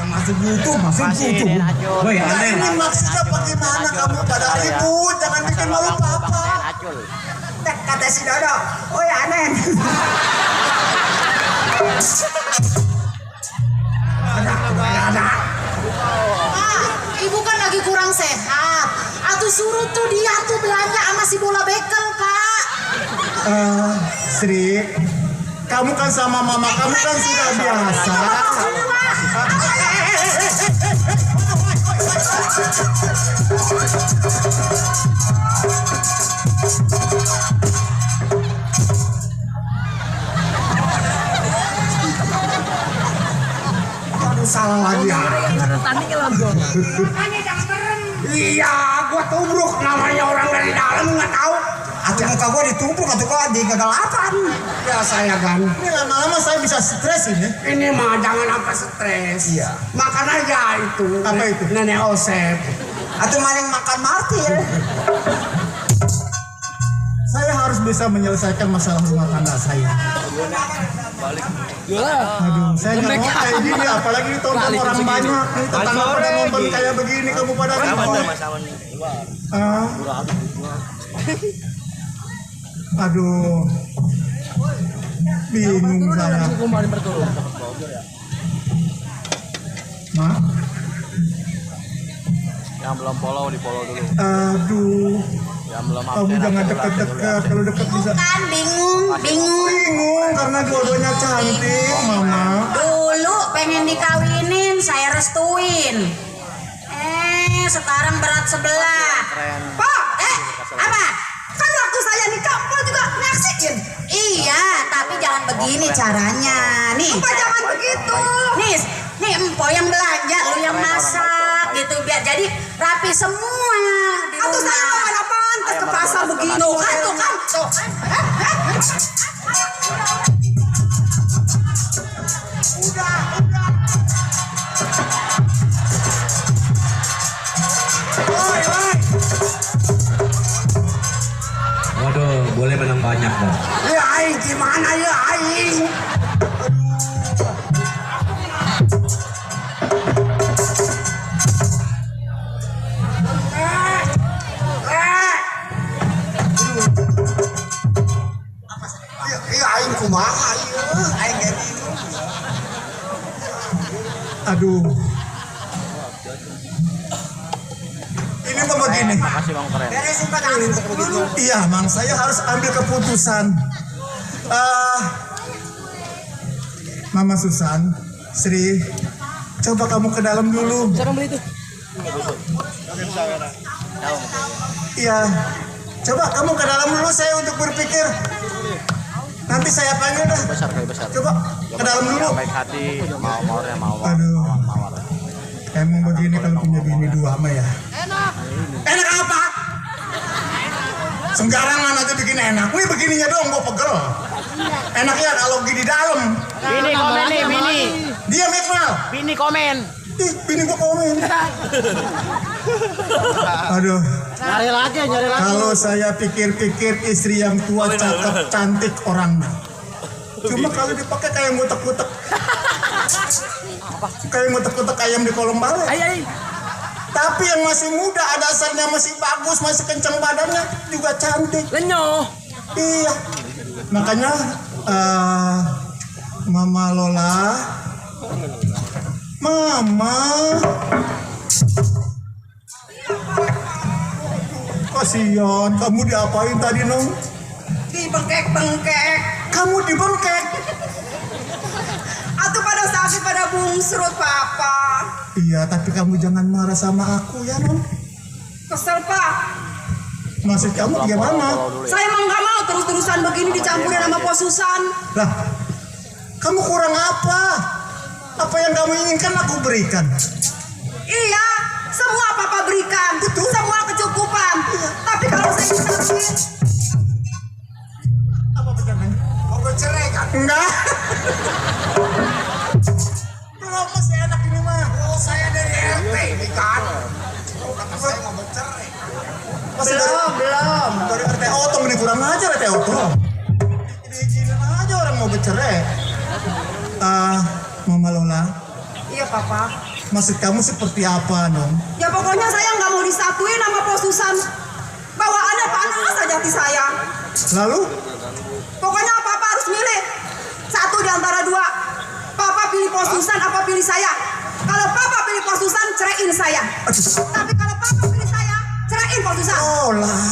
Masuk YouTube. Ini Acul. Woi, Nah, aneh. ini maksudnya bagaimana kamu pada ribut? Jangan bikin malu papa. Acul. Kata si Dodo, oh ya aneh. Ada. Pak, ibu kan lagi kurang sehat. Atuh suruh tuh dia tuh belanja sama si bola bekel, Pak. Sri, kamu kan sama mama kamu kan sudah biasa. Aduh, salah lagi ya. Iya, gua tubruk namanya orang dari dalam nggak tahu. Atuh muka gua ditumpuk atau kok di kegelapan. Ya saya kan. Ini lama-lama saya bisa stres ini. Ini mah jangan apa stres. Iya. Makan aja itu. Apa itu? Nenek Osep. Atau maling makan martir. Saya harus bisa menyelesaikan masalah rumah tangga saya. Aduh, saya nggak mau kayak gini, apalagi ditonton orang banyak. Nih tetangga pada nonton kayak begini, kamu pada ribut. Aduh, bingung saya. Ma, Yang belum follow di follow dulu. aduh, Yang belum kamu update, jangan update dekat-dekat. Kalau dekat bisa Kan bingung. bingung karena dua-duanya cantik, Mama. Dulu pengen dikawinin, saya restuin. Sekarang berat sebelah. Keren. Pak, apa? Kan waktu saya nikah, Pak juga nyaksiin. Iya, tapi jangan begini caranya. Nih. Apa jangan begitu? Nih empo yang belanja, lu yang masak gitu biar jadi jadi rapi semua di Atuh rumah. saya mah mana pantas ke pasar begini. Tuh kan. Waduh, boleh menang banyak dong. Ya aing gimana ya aing? Iya aing kumaha ieu? Aing ge bingung. Aduh. Ini mah begini. Makasih Bang Keren. Beresin Pak Aing begitu. Iya, Mang, saya harus ambil keputusan. Mama Susan, Sri, coba kamu ke dalam dulu. Iya, coba kamu ke dalam dulu saya untuk berpikir. Nanti saya panggil dah. Besar kayak besar. Coba ke dalam dulu. Yang baik hati, mawar-mawarnya mawar. Aduh, Mawar. emang begini kalau punya bini dua mah ya. Enak apa? Sembarangan aja bikin enak. Wih begininya dong, gua pegel. Enaknya kalau gini dalam. Bini komen nih, Bini. Dia Iqbal. Bini komen. Ih, bini gua komen. Aduh, Nyari lagi. kalau saya pikir-pikir istri yang tua cakep cantik orangnya. Cuma kalau dipakai kayak ngutek-ngutek. Kayak ngutek-ngutek ayam di kolong bale. Tapi yang masih muda, dasarnya masih bagus, masih kenceng badannya juga cantik. Lenyoh. Iya. Makanya Mama Lola, Mama, kasihan kamu diapain tadi Nong? Dibengkek-bengkek. Kamu dibengkek. Atuh pada sakit pada bungsrut papa. Iya, tapi kamu jangan marah sama aku ya Nong. Kesel pak. Maksud kamu gimana? Saya emang gak mau terus-terusan begini dicampurin sama Pos Susan. Lah, kamu kurang apa? Apa yang kamu inginkan aku berikan. Iya, semua papa berikan. Semua kecukupan. Tapi kalau saya disatuin, Apa pertanyaannya? Mau bercerai kan? Enggak. Belum masih enak ini mah. Oh, saya dari RT ini kan. Oh, kata saya mau bercerai. Masih belum. Dari RT Oto ini kurang ajar RT Oto. Diizinin aja orang mau bercerai. Mama Lola, iya papa. maksud kamu seperti apa, Nong? Ya pokoknya saya nggak mau disatuin sama Pos Susan. Bawaannya panas aja hati saya. Lalu? Pokoknya papa harus milih satu di antara dua. Papa pilih Pos Susan apa pilih saya? Kalau papa pilih Pos Susan, ceraiin saya. Tapi kalau papa pilih saya, ceraiin Pos Susan. Oh lah,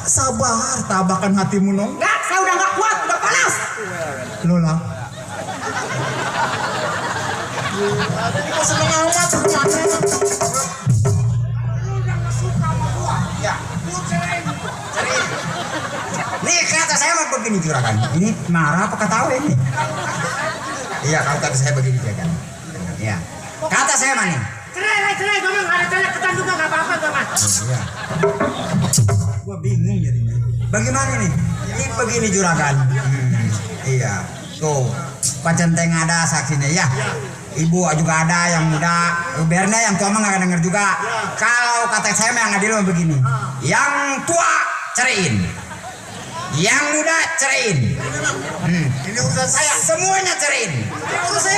sabar, tabahkan hatimu, Nong. Enggak, saya udah nggak kuat, udah panas. Lola. Kok seneng amat semuanya? Ya. Nih kata saya mah begini juragan. Ini marah apa ketawa ini? Iya, kalau kata saya begini juragan. Iya. Kata saya mah nih. Cerai, ngomong ada cerai ketan juga nggak apa-apa, Bang. Iya. Gua bingung jadinya. Bagaimana nih? Ini begini juragan. Iya. Tuh, pacenteng ada saksinya ya. Ibu juga ada yang muda. Biarnya yang tua mah nggak denger juga. Kalau kata saya mah yang adil mah begini. Yang tua ceraiin. Yang muda ceraiin. Ini urusan saya. Semuanya ceraiin.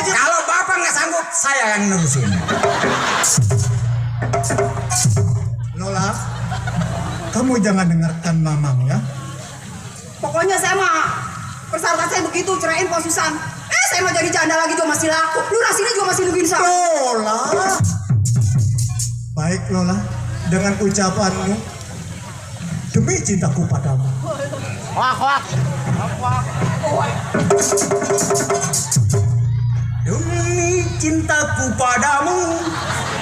Kalau bapak nggak sanggup, saya yang nerusin. Lola, kamu jangan dengarkan Mamang ya. Pokoknya saya mah persyaratan saya begitu, ceraiin Pos Susan. Saya mau jadi janda lagi juga masih laku. Lurah sini juga masih nungguin saya. Lola. Baik Lola, dengan ucapanmu demi cintaku padamu. Wak. Demi cintaku padamu,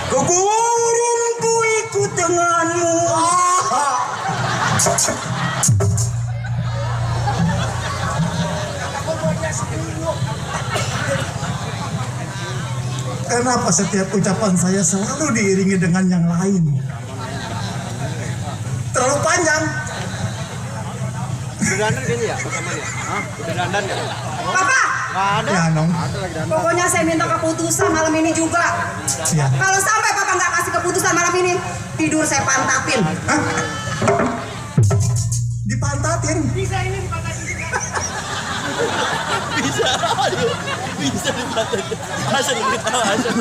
kegurun ku ikut denganmu. Kenapa setiap ucapan saya selalu diiringi dengan yang lain? Terlalu panjang. Udah dandan kayaknya ya? Pasamannya? Hah? Udah dandan ya? Papa, Nggak ada. Ya, Nong. Ada lagi dandan. pokoknya saya minta keputusan malam ini juga. Ya. Kalau sampai papa nggak kasih keputusan malam ini, tidur saya pantapin. Hah? Dipantatin. Bisa dipantatin. Hasan lebih tahu Hasan.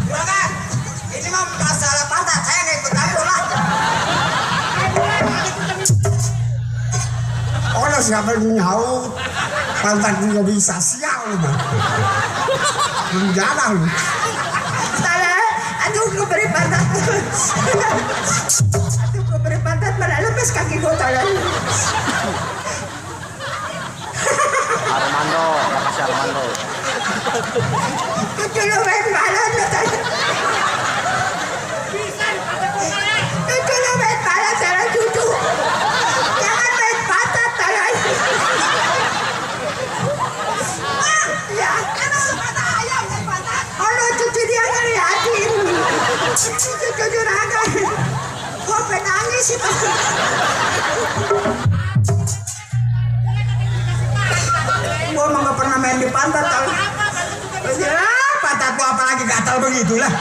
Bukan, ini mah masalah pantat, saya nggak ikut campur lah. Orang siapa yang nyaut pantat juga bisa sial lu bang. Belum jarang lu. Salah, aduh gue beri pantat. Aduh gue beri pantat, malah lepas kaki gue salah. Armando, makasih Armando. Aduh lu main balon lu salah. Aduh lu main balon salah cucu. Jangan main pantat salah. Ya, emang lu kata ayam main pantat. Oh lu cucu dia ngeliatin. Cucu juragan. Gue penangis itu. Gua emang gak pernah main di pantat tau. Ya, pantat gua apalagi gatal begitulah.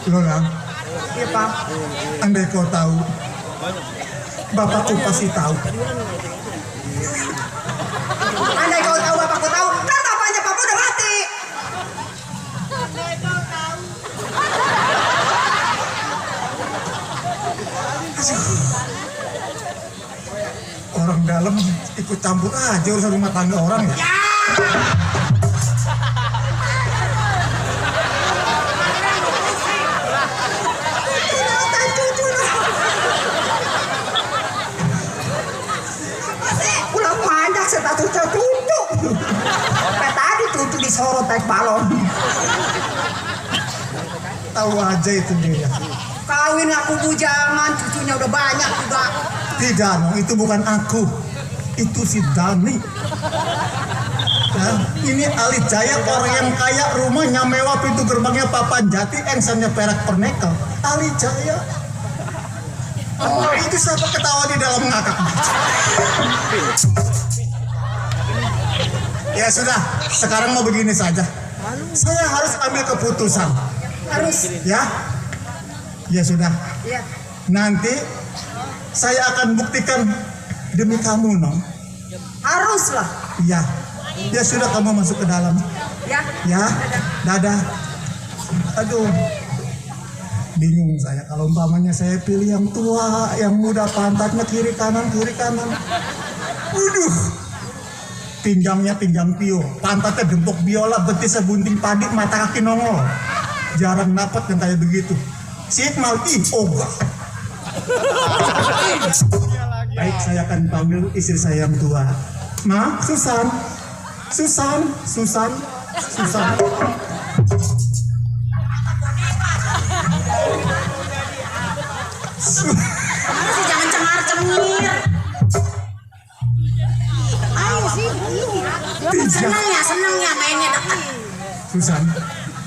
Lola, Iya pak. andai kau tahu, bapakku pasti tahu. Andai kau tahu, bapakku tahu. Kan bapaknya papa udah mati. Orang dalam ikut campur aja urusan rumah tangga orang ya. Tinggalkan cucu lah. Pulang mandak sepatu cucu. Kayak tadi cucu disorot naik balon. Tahu aja itu dia. Kawin aku bujangan, cucunya udah banyak juga. Tidak, Nong, itu bukan aku. Itu si Dani. Ya, ini Ali Jaya, orang yang kaya, rumahnya mewah, pintu gerbangnya papan jati, engselnya perak pernekel. Ali Jaya. Oh, itu siapa ketawa di dalam ngakak? Ya sudah, sekarang mau begini saja. Saya harus ambil keputusan. Harus. Ya, ya sudah. Ya. Nanti saya akan buktikan demi kamu, Nong. Harus lah. Iya. Ya sudah, kamu masuk ke dalam. Ya. Ya, dadah. Aduh, bingung saya kalau umpamanya saya pilih yang tua, yang muda, pantatnya kiri kanan, kiri kanan. Waduh, pinggangnya pinggang pio, pantatnya gembok biola, betisnya bunting padi, mata kaki nongol. Jarang dapat yang kayak begitu. Signal ogah. Baik, saya akan panggil istri saya yang tua. Ma, Susan. Mana sih jangan cengar-cengir. Ayo sih. Senang ya mainnya dekat. Susan,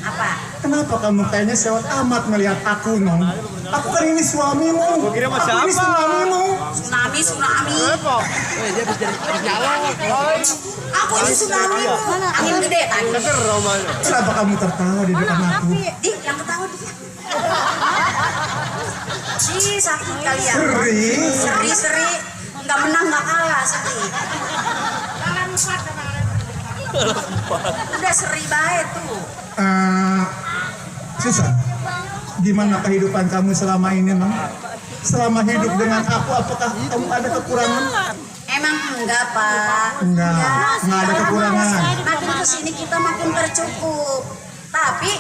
Apa? kenapa kamu kayaknya sewot amat melihat aku, Nong? Aku kan ini suamimu. Aku ini suamimu. Tsunami. Aku ini tsunami. Angin gede tadi. Kenapa kamu tertawa di depan aku? Di, yang ketawa dia. Ih, sakit kali ya. Seri. Nggak menang, nggak kalah, seri. Udah seri baik tuh. Susan, gimana kehidupan kamu selama ini, Nong? Selama hidup dengan aku, apakah kamu ada kekurangan? Emang enggak, Pak. Enggak ada kekurangan. Makin kesini kita makin tercukup. Tapi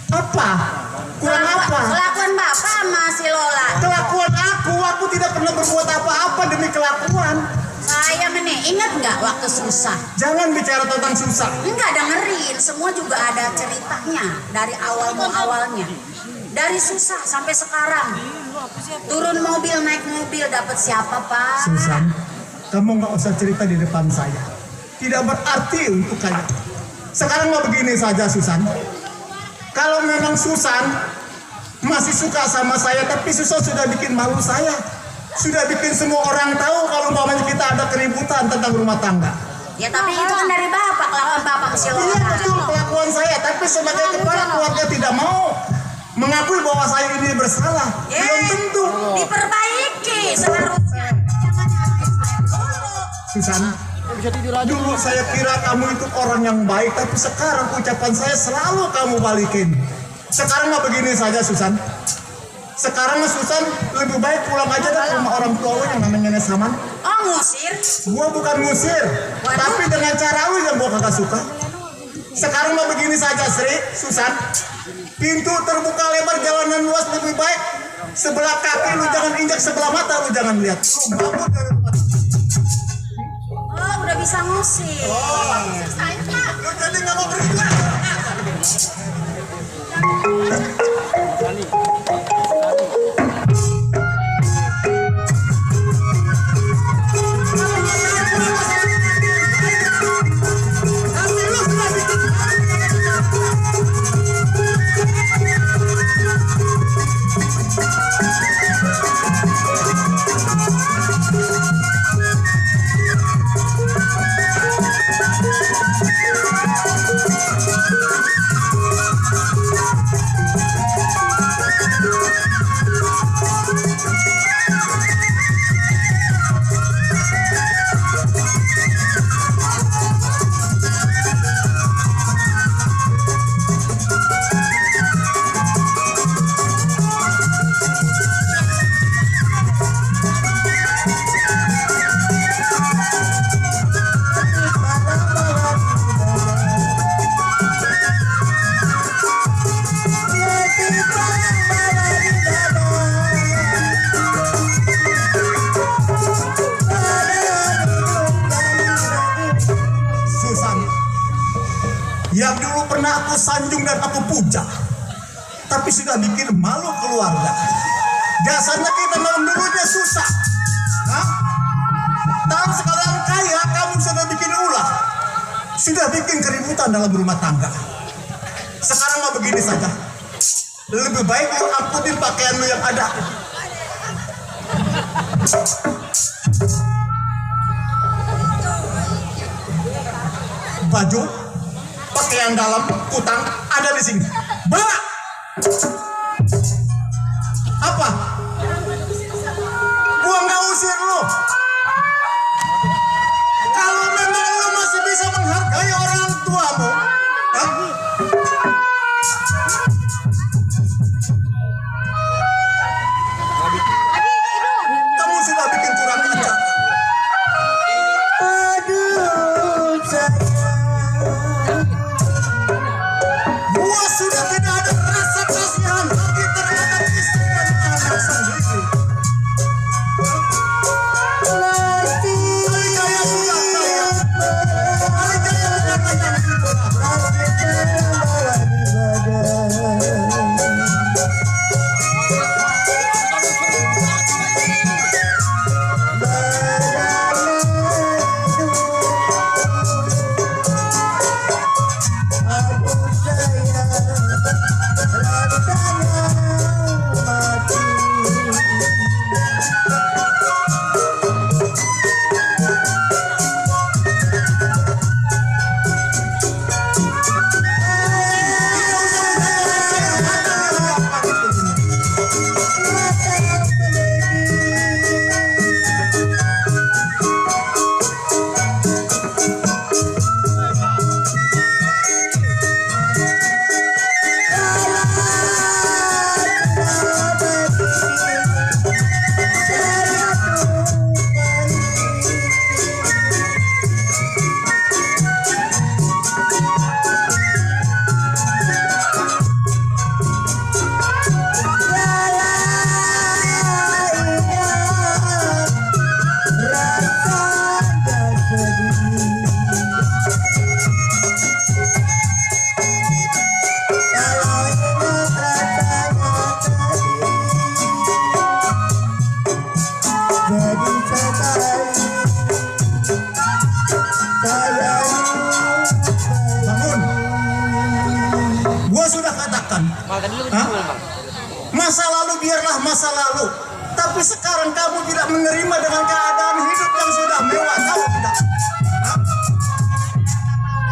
Apa? Kurang apa? kelakuan Bapak sama si Lola. Kelakuan aku tidak pernah berbuat apa-apa demi kelakuan. Saya ingat nggak waktu susah? Jangan bicara tentang susah. Enggak dengerin, semua juga ada ceritanya dari awalnya. Dari susah sampai sekarang. Turun mobil, naik mobil, dapat siapa, Pak? Susan, kamu nggak usah cerita di depan saya. Tidak berarti untuk kalian. Sekarang mau begini saja Susan. Kalau memang Susan masih suka sama saya, tapi Susan sudah bikin malu saya. Sudah bikin semua orang tahu kalau umpamanya kita ada keributan tentang rumah tangga. Ya tapi itu kan dari bapak, kelakuan bapak kecil Iya betul kelakuan saya, tapi sebagai kepala keluarga tidak mau mengakui bahwa saya ini bersalah. Belum tentu. Diperbaiki seharusnya. Susana, dulu saya kira kamu itu orang yang baik, tapi sekarang ucapan saya selalu kamu balikin. Sekarang mah begini saja Susan. Sekarang Susan lebih baik pulang aja ke rumah orang tua lu yang namanya Nenek Saman. Oh ngusir? Gua bukan ngusir, tapi dengan cara lu yang gua kagak suka. Sekarang mah begini saja Sri, Susan. Pintu terbuka lebar, jalanan luas, lebih baik sebelah kaki lu jangan injak, sebelah mata lu jangan lihat. Lu bangun dari rumah. Oh udah bisa ngusir. Lu jadi nggak mau pergi. Yang dulu pernah aku sanjung dan aku puja, tapi sudah bikin malu keluarga. Dasarnya kita malam dulunya susah. Hah? Tahu sekarang kaya, kamu sudah bikin ulah. Sudah bikin keributan dalam rumah tangga. Sekarang mah begini saja. Lebih baik lu angkutin pakaian lu yang ada. Baju, pakaian dalam, kutang ada di sini. Bawa. Apa? Gua nggak usir lu. Kalau memang lu masih bisa menghargai orang tuamu, hah? Kamu sudah bikin kurang ajar. Gua sudah tidak ada rasa kasihan lagi terhadap istri dan anak sendiri. Alijaya sudah kaya. Alijaya sudah kaya. Hah? Masa lalu biarlah masa lalu. Tapi sekarang kamu tidak menerima dengan keadaan hidup yang sudah mewah. Tahu tidak? Hah?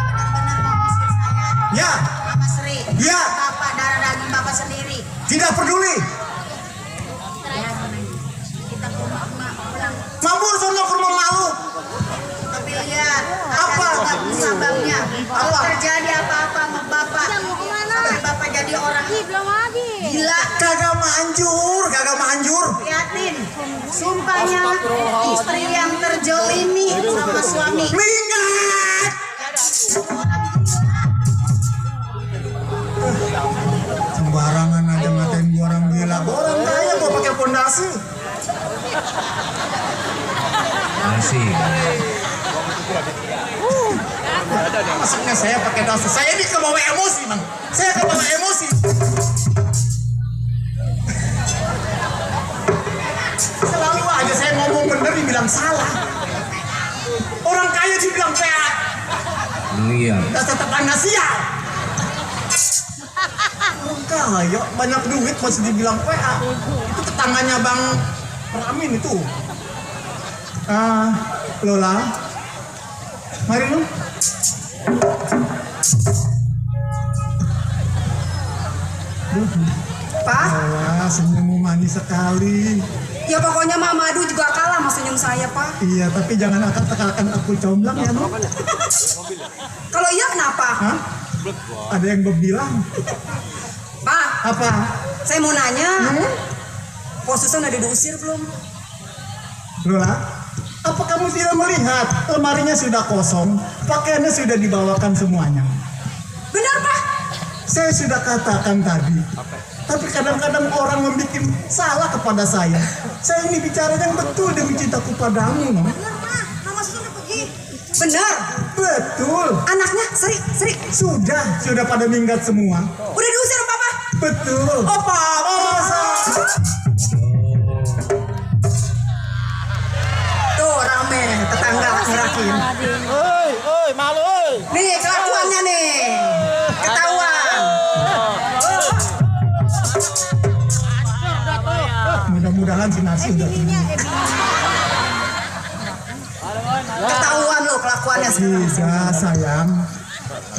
Benar-benar mau usir saya. Ya, Bapak Sri. Ya. Bapak darah daging Bapak sendiri. tidak peduli. Ya, kita ke rumah emak pulang. Mabur sono ke rumah malu. Tapi lihat, Apa? sabangnya. Kalau Apa? terjadi apa-apa sama Bapak, sampai Bapak jadi orang gila. Kagak manjur. Liatin, sumpahnya istri yang terjolimi sama suami. Minggat. Sembarangan aja ngatain gua orang gila. Gua orang kaya gua pakai pondasi. Masih. Maksudnya saya pakai dasi. Saya ini kebawa emosi, Bang. Saya kebawa emosi. Selalu aja saya ngomong bener dibilang salah. Orang kaya dibilang sehat. Iya. Dasar tetangga sial. Orang kaya banyak duit masih dibilang PA. Itu tetangganya Bang Ramin itu. Lola, mari lu. Pak, Wah, senyummu manis sekali. ya pokoknya Mak Madu juga kalah sama senyum saya, Pak. Iya, tapi jangan tekan aku comblang ya, no? Kalau iya kenapa? Hah? Ada yang berbilang. Pak, Apa? saya mau nanya. Pos Susan udah diusir belum? Lola, apa kamu tidak melihat lemarinya sudah kosong, pakaiannya sudah dibawakan semuanya? Benar, Pak? Saya sudah katakan tadi. Tapi kadang-kadang orang membuat salah kepada saya. Saya ini bicara yang betul demi cintaku padamu, no? Benar, Pak. Nama Susan udah pergi. Benar. Betul. Anaknya, Sri. Sudah pada minggat semua. Udah diusir, Papa. Betul. Oh, Papa. Tuh, rame. Tetangga ngerakin. Oi, malu oi. Nih, kelakuannya nih. Ketahuan. Mudah-mudahan si Nasi udah terima. Ketahuan lo kelakuannya. Tidak, sayang.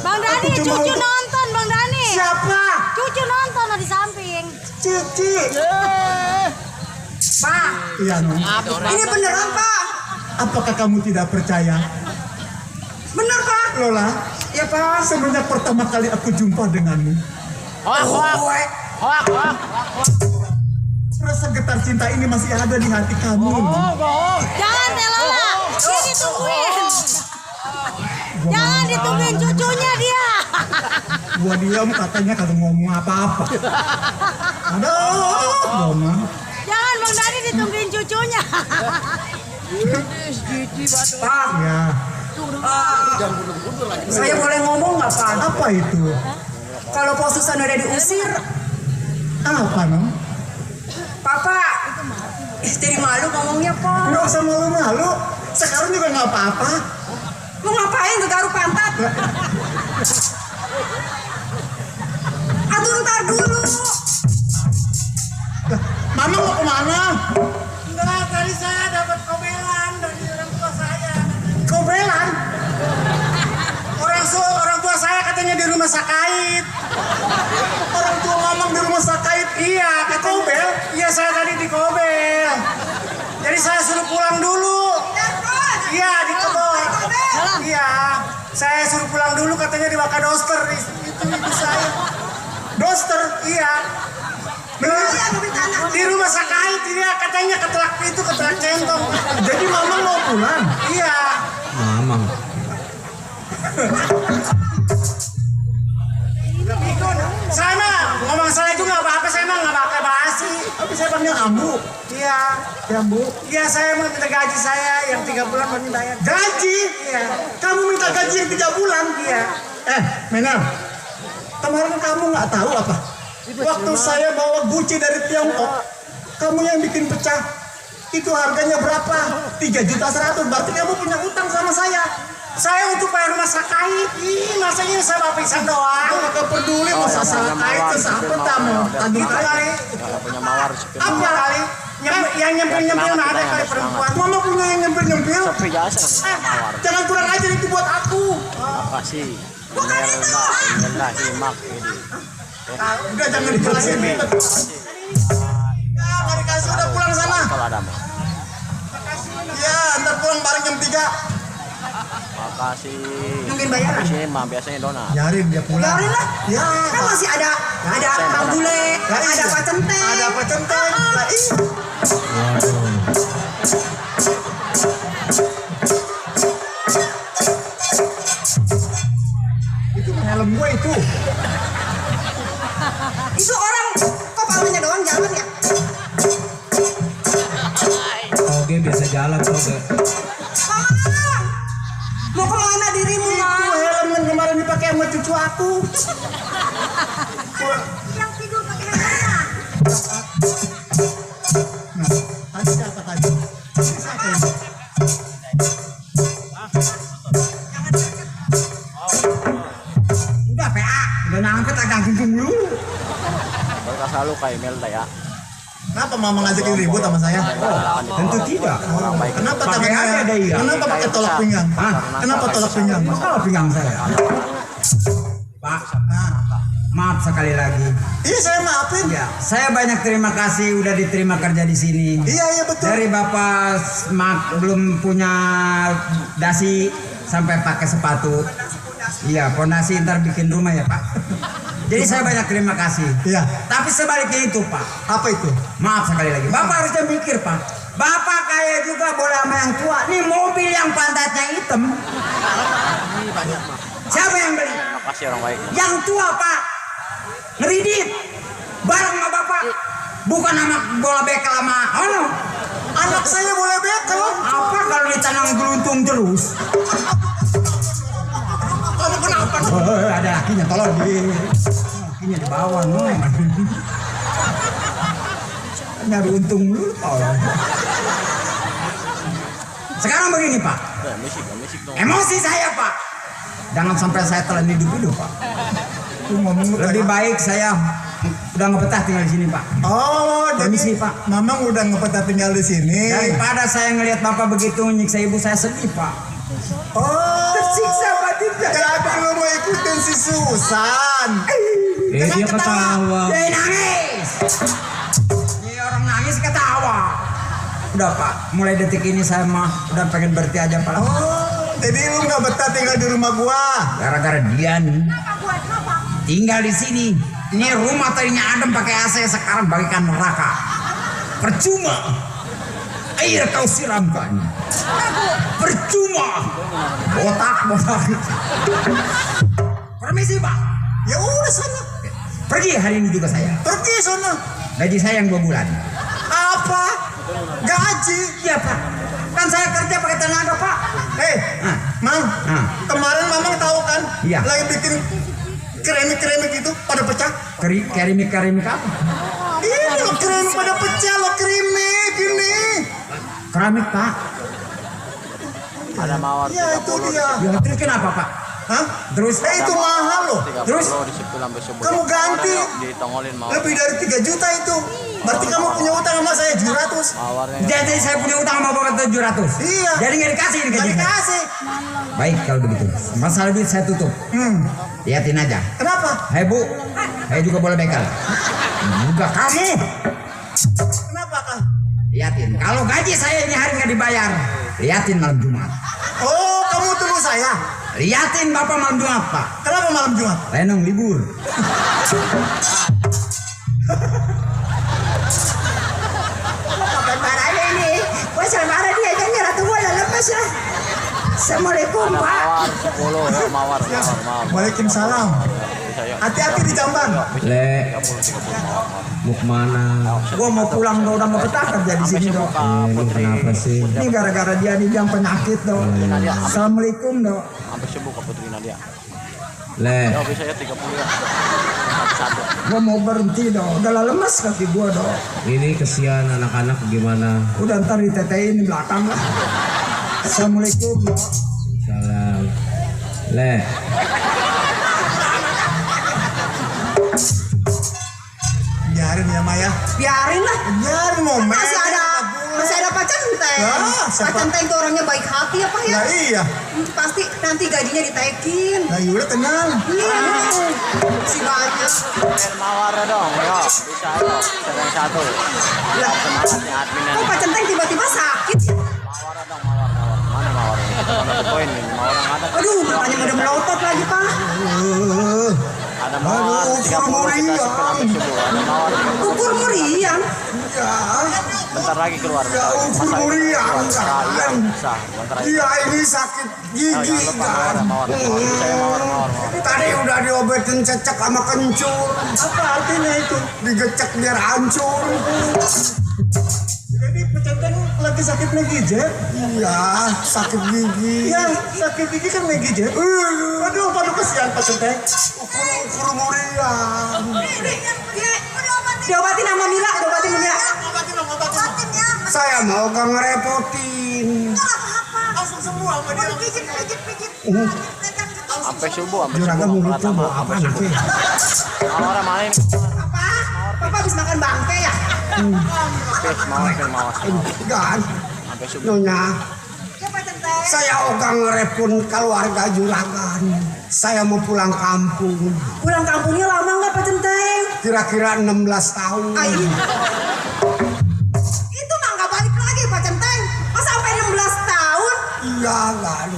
Bang Dani, Aku cuma cucu untuk- nonton Bang Dani. Siapa? Cucu nonton di samping. Cici. Pak, Iya, no. ini beneran, Pak. Apakah kamu tidak percaya? Bener, Pak. Lola, Ya, Pak. semenjak pertama kali aku jumpa denganmu, Gue. rasa getar cinta ini masih ada di hati kamu. Jangan Telala, ini tungguin. Jangan ditungguin cucunya dia. Gua diam katanya kagak ngomong apa-apa. Aduh, Mama. Jangan Bang Dani ditungguin cucunya. Pak, Ya, saya boleh ngomong nggak, Pak? apa itu? Kalau Pos Susan udah diusir, Apa, no? Papa, jadi malu ngomongnya, Pak. Nggak usah malu-malu. Sekarang juga nggak apa-apa. Mau ngapain ke garuk pantat? Aduh, ntar dulu. Lah, Mama mau kemana? Enggak, tadi saya dapat kobelan dari orang tua saya. Kobelan? Orang tua saya katanya di rumah sakit. Orang tua Mamang di rumah sakit. Iya, Di Kobel? Iya, saya tadi di Kobel. Jadi saya suruh pulang dulu. Iya, di Kobel. Iya, saya suruh pulang dulu katanya di Wakadoster. Itu ibu saya. Doster? Iya. Di rumah sakit dia katanya ketelak centong. Jadi Mamang mau pulang? Iya. Mamang. Saya mah ngomong salah juga apa-apa, saya mah nggak pakai basi. Tapi saya panggil Ambu. Iya. Ya, Bu. Iya, saya mau minta gaji saya yang 3 bulan baru dibayar. Gaji? Iya. Kamu minta gaji yang 3 bulan? Iya. Menel. Kemarin kamu nggak tahu apa? Waktu saya bawa Gucci dari Tiongkok, kamu yang bikin pecah. Itu harganya berapa? 3.100.000. Berarti kamu punya utang sama saya. Saya untuk bayar masa kait. Ih, masanya sama pisan doang. Aku gak peduli masalah kait ke siapa tamu. Tadi Itu kali. Kalau punya mawar sepi. Apa kali? Yang nyempil-nyempil mah ada kali perempuan. Mama punya yang nyempil-nyempil. Sepi jasa mawar. Jangan kurang ajar itu buat aku. Makasih. Inilah himak ini. Udah jangan dijelasin. Ya, nggak dikasih udah pulang sana. Kalau ada mah. Ya, ntar pulang bareng jam 3. Makasih. Mungkin bayaran. Di sini mah biasanya donat. Biarin dia pulang. Biarin lah. Ya. Kan masih ada Kang Bule, Lah, iya. ada Pak Centeng. Ada apa centeng? Lah, ih. Itu helm gue itu. Itu orang kok palanya doang jalan ya? Oke biasa jalan Toge. Mama, mau kemana dirimu, Itu Mam? helm yang kemarin dipakai sama cucu aku. Yang tidur pakai helm. Tadi siapa tadi? Siapa ini? Udah PA, udah nangkep agak gunggung dulu. Mereka selalu kayak Melda ya. Kenapa mama ngajakin ribut sama saya? Tentu tidak. Orang baik. Kenapa Pakai tangannya? aja deh, iya. Kenapa pakai tolak pinggang? Hah? Kenapa tolak pinggang? Masalah pinggang saya. Pak, maaf sekali lagi. Iya saya maafin. Ya, saya banyak terima kasih udah diterima kerja di sini. Iya betul. Dari Bapak belum punya dasi sampai pakai sepatu. Iya, pondasi ntar bikin rumah ya Pak. Jadi saya banyak terima kasih. Iya. Tapi sebaliknya itu Pak, Apa itu? maaf sekali lagi. Bapak harusnya mikir Pak. Bapak kaya juga boleh sama yang tua. Nih mobil yang pantatnya hitam. Siapa yang beli? Makasih orang baik. Yang tua Pak. Ngeridit. Bareng sama Bapak. Bukan anak bola bekel sama ono. Anak saya boleh bekel. Apa kalau ditanam geluntung terus? Kamu kenapa? Oh, ada lakinya, tolong di lakinya di bawah no. Nyari untung dulu tolong. Sekarang begini Pak, Musik dong. emosi saya Pak. Jangan sampai saya telan hidup Pak. Lu ngomong lu Lebih baik saya udah nggak betah tinggal di sini Pak. Oh, Permisi, jadi Pak. Mamang udah ngepetah tinggal di sini. Daripada saya ngelihat Bapak begitu nyiksa ibu saya sedih Pak. Oh, Tersiksa batinnya. jadi lu mau ikutin si Susan. Dia ketawa. Dia nangis. Dia orang nangis ketawa. Udah Pak, mulai detik ini saya mah udah pengen berhenti aja Pak. Oh, jadi lu nggak betah tinggal di rumah gua. Gara-gara dia nih tinggal di sini. Ini rumah tadinya adem pakai AC, sekarang bagikan neraka. Percuma. Air kau siramkan. Percuma. Botak. Permisi Pak. Ya udah sana. Pergi hari ini juga saya. Pergi sana. Gaji saya yang 2 bulan. Apa? Gaji? Iya Pak. Kan saya kerja pakai tenaga Pak. Nah, Mang. Nah. Kemarin Mamang tahu kan? Iya. Lagi bikin keramik gitu pada pecah. Kerimik apa? Ini lo keramik pada pecah lo keramik ini. Keramik Pak. Ada mawar Ya itu 30. dia. Ya terus kenapa Pak? Hah? Terus Itu mahal loh. 30 Terus? disipil sampai subuh. Kamu ganti. Ditongolin mawar. Lebih dari 3 juta itu. Berarti kamu punya utang sama saya 700. Mawarnya. jadi saya punya utang sama Bapak 700. Iya. Jadi nggak dikasih ini Gak gaji. dikasih. Baik kalau begitu. Masalah duit saya tutup. Liatin aja. Kenapa? Hei Bu, saya juga boleh bekal. Juga kamu. Kenapa Kang? Liatin. Kalau gaji saya ini hari nggak dibayar, liatin malam Jumat. Oh, kamu tunggu saya. Liatin Bapak malam Jumat Pak. Kenapa malam Jumat? Lenong libur. Parahnya ini, pasal marah dia jangan ratu bola lepas lah. Assalamualaikum Ada Pak. mawar 10 ya mawar. Waalaikumsalam. Hati-hati di jamban. Le, mau kemana? Gua mau pulang dong, udah nggak betah kerja di sini dong. Lu kenapa sih? Ini gara-gara dia nih yang penyakit dong. Assalamualaikum dong. Sampai subuh ke Putri Nadia. Le, Ya bisa ya 30 ya. Satu. Gua mau berhenti dong. Udah lah lemas kaki gua dong. ini kesian anak-anak gimana? Udah ntar ditetein di belakang lah. Assalamualaikum dong. Salam. Le. Biarin ya Maya. Biarin lah. Biarin momen. Masih ada Pak Centeng. Nah, siapa? Pak Centeng tuh orangnya baik hati ya Pak ya. Nah iya. Pasti nanti gajinya ditekin. Nah iya udah tenang. Si banyak. Mawar dong, yo. Bisa yo. Sedang satu. Semangat nih adminnya. Kok Pak Centeng tiba-tiba sakit ya? Mawar dong, mawar. Mana mawar ini? Mana poin ini? Mawar yang ada. Aduh, matanya udah melotot lagi Pak. Ada mawar 30 kita sepuluh sampai subuh. Ada mawar. Ukur murian. Ya. Bentar lagi keluar. Ya ukur muriang Iya, kan. bisa. Bentar lagi. Iya ini sakit Oh, gigi jangan lupa kan. mawar. Saya mawar. Tadi udah diobatin cecek sama kencur. Apa artinya itu? Digecek biar hancur. Jadi Pecenteng lagi sakit negijet? Iya, sakit gigi. Ya, sakit gigi kan negijet. Aduh kesian Pecenteng. Ukur muriang. Diobatin sama Mila, diobatin sama Mila. Saya mau gak ngerepotin. Langsung semua sama dia. Pijit. Sampai subuh, sampai Juragan subuh. mulutnya mau apa nanti? Mawar mana ini? Apa? Papa habis makan bangke ya? Mawar. Gan, Sampai subuh. Nyonya, Ya Pak Centeng. saya ogah ngerepon keluarga juragan. Saya mau pulang kampung. Pulang kampungnya lama nggak Pak Centeng? Kira-kira 16 tahun. Itu mah nggak balik lagi Pak Centeng. Masa sampai 16 tahun? Iya, Gan.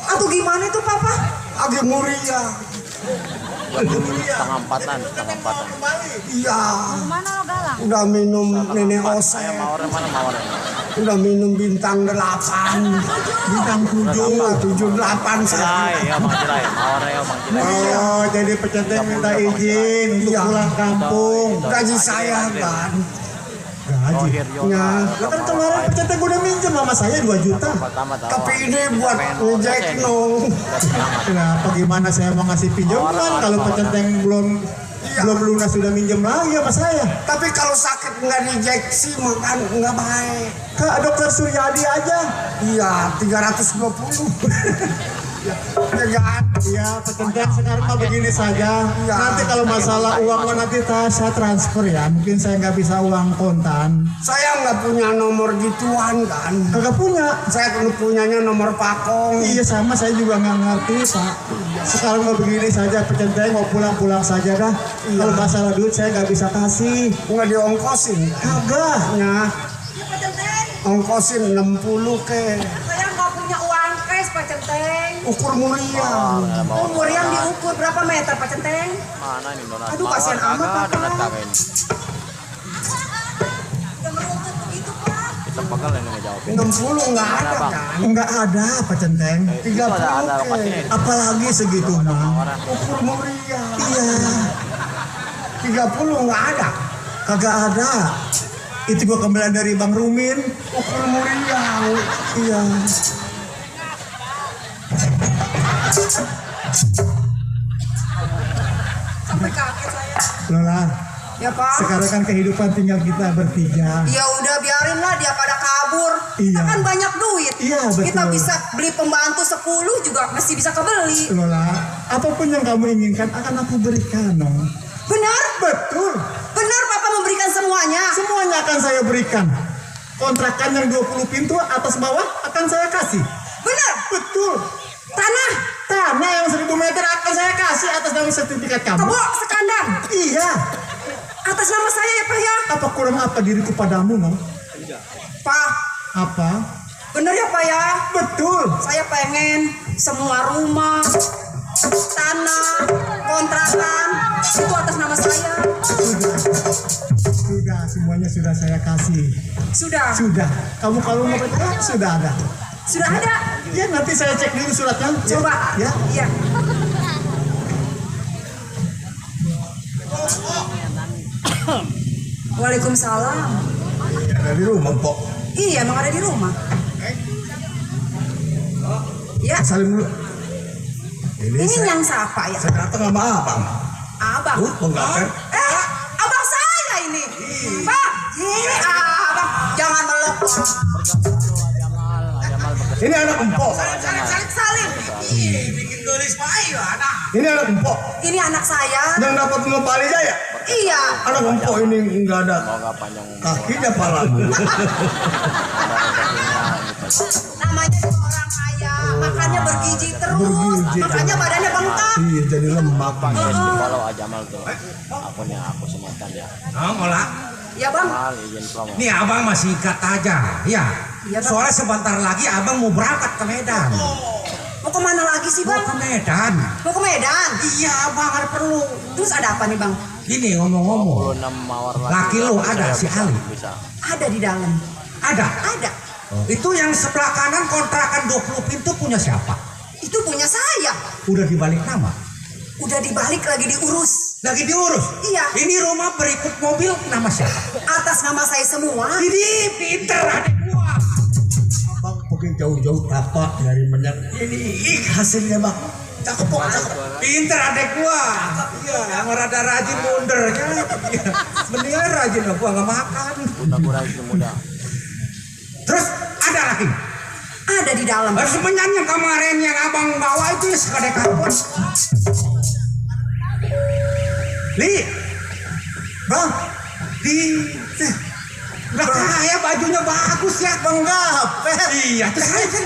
Atau gimana itu Papa? Agi muria. Setengah empatan. Iya. Mana lo galang? Udah minum nenek Saya oseng. mawarnya mana mawarnya? Udah minum bintang 8. Bintang 7, 8 Jirai, ya Bang Jirai. Mawarnya ya Bang Jirai. Oh, jadi Pecenteng minta izin untuk pulang kampung. Gaji saya kan. Gaji. Ya, kan kemarin Pecenteng udah minjem sama saya 2 juta. Tambah. Tapi ini buat ngejek nong. Kenapa gimana saya mau ngasih pinjaman kalau Pecenteng belum lunas sudah minjem lagi sama saya. Tapi kalau sakit nggak diinjeksi makan nggak baik. Ke dokter Suryadi aja. Iya, 320. Iya, Pecenteng sekarang mah begini saja. Nanti kalau masalah uang nanti saya transfer ya. Mungkin saya nggak bisa uang kontan. Saya nggak punya nomor gituan kan. Kagak punya. Saya punyanya nomor pakong. Iya sama, saya juga nggak ngerti Pak. Sekarang mau begini saja, Pecenteng mau pulang saja dah. Kalau masalah duit saya nggak bisa kasih. Nggak diongkosin? Kagak. Ya. Pak Centeng. Ongkosin 60 ke. Saya nggak punya uang cash Pak Centeng. Ukur mulia. Umur yang diukur berapa meter Pak Centeng? Mana ini donat? Aduh, kasihan amat, Pak. Donat kagak ini. Udah merumput begitu Pak. Kita pegal ini ngejawabin. 60 nggak ada Bang? kan? Nggak ada Pak Centeng. 30 ada ke. lokasinya. Apalagi segitu mah. Ukur mulia. Iya. 30 nggak ada. Kagak ada. Itu gua kembalian dari Bang Rumin. Ukur mulia. Iya. Sampai kaget saya. Lola, Ya Pak. sekarang kan kehidupan tinggal kita bertiga. Ya udah biarin lah dia pada kabur. Kita Iya. kan banyak duit. Iya, betul. Kita bisa beli pembantu 10 juga masih bisa kebeli. Lola, apapun yang kamu inginkan akan aku berikan, no. Benar? Betul. Benar Papa memberikan semuanya. Semuanya akan saya berikan. Kontrakan yang 20 pintu atas bawah akan saya kasih. Benar? Betul. Tanah, Tanah yang 1000 meter akan saya kasih atas nama sertifikat kamu. kebo, sekandang. Iya. Atas nama saya ya Pak ya. Apa kurang apa diriku padamu, no? Pak, Apa? benar ya Pak ya. Betul. Saya pengen semua rumah, tanah, kontrakan itu atas nama saya. Sudah, semuanya sudah saya kasih. Sudah. Sudah. Kamu kalau mau percaya, sudah ada. Sudah ada. Ya, nanti saya cek dulu suratnya. Coba. Ya. Iya. Waalaikumsalam. Ada di rumah, Pok. Iya, emang ada di rumah. Ya, Salim dulu. ini yang siapa ya? Saya datang sama abang. Abang. Penggapet. Abang saya ini. Pak, ini abang. Jangan meluk. Jamal Ini anak empok. Salim. gelis bae ada. Ini anak empok Ini anak saya. yang dapat ngepali jaya. Iya. Anak empok ini enggak ada Semoga panjang umur. kakinya palanya. Namanya juga orang kaya, makannya bergizi terus, Bergizi. makanya badannya bengkak. Iya jadi lemak. Guys, di follow aja Mal tuh. Akunnya aku sematkan ya. Mola. Ya bang. Mal izin promo. Nih abang masih ikat aja, ya. Iya, Bang. Soalnya sebentar lagi abang mau berangkat ke Medan. Mau kemana lagi sih Mau bang? ke Medan. Mau ke Medan. Iya abang ada perlu. Terus ada apa nih bang? Gini ngomong-ngomong. 26 mawar Laki lu ada si Ali. Bisa. Ada di dalam. Ada. Ada. Itu yang sebelah kanan kontrakan 20 pintu punya siapa? Itu punya saya. Udah dibalik nama. Udah dibalik lagi diurus. Lagi diurus. Iya. Ini rumah berikut mobil nama siapa? Atas nama saya semua. Ini pinter adik gua. Abang pergi jauh-jauh tapak dari minyak ini hasilnya bang. Cakep kok, cakep. Pinter adek gua. Iya, yang rada rajin mundernya. Iya. Mendingan rajin lah gua nggak makan. Mudah-mudahan itu mudah. Terus ada lagi. Ada di dalam. Sebenarnya yang kemarin yang abang bawa itu sekadar karbon. Li, Bang, di, udah kaya bajunya bagus ya. bang Gapet. Iya, terus saya kan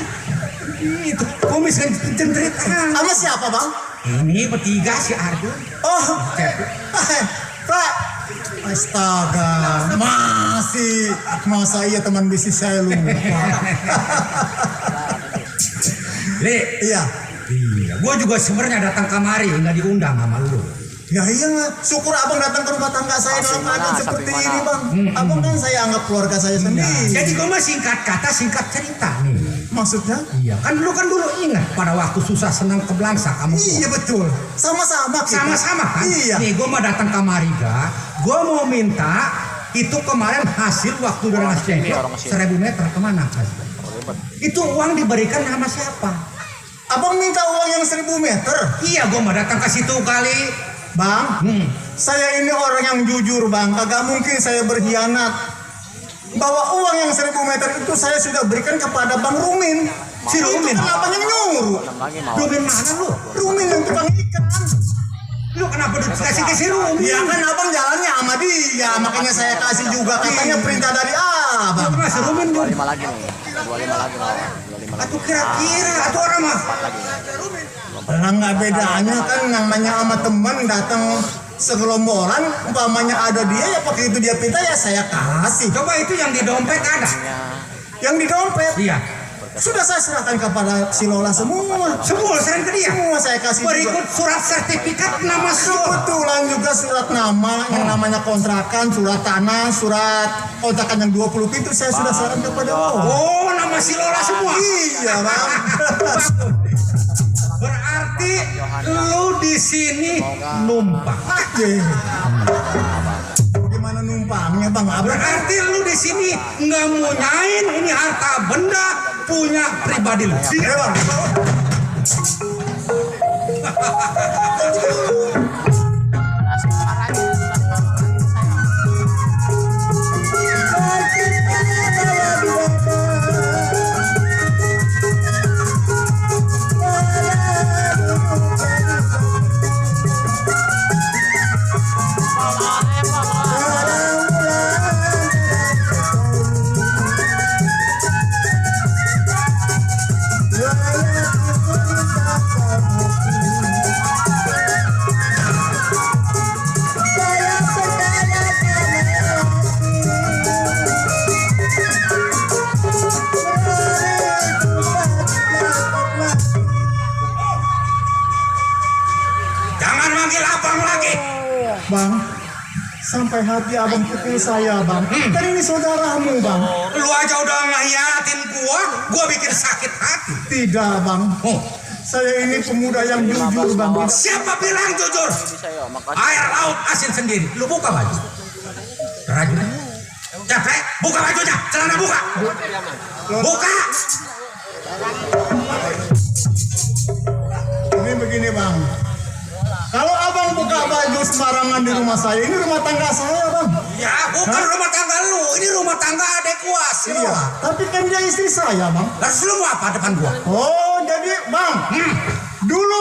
itu kumis kan centrit. Sama siapa bang? Ini bertiga si Arjun. Oh, Pak. Astaga, masih masa iya teman bisnis saya lupa. Li, Iya. iya, gua juga sebenarnya datang kemari nggak diundang sama lu. Ya iya, syukur abang datang ke rumah tangga saya dalam keadaan seperti ini bang. Abang kan saya anggap keluarga saya sendiri. Jadi gua mah singkat kata singkat cerita nih. Maksudnya? Iya, kan dulu ingat pada waktu susah senang ke Belangsa kamu. Iya betul. Sama-sama kita. Sama-sama kan? Iya. Nih gua mah datang kemari ga, gua mau minta itu kemarin hasil waktu dari Mas Cengkok 1000 meter kemana hasil? Itu uang diberikan sama siapa? Abang minta uang yang 1000 meter. Iya, gua mah datang ke situ kali. Bang, saya ini orang yang jujur bang. Kagak mungkin saya berkhianat. Bahwa uang yang 1000 meter itu saya sudah berikan kepada Bang Rumin. Si Rumin kenapa yang nyuruh? Lagi mau. Rumin mana lu? Rumin yang tukang ikan. Lu kenapa dikasih ke si Rumin? Ya kan abang jalannya sama dia, makanya saya kasih juga katanya perintah dari abang. Lu si Rumin dulu. 25 lagi nih. 25 lagi mau. 25 lagi. Atau kira-kira atau orang mah? Nah, nggak bedanya kan namanya sama teman datang segelombolan, umpamanya ada dia ya pakai itu dia pinta ya saya kasih. Coba itu yang di dompet ada. Yang di dompet Iya. sudah saya serahkan kepada si Lola semua. Semua sering ke dia. Semua saya kasih Berikut juga. surat sertifikat nama si Lola. Kebetulan juga surat nama yang namanya kontrakan, surat tanah, surat kontrakan yang 20 pintu saya sudah serahkan kepada Lola. Oh, nama si Lola semua. Iya bang. Berarti lu di sini numpang. Gimana numpangnya bang? Abang Berarti lu di sini nggak mau nyain ini harta benda punya pribadi lu. iya bang. Jangan manggil abang lagi. Bang, sampai hati abang pukul saya bang. Kan ini saudaramu bang. Lu aja udah ngehianatin gua bikin sakit hati. Tidak bang. Oh, Saya ini pemuda yang jujur bang. siapa bilang jujur? Bisa ya, makasih. Air laut asin sendiri. Lu buka baju. Rajin. Capek, buka bajunya. Celana buka. Buka. Ini begini bang. Kalau abang buka baju sembarangan di rumah saya, ini rumah tangga saya bang. Ya, bukan rumah tangga lu. Ini rumah tangga adek gua sih. Iya. Tapi kan dia istri saya bang. Lalu lu mau apa depan gua? Oh jadi bang. Dulu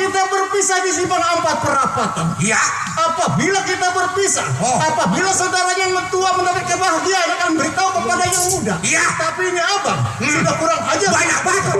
kita berpisah di simpang 4 perapatan. Iya. Apabila kita berpisah, apabila saudara yang tua mendapat kebahagiaan akan beritahu kepada yang muda. Iya. Tapi ini abang sudah kurang ajar. Banyak banget.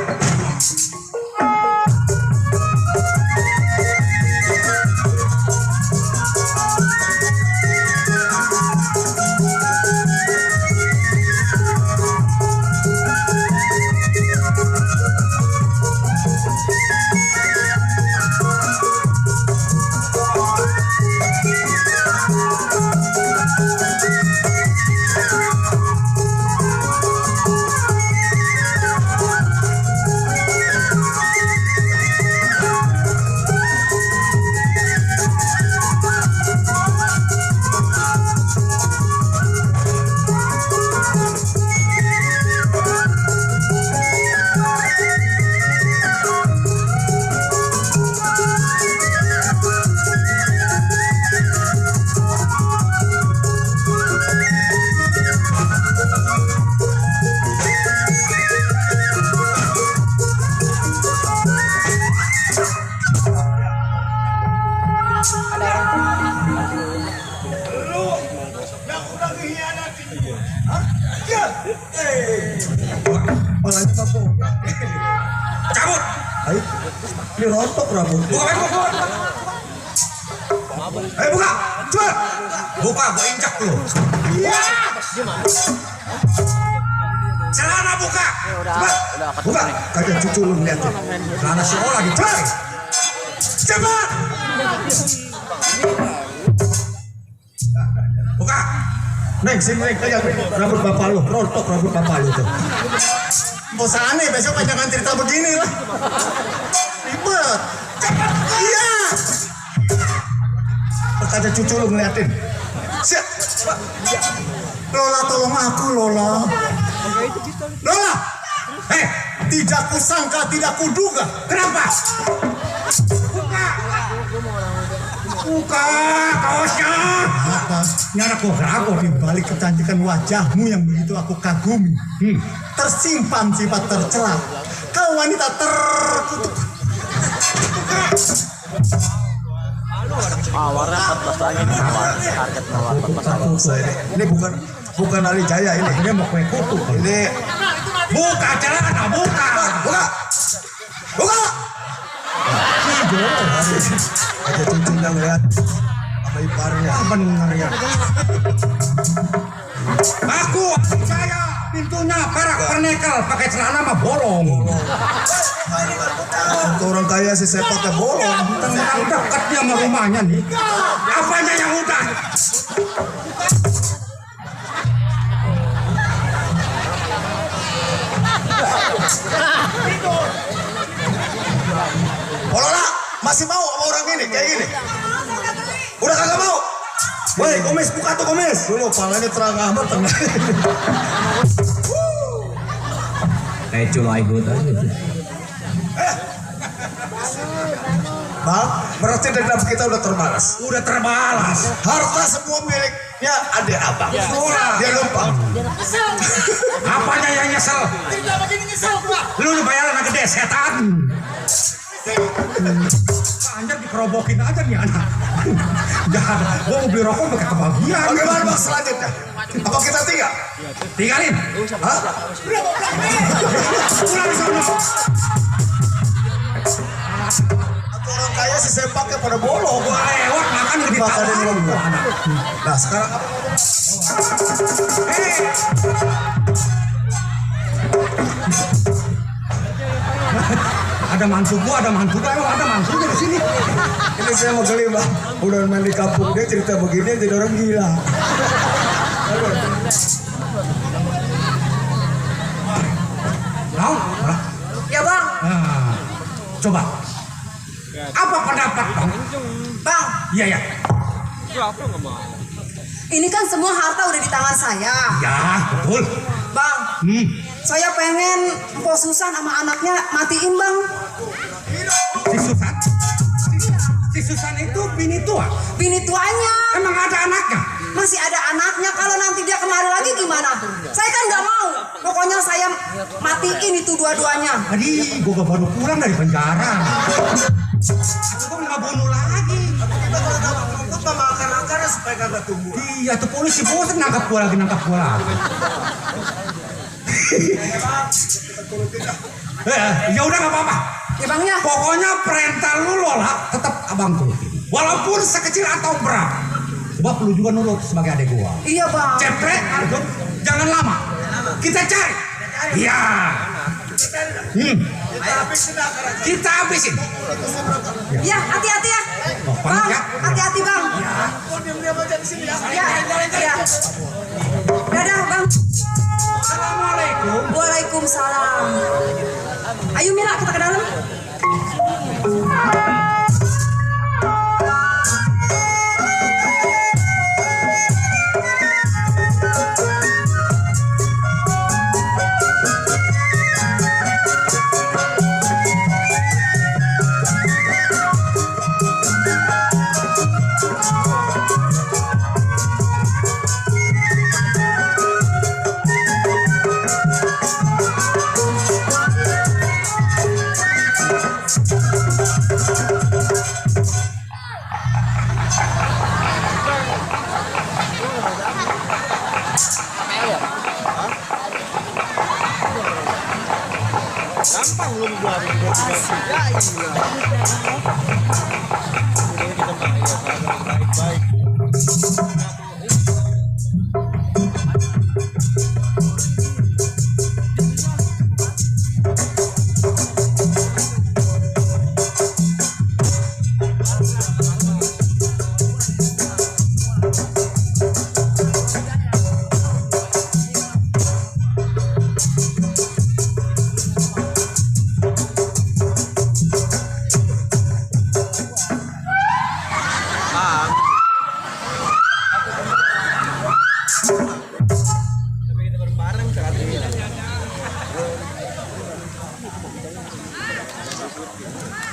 Malahnya apa? Cabut. Ayo, ini rontok rambut. Buka. Ayo buka. Cepat. Buka, gua injak lu. Iya. Celana buka. Cepat. Buka, kagak cucu lu liatin. Celana sekolah dicari. Cepat. Buka. Neng, sini Neng, kayak rambut bapak lu, rontok rambut bapak lu tuh. Bosan aneh, besok jangan cerita begini lah. Ribet. Cepat. Iya. Kagak cucu lu ngeliatin. Siap. Lola, tolong aku, Lola. Lola. Tidak kusangka, tidak kuduga. Kenapa? Buka kaosnya. Ini anak ragu di balik kecantikan wajahmu yang begitu aku kagumi. Tersimpan sifat tercela. Kau wanita terkutuk. Warna 14 lagi nih, target nawar 14 lagi. Ini bukan Ali Jaya ini. Dia mau kue kutu. Ini Buka celana, buka. buka. Ada cucunya ngeliat sama iparnya. Benar ya. Aku saya Pintunya perak pernekel, pakai celana mah bolong. Orang kaya sih saya pakai bolong. Tengah dekatnya sama rumahnya nih. apanya yang udah? Lola, masih mau sama orang ini kayak gini? Udah kagak mau? Woi, komis buka tuh komis. Dulu palanya terang amat tengah. Kayak culai gue tadi. Bang, berarti dendam kita udah terbalas. Udah terbalas. Harta semua miliknya adik abang. Dia numpang. Apanya yang nyesel? Lu bayaran anak gede setan. Anjir dikerobokin aja nih anak. Jangan, gua mau beli rokok pakai kebahagiaan. Bagaimana bang selanjutnya? Apa kita tinggal? Tinggalin. Hah? Pulang sono. Atau orang kaya sih saya pakai pada bolong. Gua lewat makan gede Makan tahu. di rumah. Nah sekarang apa? Ada mantu gua, emang ada mantunya di sini. Ini saya mau geli bang. Udah main di kampung dia cerita begini jadi orang gila. Mau? Ya bang, Nah, coba. Apa pendapat bang? bang, Iya ya. ini kan semua harta udah di tangan saya. Ya betul. Bang, saya pengen Mpok Susan sama anaknya matiin bang. Si Susan itu bini tua. Bini tuanya Emang ada anaknya? masih ada anaknya. Kalau nanti dia kemari lagi gimana? Saya kan nggak mau. Pokoknya saya matiin itu dua-duanya. Tadi gua baru pulang dari penjara. Gua nggak bunuh lagi. Kita kalau dapat rumput mah makan akarnya supaya kagak tumbuh. Iya tuh polisi bosan nangkap gua lagi. Ya udah nggak apa-apa. Ya bangnya. Pokoknya perintah lu Lola tetap abang turutin. Walaupun sekecil atau berat. Sebab lu juga nurut sebagai adik gua. Iya bang. Ceprek, Argun, jangan lama. Kita cari. Iya. Kita habisin. Ya hati-hati ya. Oh, Bang, ya. hati-hati bang. Ya. Ya. Dadah bang. Assalamualaikum. Waalaikumsalam. Ayo Mira kita ke dalam.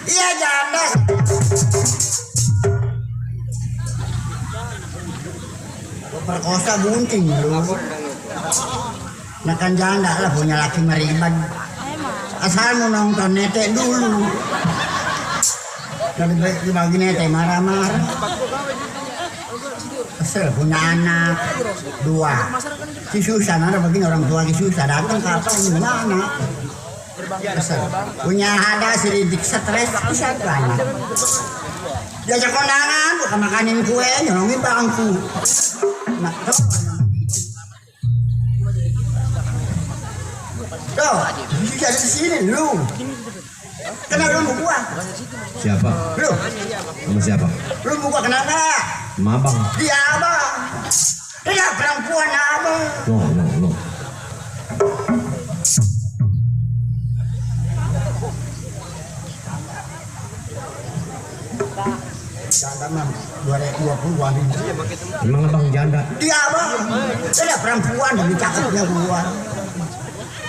Iya janda. Perkosa gunting lu. Nah kan janda lah punya laki meribad. Asal mau nonton nete dulu. Dari dibagi nete marah-marah. Kesel punya anak 2. Si Susan ada begini orang tua si Susan datang kapan gimana? Kesel. Punya ada sedikit stres bisa banyak. Diajak kondangan bukan makanin kue nyolongin bangku. Nah, tuh, bisa di sini lu. Kenal lu gua? Siapa? Lu. Sama siapa? Lu gua kenal enggak? Sama abang. Dia abang. Dia perempuan abang. No. Janda mah 2020 an. Emang abang janda? Dia abang. Dia perempuan lebih cakepnya gua.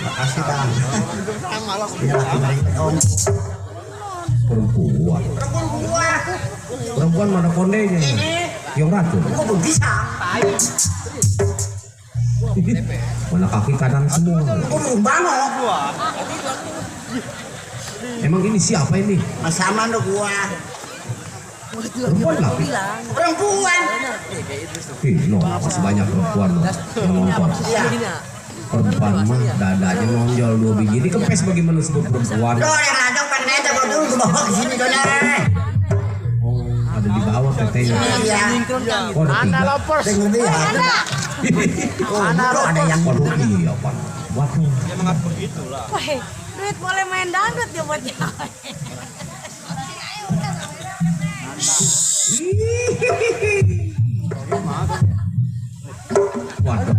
Makasih bang. Dia laki mereka om. Perempuan. Perempuan mana kondenya? Yang racun. Gua belum bisa. Mana kaki kanan semua. Gua belum bangun. Emang ini siapa ini? Sama lo gua. Perempuan laki? Perempuan. No, masih banyak perempuan loh yang nonton. Iya. Perempuan mah dadanya nonjol 2 biji. Ini kempes bagaimana sebut perempuan? Tuh yang ladang pengen aja dulu gua bawa ke sini dona. Oh, ada di bawah tetenya. Iya. Oh, ada 3. Yang lebih ya. Oh, ada yang Waduh, iya Pak. Waduh. Wah, duit boleh main dangdut ya buat cewek. Waduh.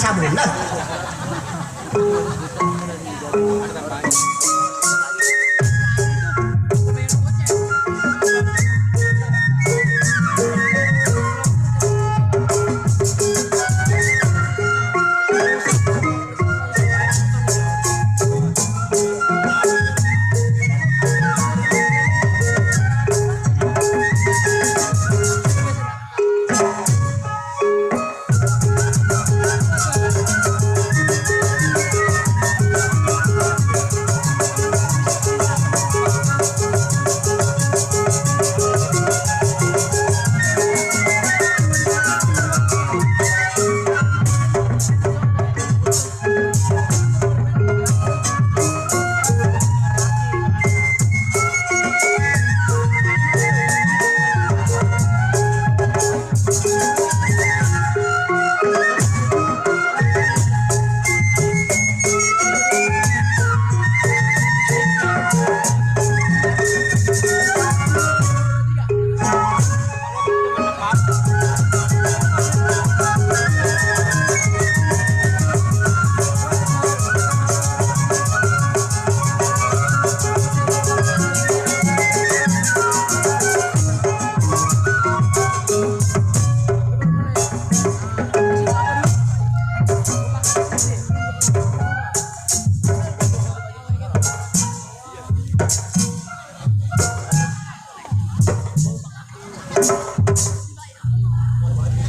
sabun lah.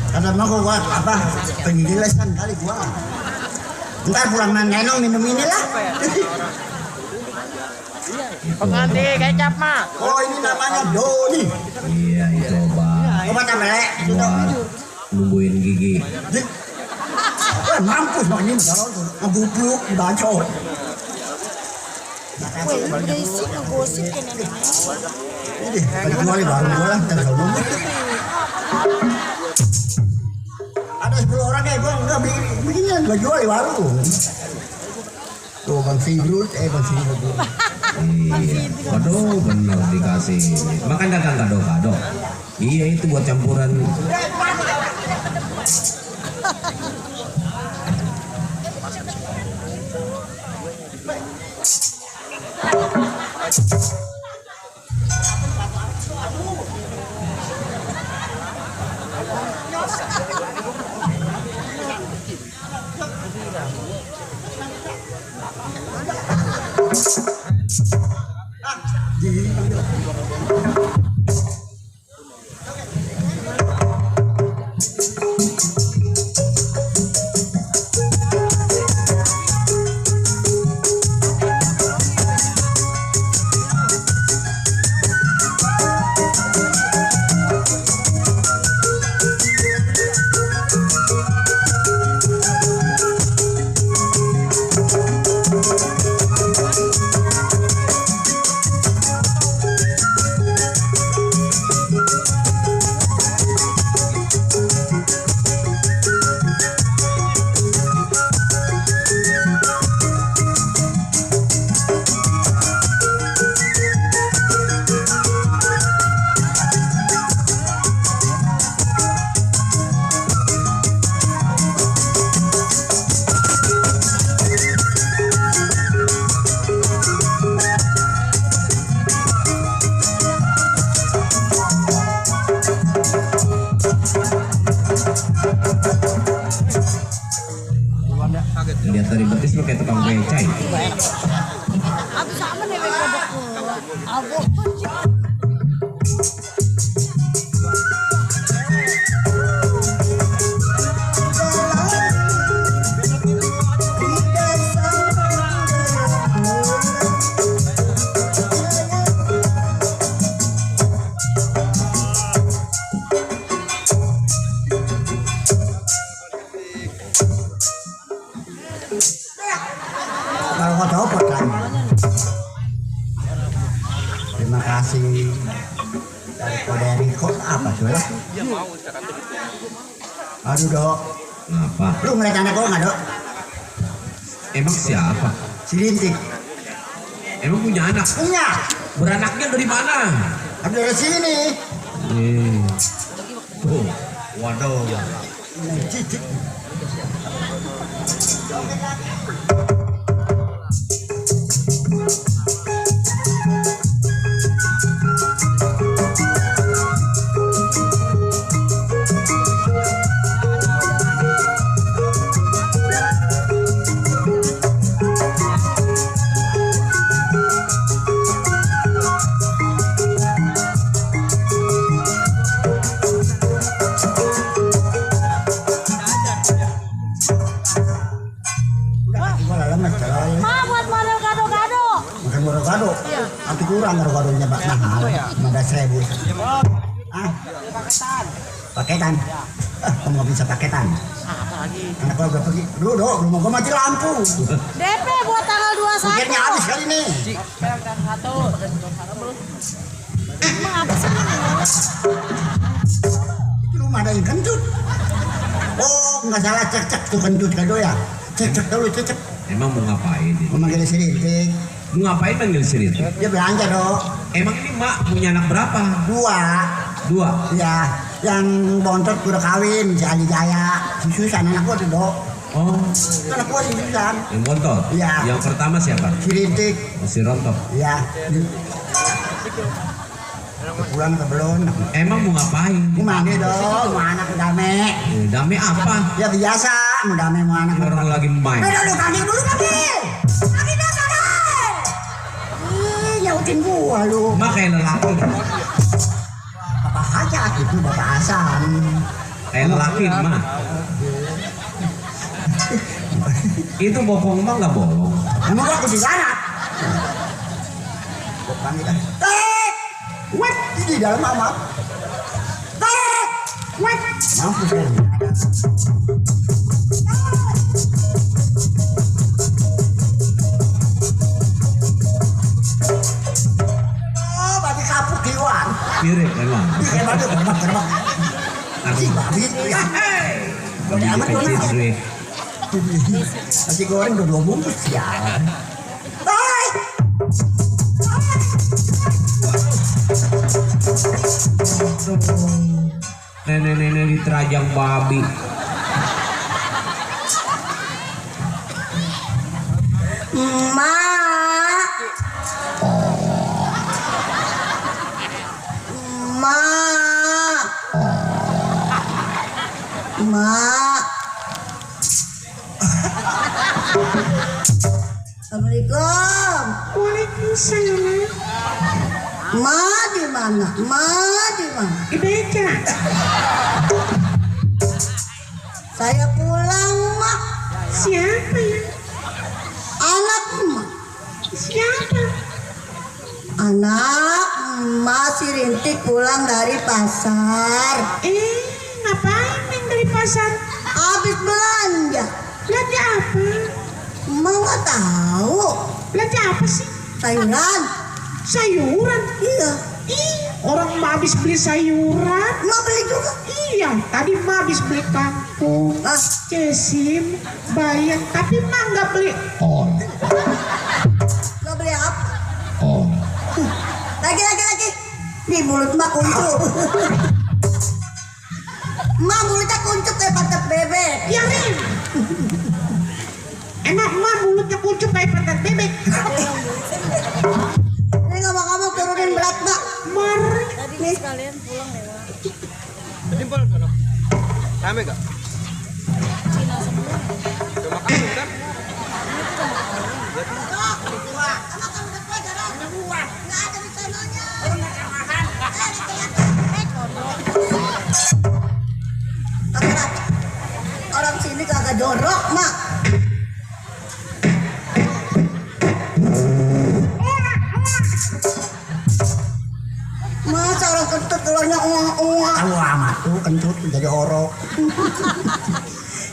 Karena mau gua apa penjelasan kali gua. Ntar pulang nenong minum inilah. Pengganti kecap mah. Oh ini namanya Doni. Iya itu obat. Obat apa lek? Itu dong. Nungguin gigi. Wah mampus mak ini ngebubluk bacot. Berisik ngegosip kan nenek. Ini kali kali baru gua lah ntar kalau ada 10 orang kayak gua enggak beginian gua jual di warung. Tuh Bang Fingrut, Bang Fingrut. Iya. Waduh bener dikasih. Makan datang kado-kado. Iya itu buat campuran. Lihat dari betis lo kayak tukang becai. Aku sama nih kodokku. Aku kalau kau copot kan. Terima kasih dari Koderiko apa tuh lah? Aduh dok, Apa? lu ngeliat anak gua nggak dok? Emang siapa? Si Lintik Emang punya anak? punya, Beranaknya dari mana? ada dari sini. Tuh, waduh. Cicik. Ma buat model gado-gado. Bukan gado-gado. Nanti kurang gado-gadonya Pak mahal. 15.000. Ah, paketan. Kamu nggak bisa paketan. Anak gua udah pergi. Duduk, rumah gua mati lampu. DP buat tanggal 21. Pikirnya habis kali ini. Emang apa sih ini? Di rumah ada yang kentut. Oh, nggak salah cek tuh kentut kado ya. Cek dulu cek. Emang mau ngapain ini? Mau manggil si Rintik. Mau ngapain manggil si Rintik? Dia belanja dok. Emang ini mak punya anak berapa? 2. Ya, yang bontot udah kawin si Ali Jaya. Si Susan anak gua tuh dok. Oh, Anak gua si Susan. yang bontot? Iya. Yang pertama siapa? Si Rintik. Oh, si Rontok. Ya. Pulang ke belum. Emang mau ngapain? Mau manggil dong, mau anak dame. Dame apa? Ya biasa, mau dame mau anak. Orang lagi main. Dulu kaki dulu kaki. Kaki dulu kaki. Nyautin gua lu. Mak kayak lelaki. Apa aja itu Bapak Hasan. Kayak lelaki mah. Itu bokong mah nggak bolong. Emang gua aku di sana. Gua panggil dah. Wet di dalam amat. Wet. Mampus kan. Oh, berarti kapuk kiwan. Mirip emang. Kayak batu gerbak. Anjing babi. Bagi amat kecil gua. gue. Nasi goreng udah 2 bungkus ya. Bye. Nenek-nenek diterajang babi. Mak. Mak. Mak. Assalamualaikum. Waalaikumsalam. Ma di mana? Ma di mana? Di beca. Saya pulang, Mak. Siapa ya? Anak Mak. Siapa? Anak Mak si Rintik pulang dari pasar. Ngapain Neng dari pasar? Habis belanja. Belanja apa? Mak nggak tahu. Belanja apa sih? Sayuran. Sayuran? Iya. Orang mah habis beli sayuran. Mak beli juga. Iya, tadi mah habis beli kangkung, cesim, bayam, tapi mah nggak beli. Lo beli apa? Lagi. Nih mulut Mak kuncup. Mak mulutnya kuncup kayak pantat bebek. Ya Rin. Enak mah mulutnya kuncup kayak pantat bebek. Ini ngomong-ngomong turunin berat Mak. Mari. Tadi sekalian pulang lewat. Tadi pulang kan? Rame gak? Cina semua. Udah makan udah? Orang sini kagak jorok Mak. Masa orang kentut keluarnya uang-uang. Tahu amat tuh kentut jadi orok.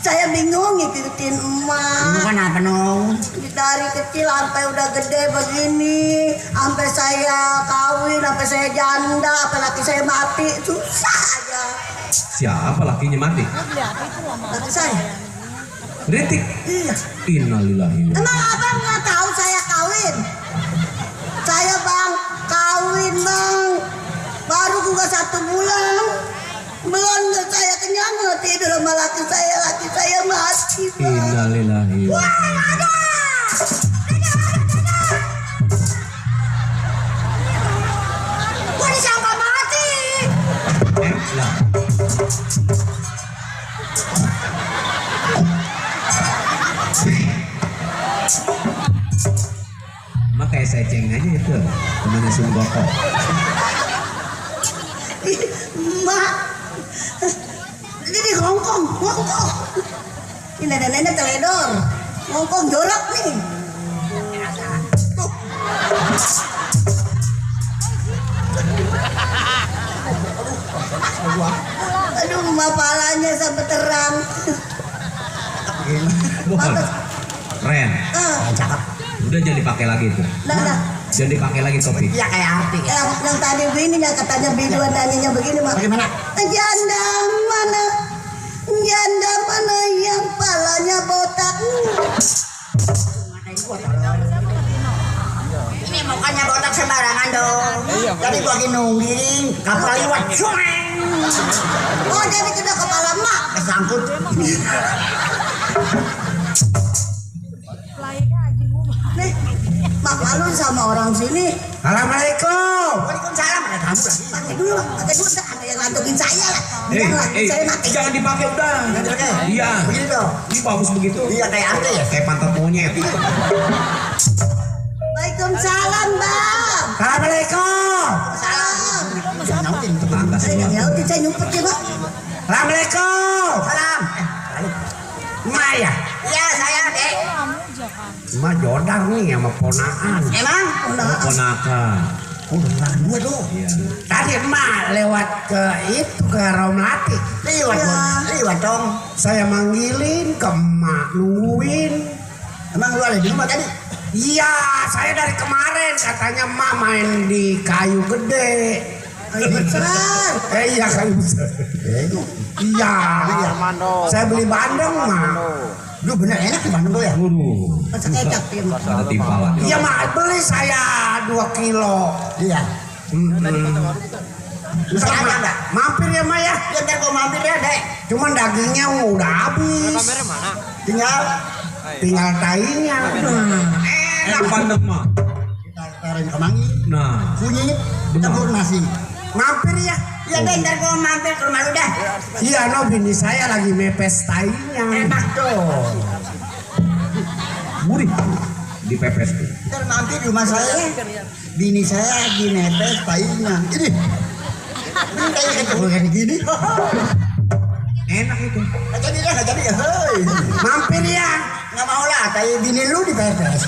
Saya bingung ngikutin emak. Ini kan apa nong? Dari kecil sampai udah gede begini, sampai saya kawin, sampai saya janda, sampai laki saya mati, susah aja. Siapa lakinya mati? Beli apa itu lama? Laki saya. Rintik. Iya. Innalillahi. Emang abang nggak tahu saya kawin? Saya bang kawin bang, baru juga 1 bulan. Belum saya kenyang tidur sama laki saya mati. Innalillahi. Wah, ada. Gua disangka mati. Lah. Makanya saya ceng aja itu temannya Sunggoko. Mak, ini di Hongkong. Ini nenek teledor. Hongkong jorok nih. Aduh, mapalanya sampai terang. Bukan. Ren. Cakep. Udah jangan dipakai lagi itu. Nah. Jangan dipakai lagi topik. Ya kayak arti. Yang tadi begini ya katanya biduan nanyanya begini mak. Bagaimana? Janda mana? Janda mana yang palanya botak? Ini mukanya botak sembarangan dong. Tadi gua lagi nungging kapal lewat cueng. Oh jadi kena kepala mak kesangkut. Nih, mak malu sama orang sini. Assalamualaikum. Waalaikumsalam. Ada tamu lagi. Pakai dulu, ada yang ngantongin saya lah. Saya mati. Jangan dipakai udah. Iya. Begini dong. Ini bagus begitu. Iya kayak apa ya? Kayak pantat monyet. Waalaikumsalam bang. Assalamualaikum. Salam. Nyautin tetangga Saya semua. nyautin saya nyumpet ya pak. Assalamualaikum. Salam. Emak ya? Iya saya dek. Emak jodang nih sama ponaan. Emang? Ponakan. Udah dua tuh. Iya. Tadi emak lewat ke itu ke Romlati. Liwat dong. Saya manggilin ke emak nungguin. Emang lu ada di rumah tadi? Iya, saya dari kemarin katanya emak main di kayu gede. Kayu besar. Iya kayu besar. Iya. Armando. Saya beli bandeng mak. Lu bener enak di Bandung ya? Waduh. Masa kecap ya mak. Ada timpalan. Iya mak, beli saya 2 kilo. Iya. Ntar Ada mak, nggak? mampir ya mak ya. Ya ntar gua mampir ya dek. Cuman dagingnya udah habis. Tinggal tainya. Enak pandang mah. Kita taruhin kemangi, Nah. kunyit, campur nasi. Mampir ya. Ya deh ntar gua mampir ke rumah lu dah. Iya no, bini saya lagi mepes tainya. Enak dong. Murih. Dipepes tuh. Ntar mampir di rumah saya. Bini saya lagi nepes tainya. Ini. Ini tai kecil kayak gini. Enak itu. Nggak jadi ya. Hei. Mampir ya. Nggak mau lah, tai bini lu dipepes.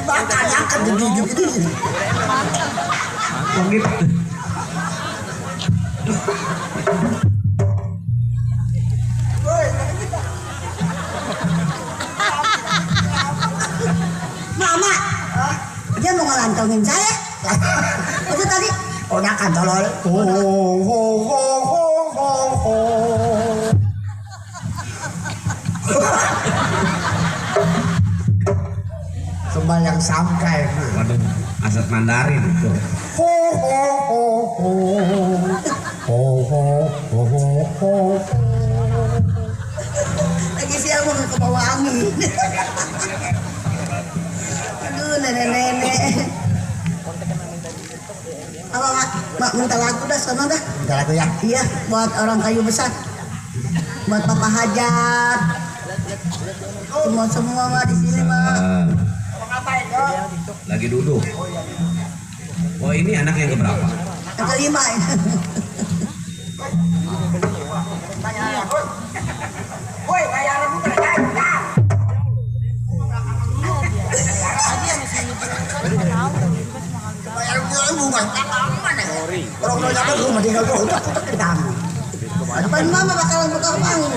Bakal angkat di gigi ini. Begitu. Mama, dia mau ngelantongin saya. Itu tadi ponakan tolol. Ho ho ho ho ho ho. Sembahyang samkai. Waduh, asap Mandarin itu. Ho ho ho ho. Ho ho ho ho ho. Lagi siang mau ke bawah angin. Aduh nenek-nenek. Apa mak minta lagu dah sama dah. Minta lagu ya. Iya buat orang kayu besar. Buat papa hajat. Semua mah di sini mak. Lagi duduk. Oh ini anak yang keberapa? Yang kelima. Depan mama bakalan buka panggung.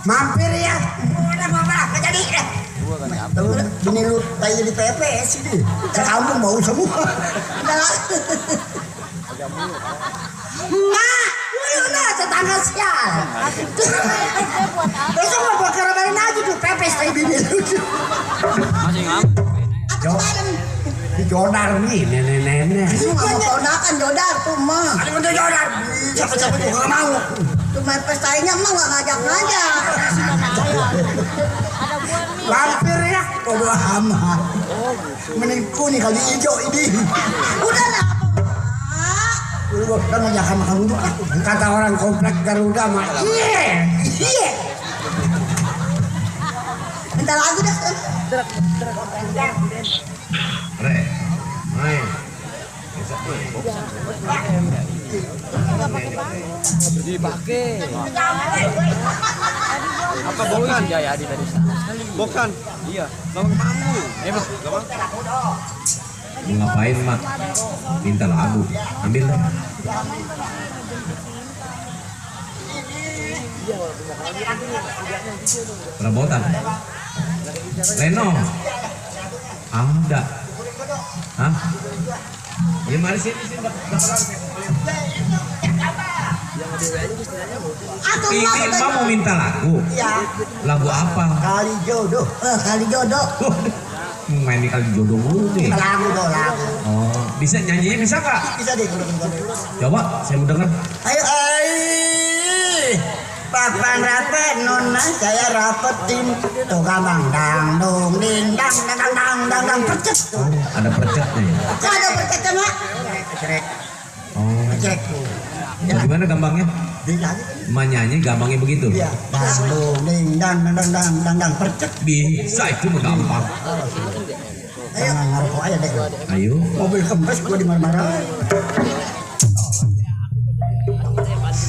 Mampir ya. Udah mama nggak jadi deh. Bini lu kayak di PPS ini. Sekampung bau semua. Mak, lu udah tetangga sial. Besok mau bakar aja tuh pepes kayak bini lu. Masih ngam. Aku Jodar nih, nenek-nenek. Itu nggak mau ponakan Jodar tuh mah. Ada yang Jodar. Siapa-siapa juga nggak mau. Cuma pestanya mah nggak ngajak-ngajak. Lampir ya, bodo amat. Mending kuning kali hijau ini. Udah lah. Lu kan ngajak makan dulu. Kata orang komplek Garuda mah. Iya. Minta lagu dah. Re, main. Dipakai. Apa bukan? Ya di tadi. Bukan. Iya. Lawang panggung. Bang. Mau ngapain mak? Minta lagu. Ambil deh. Perabotan. Leno. Ada. Hah? Ya mari sini. Ini Mbak mau minta lagu. Iya. Lagu apa? Kali jodoh. Kali jodoh. Main di kali jodoh mulu nih. Lagu dong lagu. Oh, bisa nyanyinya bisa kak? Bisa deh kalau Coba, saya mau denger. Ayo. Papan rapet nona saya rapetin tuh gampang dang dong ding dang dang dang dang dang percet. Oh, ada percetnya ya? Ada percetnya mak. Oh. Cek. Gimana gampangnya? Nyanyi gampangnya begitu? Iya. Dang dong ding dang dang dang dang dang percet. Bisa itu mah gampang. Ayo ngerokok aja deh. Ayo. Mobil kempes gua di mana-mana.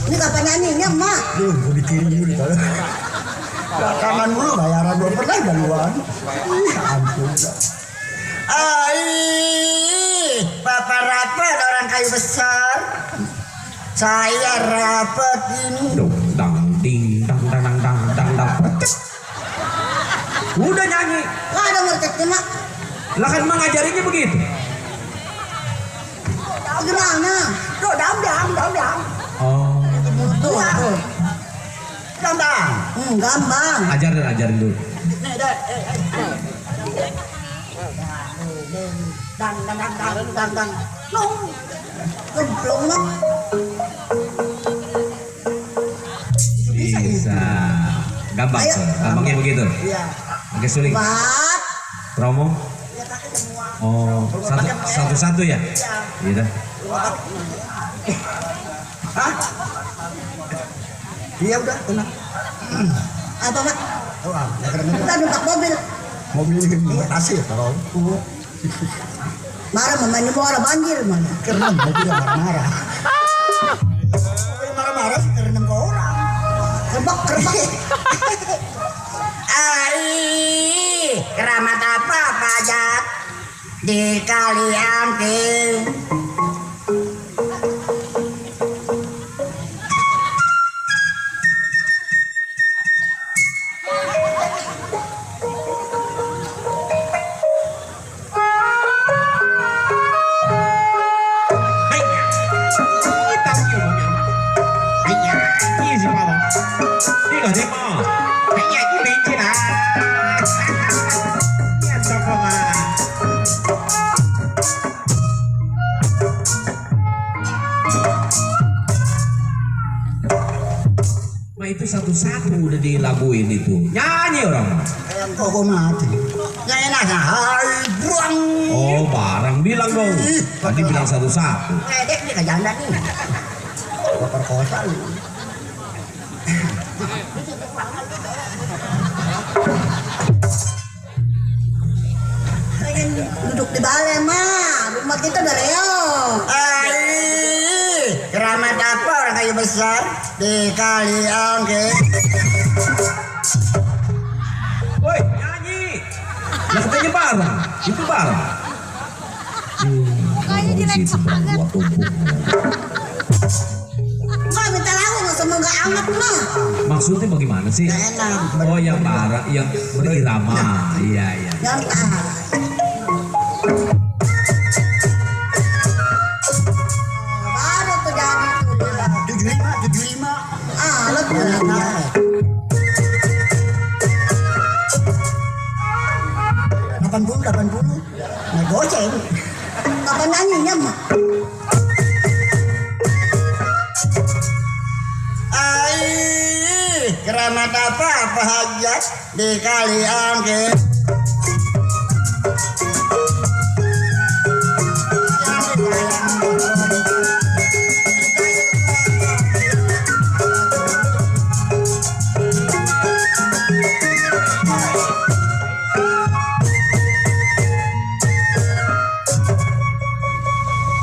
Ini kapan nyanyinya mak? Duh, gue dikirim dulu kalau. Belakangan dulu bayaran gue pernah duluan. Ampun. Papa rapet orang kayu besar. Saya rapetin. Dang ding dang dang dang dang dang percet. Udah nyanyi. Nggak ada merceknya mak. Lah kan emang ngajarinya begitu. Gimana? Tuh dam. Oh. Tuh. Gampang. Gampang. Ajarin dulu. Nih dah. Dang. Nung. Gemplung mak. Bisa. Gampang tuh. Gampangnya begitu. Iya. Oke suling. Bat. Promo. Oh, satu-satu ya? Iya dah. Hah? Iya udah tenang. Apa mak? Oh, Kita numpak mobil. mobil ini kasih kalau Marah mamanya mau orang banjir mana? karena mobil marah-marah. Marah-marah sih karena ke orang. Kerbak. Keramat apa pajak di kali angking. Itu satu-satu udah dilaguin itu. Nyanyi orang. Yang kok mati. Yang enaknya hai buang. Oh, barang bilang dong. Tadi bilang satu-satu. Ngedek nih kejanda nih. Perkosa lu. Pengen duduk di balai mah. Rumah kita udah reo. Keramat apa orang kayu besar di kali angking. Woi, nyanyi. Nah, katanya barang. Itu barang. Kayaknya jelek banget. Buat tumpuk. Nggak minta lagu nggak semoga amat mah. Maksudnya bagaimana sih? Enak. Oh, yang barang, yang berirama. Iya. Nyantai. Baru tuh jadi tuh. 75. Lo tuh Nah, 80. Nah, goceng. Siapa nyanyinya mah? Ai, keramat apa bahagia di kali angke.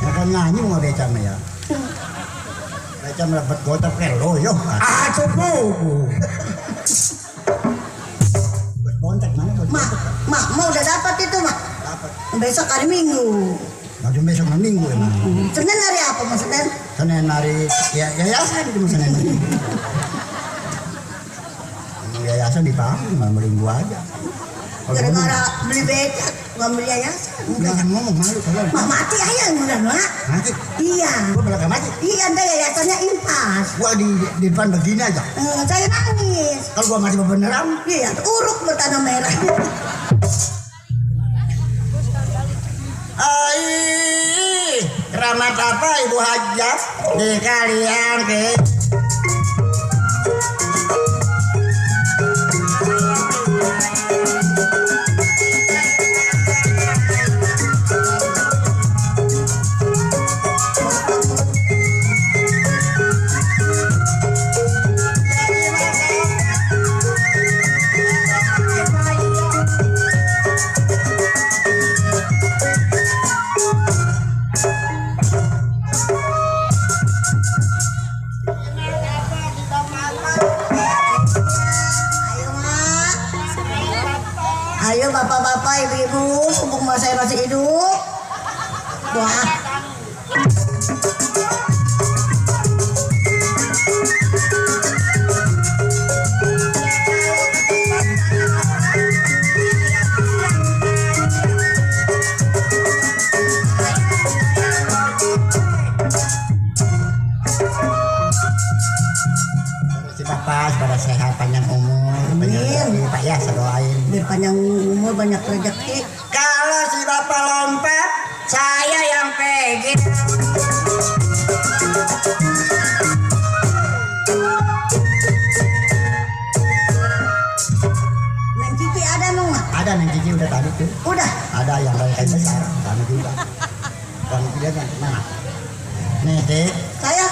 Ya kan nyanyi mau becam ya. Becam dapat gotap kelo yo. Ah cukup. Bontek mana bos? Mak mau udah dapat itu mak. Dapat. Besok hari Minggu. Maju besok minggu emang. Senin hari apa maksudnya? Senin hari ya yayasan itu Senin. Yayasan dipanggil malah minggu aja. Gara-gara beli becak, gak beli yayasan. Jangan ngomong malu kalau. Mak mati aja udah mak. Mati. Iya. Gua belakang mati. Iya, ada yayasannya impas. Gua di depan begini aja. Saya nangis. Kalau gua mati beneran, Iya, uruk bertanah merah. Ai, keramat apa Ibu Hajat di kali angke. Ayo bapak-bapak, ibu-ibu, mumpung saya masih hidup. Wah. si Bapak pada sehat panjang umur. Amin. Pak ya, saya doain. Biar panjang umur, banyak rezeki. Kalau si Bapak lompat, saya yang pegang. Neng Cici ada nung mak? Ada Neng Cici udah tadi tuh. Udah. Ada yang dari kayu besar, kami juga. Kami tidak yang mana? Nih, Dek. Saya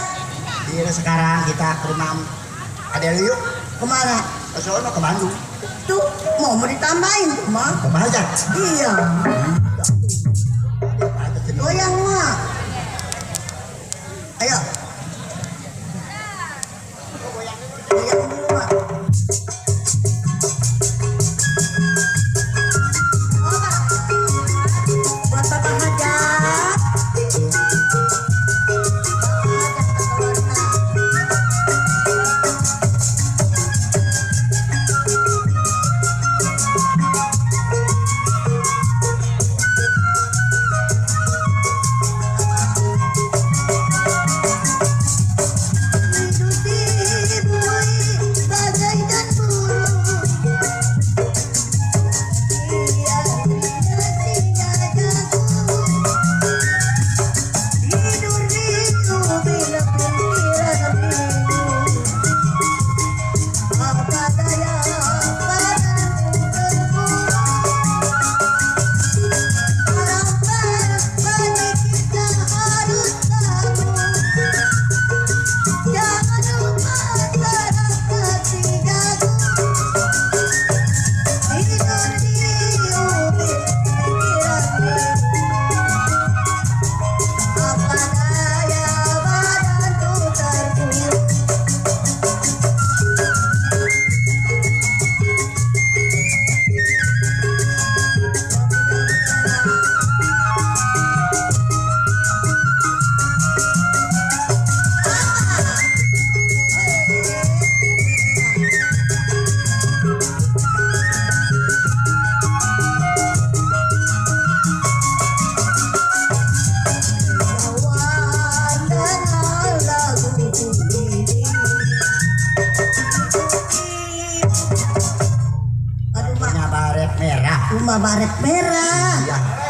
Iya sekarang kita ke rumah Adel yuk. kemana? Ke sono ke Bandung. Tuh mau ditambahin tuh mak. Ke Bajak. Iya. Goyang mak. Ayo. Goyang dulu mak. Buat Bapak Hajat. Hidup di bumi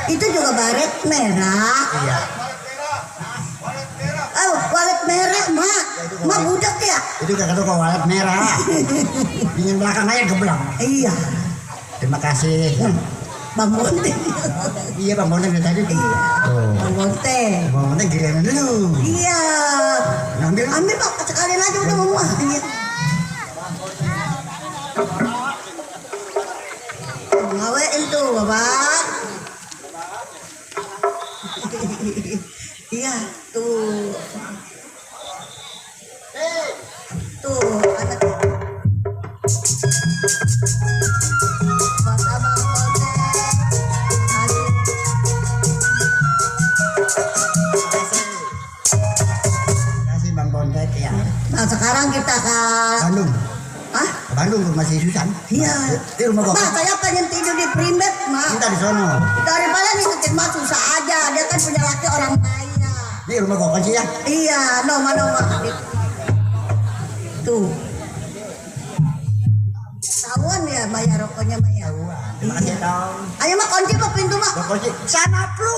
Itu juga baret merah. Iya. Oh, walet merah, Mak. Mak budak ya? Itu kakak tuh walet merah. Dingin belakang aja geblang. Iya. Terima kasih. Bang Bonte. Iya Bang Bonte dari tadi. Tuh. Bang Bonte. Bang Bonte giliran dulu. Iya. Ambil Pak, sekalian aja udah mau. Iya. Ngawein tuh, Bapak. Iya, tuh. Tuh, anak. Buat Abang Bonte. Kasih Bang Bonte ya. Nah, sekarang kita ke Bandung. Hah? Bandung rumah si Susan. Iya. Di rumah gua. Mak, saya pengen tidur di primbet, Mak. Kita di sono. Daripada ngikutin Mak susah aja. Dia kan punya laki orang kaya. Di rumah gua kunci ya. Iya, noma. Tuh. Tahuan ya bayar rokoknya, Mak ya. Terima kasih dong. Ayo Mak, kunci Mak pintu Mak. Gua kunci. Sana lu.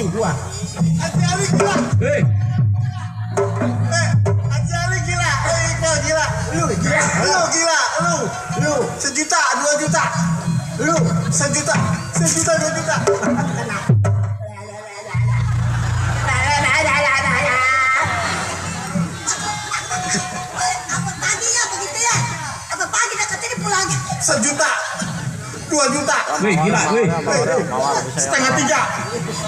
sih gua. Haji Ali gila. Hei, Haji Ali gila. Kau gila. Lu gila. Lu gila. Lu 1 juta, 2 juta. Lu 1 juta, 2 juta. Apa pagi ya begitu ya? Apa pagi dekat ini pulang? 1 juta, 2 juta. wih gila, wih. Mawar bisa ya. Setengah 3.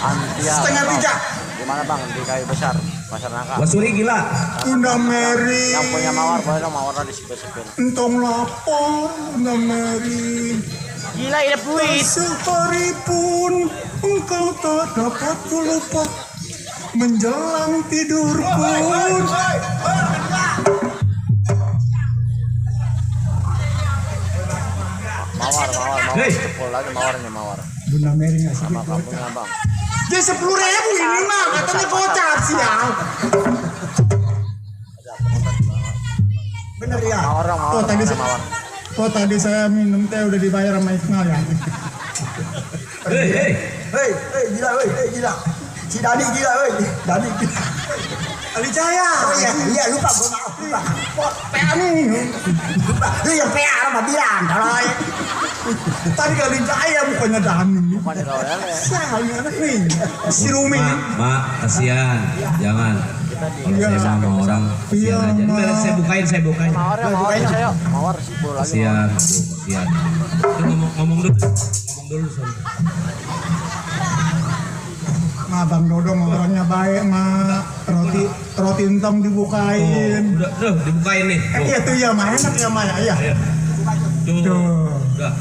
Antia. Setengah 3. Di mana bang? Di kayu besar, pasar nangka. Wasuri gila. Bunda Mary. Yang punya mawar boleh dong mawarnya disipil-sipil. Entong lapor, Bunda Mary. Gila hidup duit. Sehari pun engkau tak dapat lupa. Menjelang tidur pun. Mawar. Hei. Cepul lagi mawarnya mawar. Bunda Mary ngasih Sama duit kampungnya bang. Dia 10.000 ini mah katanya gocap siang. Bener ya? Mawar dong, mawar. Oh tadi Mana mawar. tadi saya minum teh udah dibayar sama Ismail ya. Hei. Hei gila, gila. Si Dani gila, Dani gila. Ali Jaya. Oh iya lupa gua maaf lupa. PA nih. Lupa. Lu yang PA sama bilang tolong. Tadi Ali Jaya bukannya Dani. Bukan di Royal ya. Saya anak nih. Si Rumi. Mak, kasihan. Jangan. Kalau saya sama orang, kasihan aja. Ini beres, saya bukain. Mawarnya saya. Mawar sipul lagi. Kasihan, kasihan. Itu ngomong dulu. Son. Nah, Bang Dodo mah orangnya baik, mah. Roti entong dibukain. Udah, dibukain nih. Iya tuh ya, mah enak ya, mah ya. Ayo. Tuh. Udah.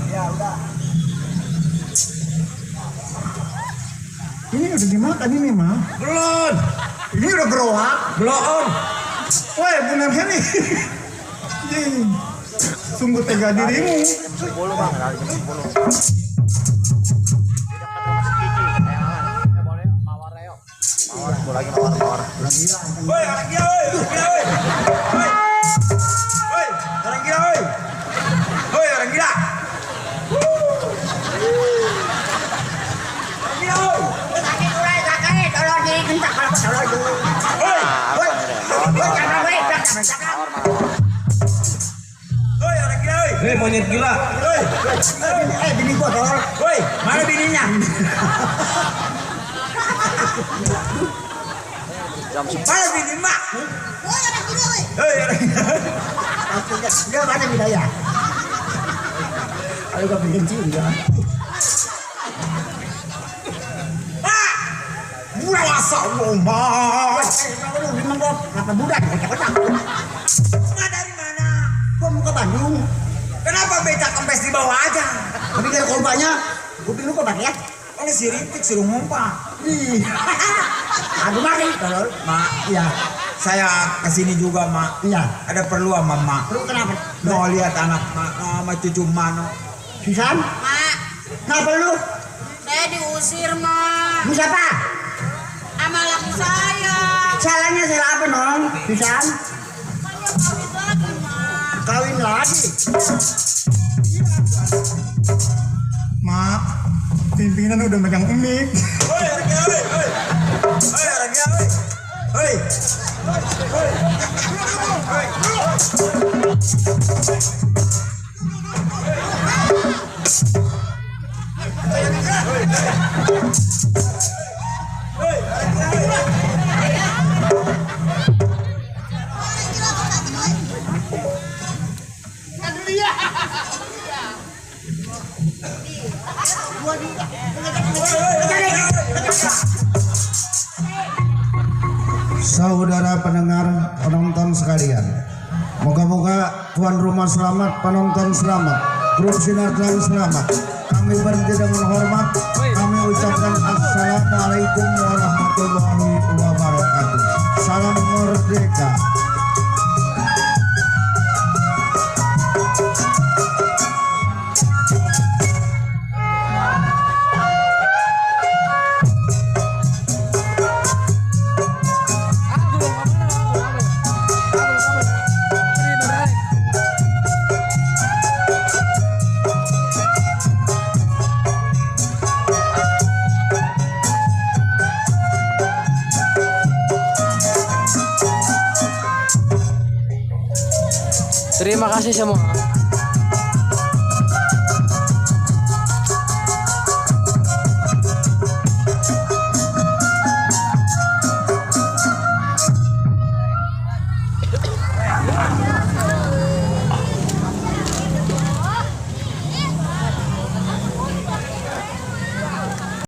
Ini udah dimakan ini, mah. Belum. Ini udah beroak. Belum. Woi, bener nih. Sungguh tega dirimu. Jam 10 bang, dari jam 10. Mawar lagi mawar. Woi, orang gila, woi. Woi, orang gila, woi. Woi, orang gila. Woi, orang gila, woi. Hei, monyet gila. Woi. Bini gua tolong. Woi, mana bininya? Jam 10. Mana bini mak? Woi, anak gila, woi. Hei, orang gila. Dia mana bidaya? Ayo gua bikin dia. Puasa lomba. Memang gua apa budak kocak-kocak. Ma dari mana? Gua mau ke Bandung. Kenapa becak kempes di bawah aja? Tapi dari korbannya, gua bilang kok pakai ya. Oleh si Rintik suruh ngumpat. Aduh mari, tolong. Mak, Iya, saya kesini juga, Mak. iya. Ada perlu sama Mak. Lu kenapa? Mau lihat anak Mak sama cucu Mano. Susan? Mak, Kenapa lu? saya diusir, Mak. Lu siapa? Sama laki saya. Salahnya salah apa, Nong? Susan? Kawin lagi, Mak. Kawin lagi. Mak, pimpinan udah megang mic. Woi, orang gila, woi. Woi, orang gila, woi. Saudara pendengar, penonton sekalian, moga-moga tuan rumah selamat, penonton selamat, grup sinetron selamat. Kami berhenti dengan hormat. Kami ucapkan assalamualaikum warahmatullahi wabarakatuh. Salam merdeka. Terima kasih semua.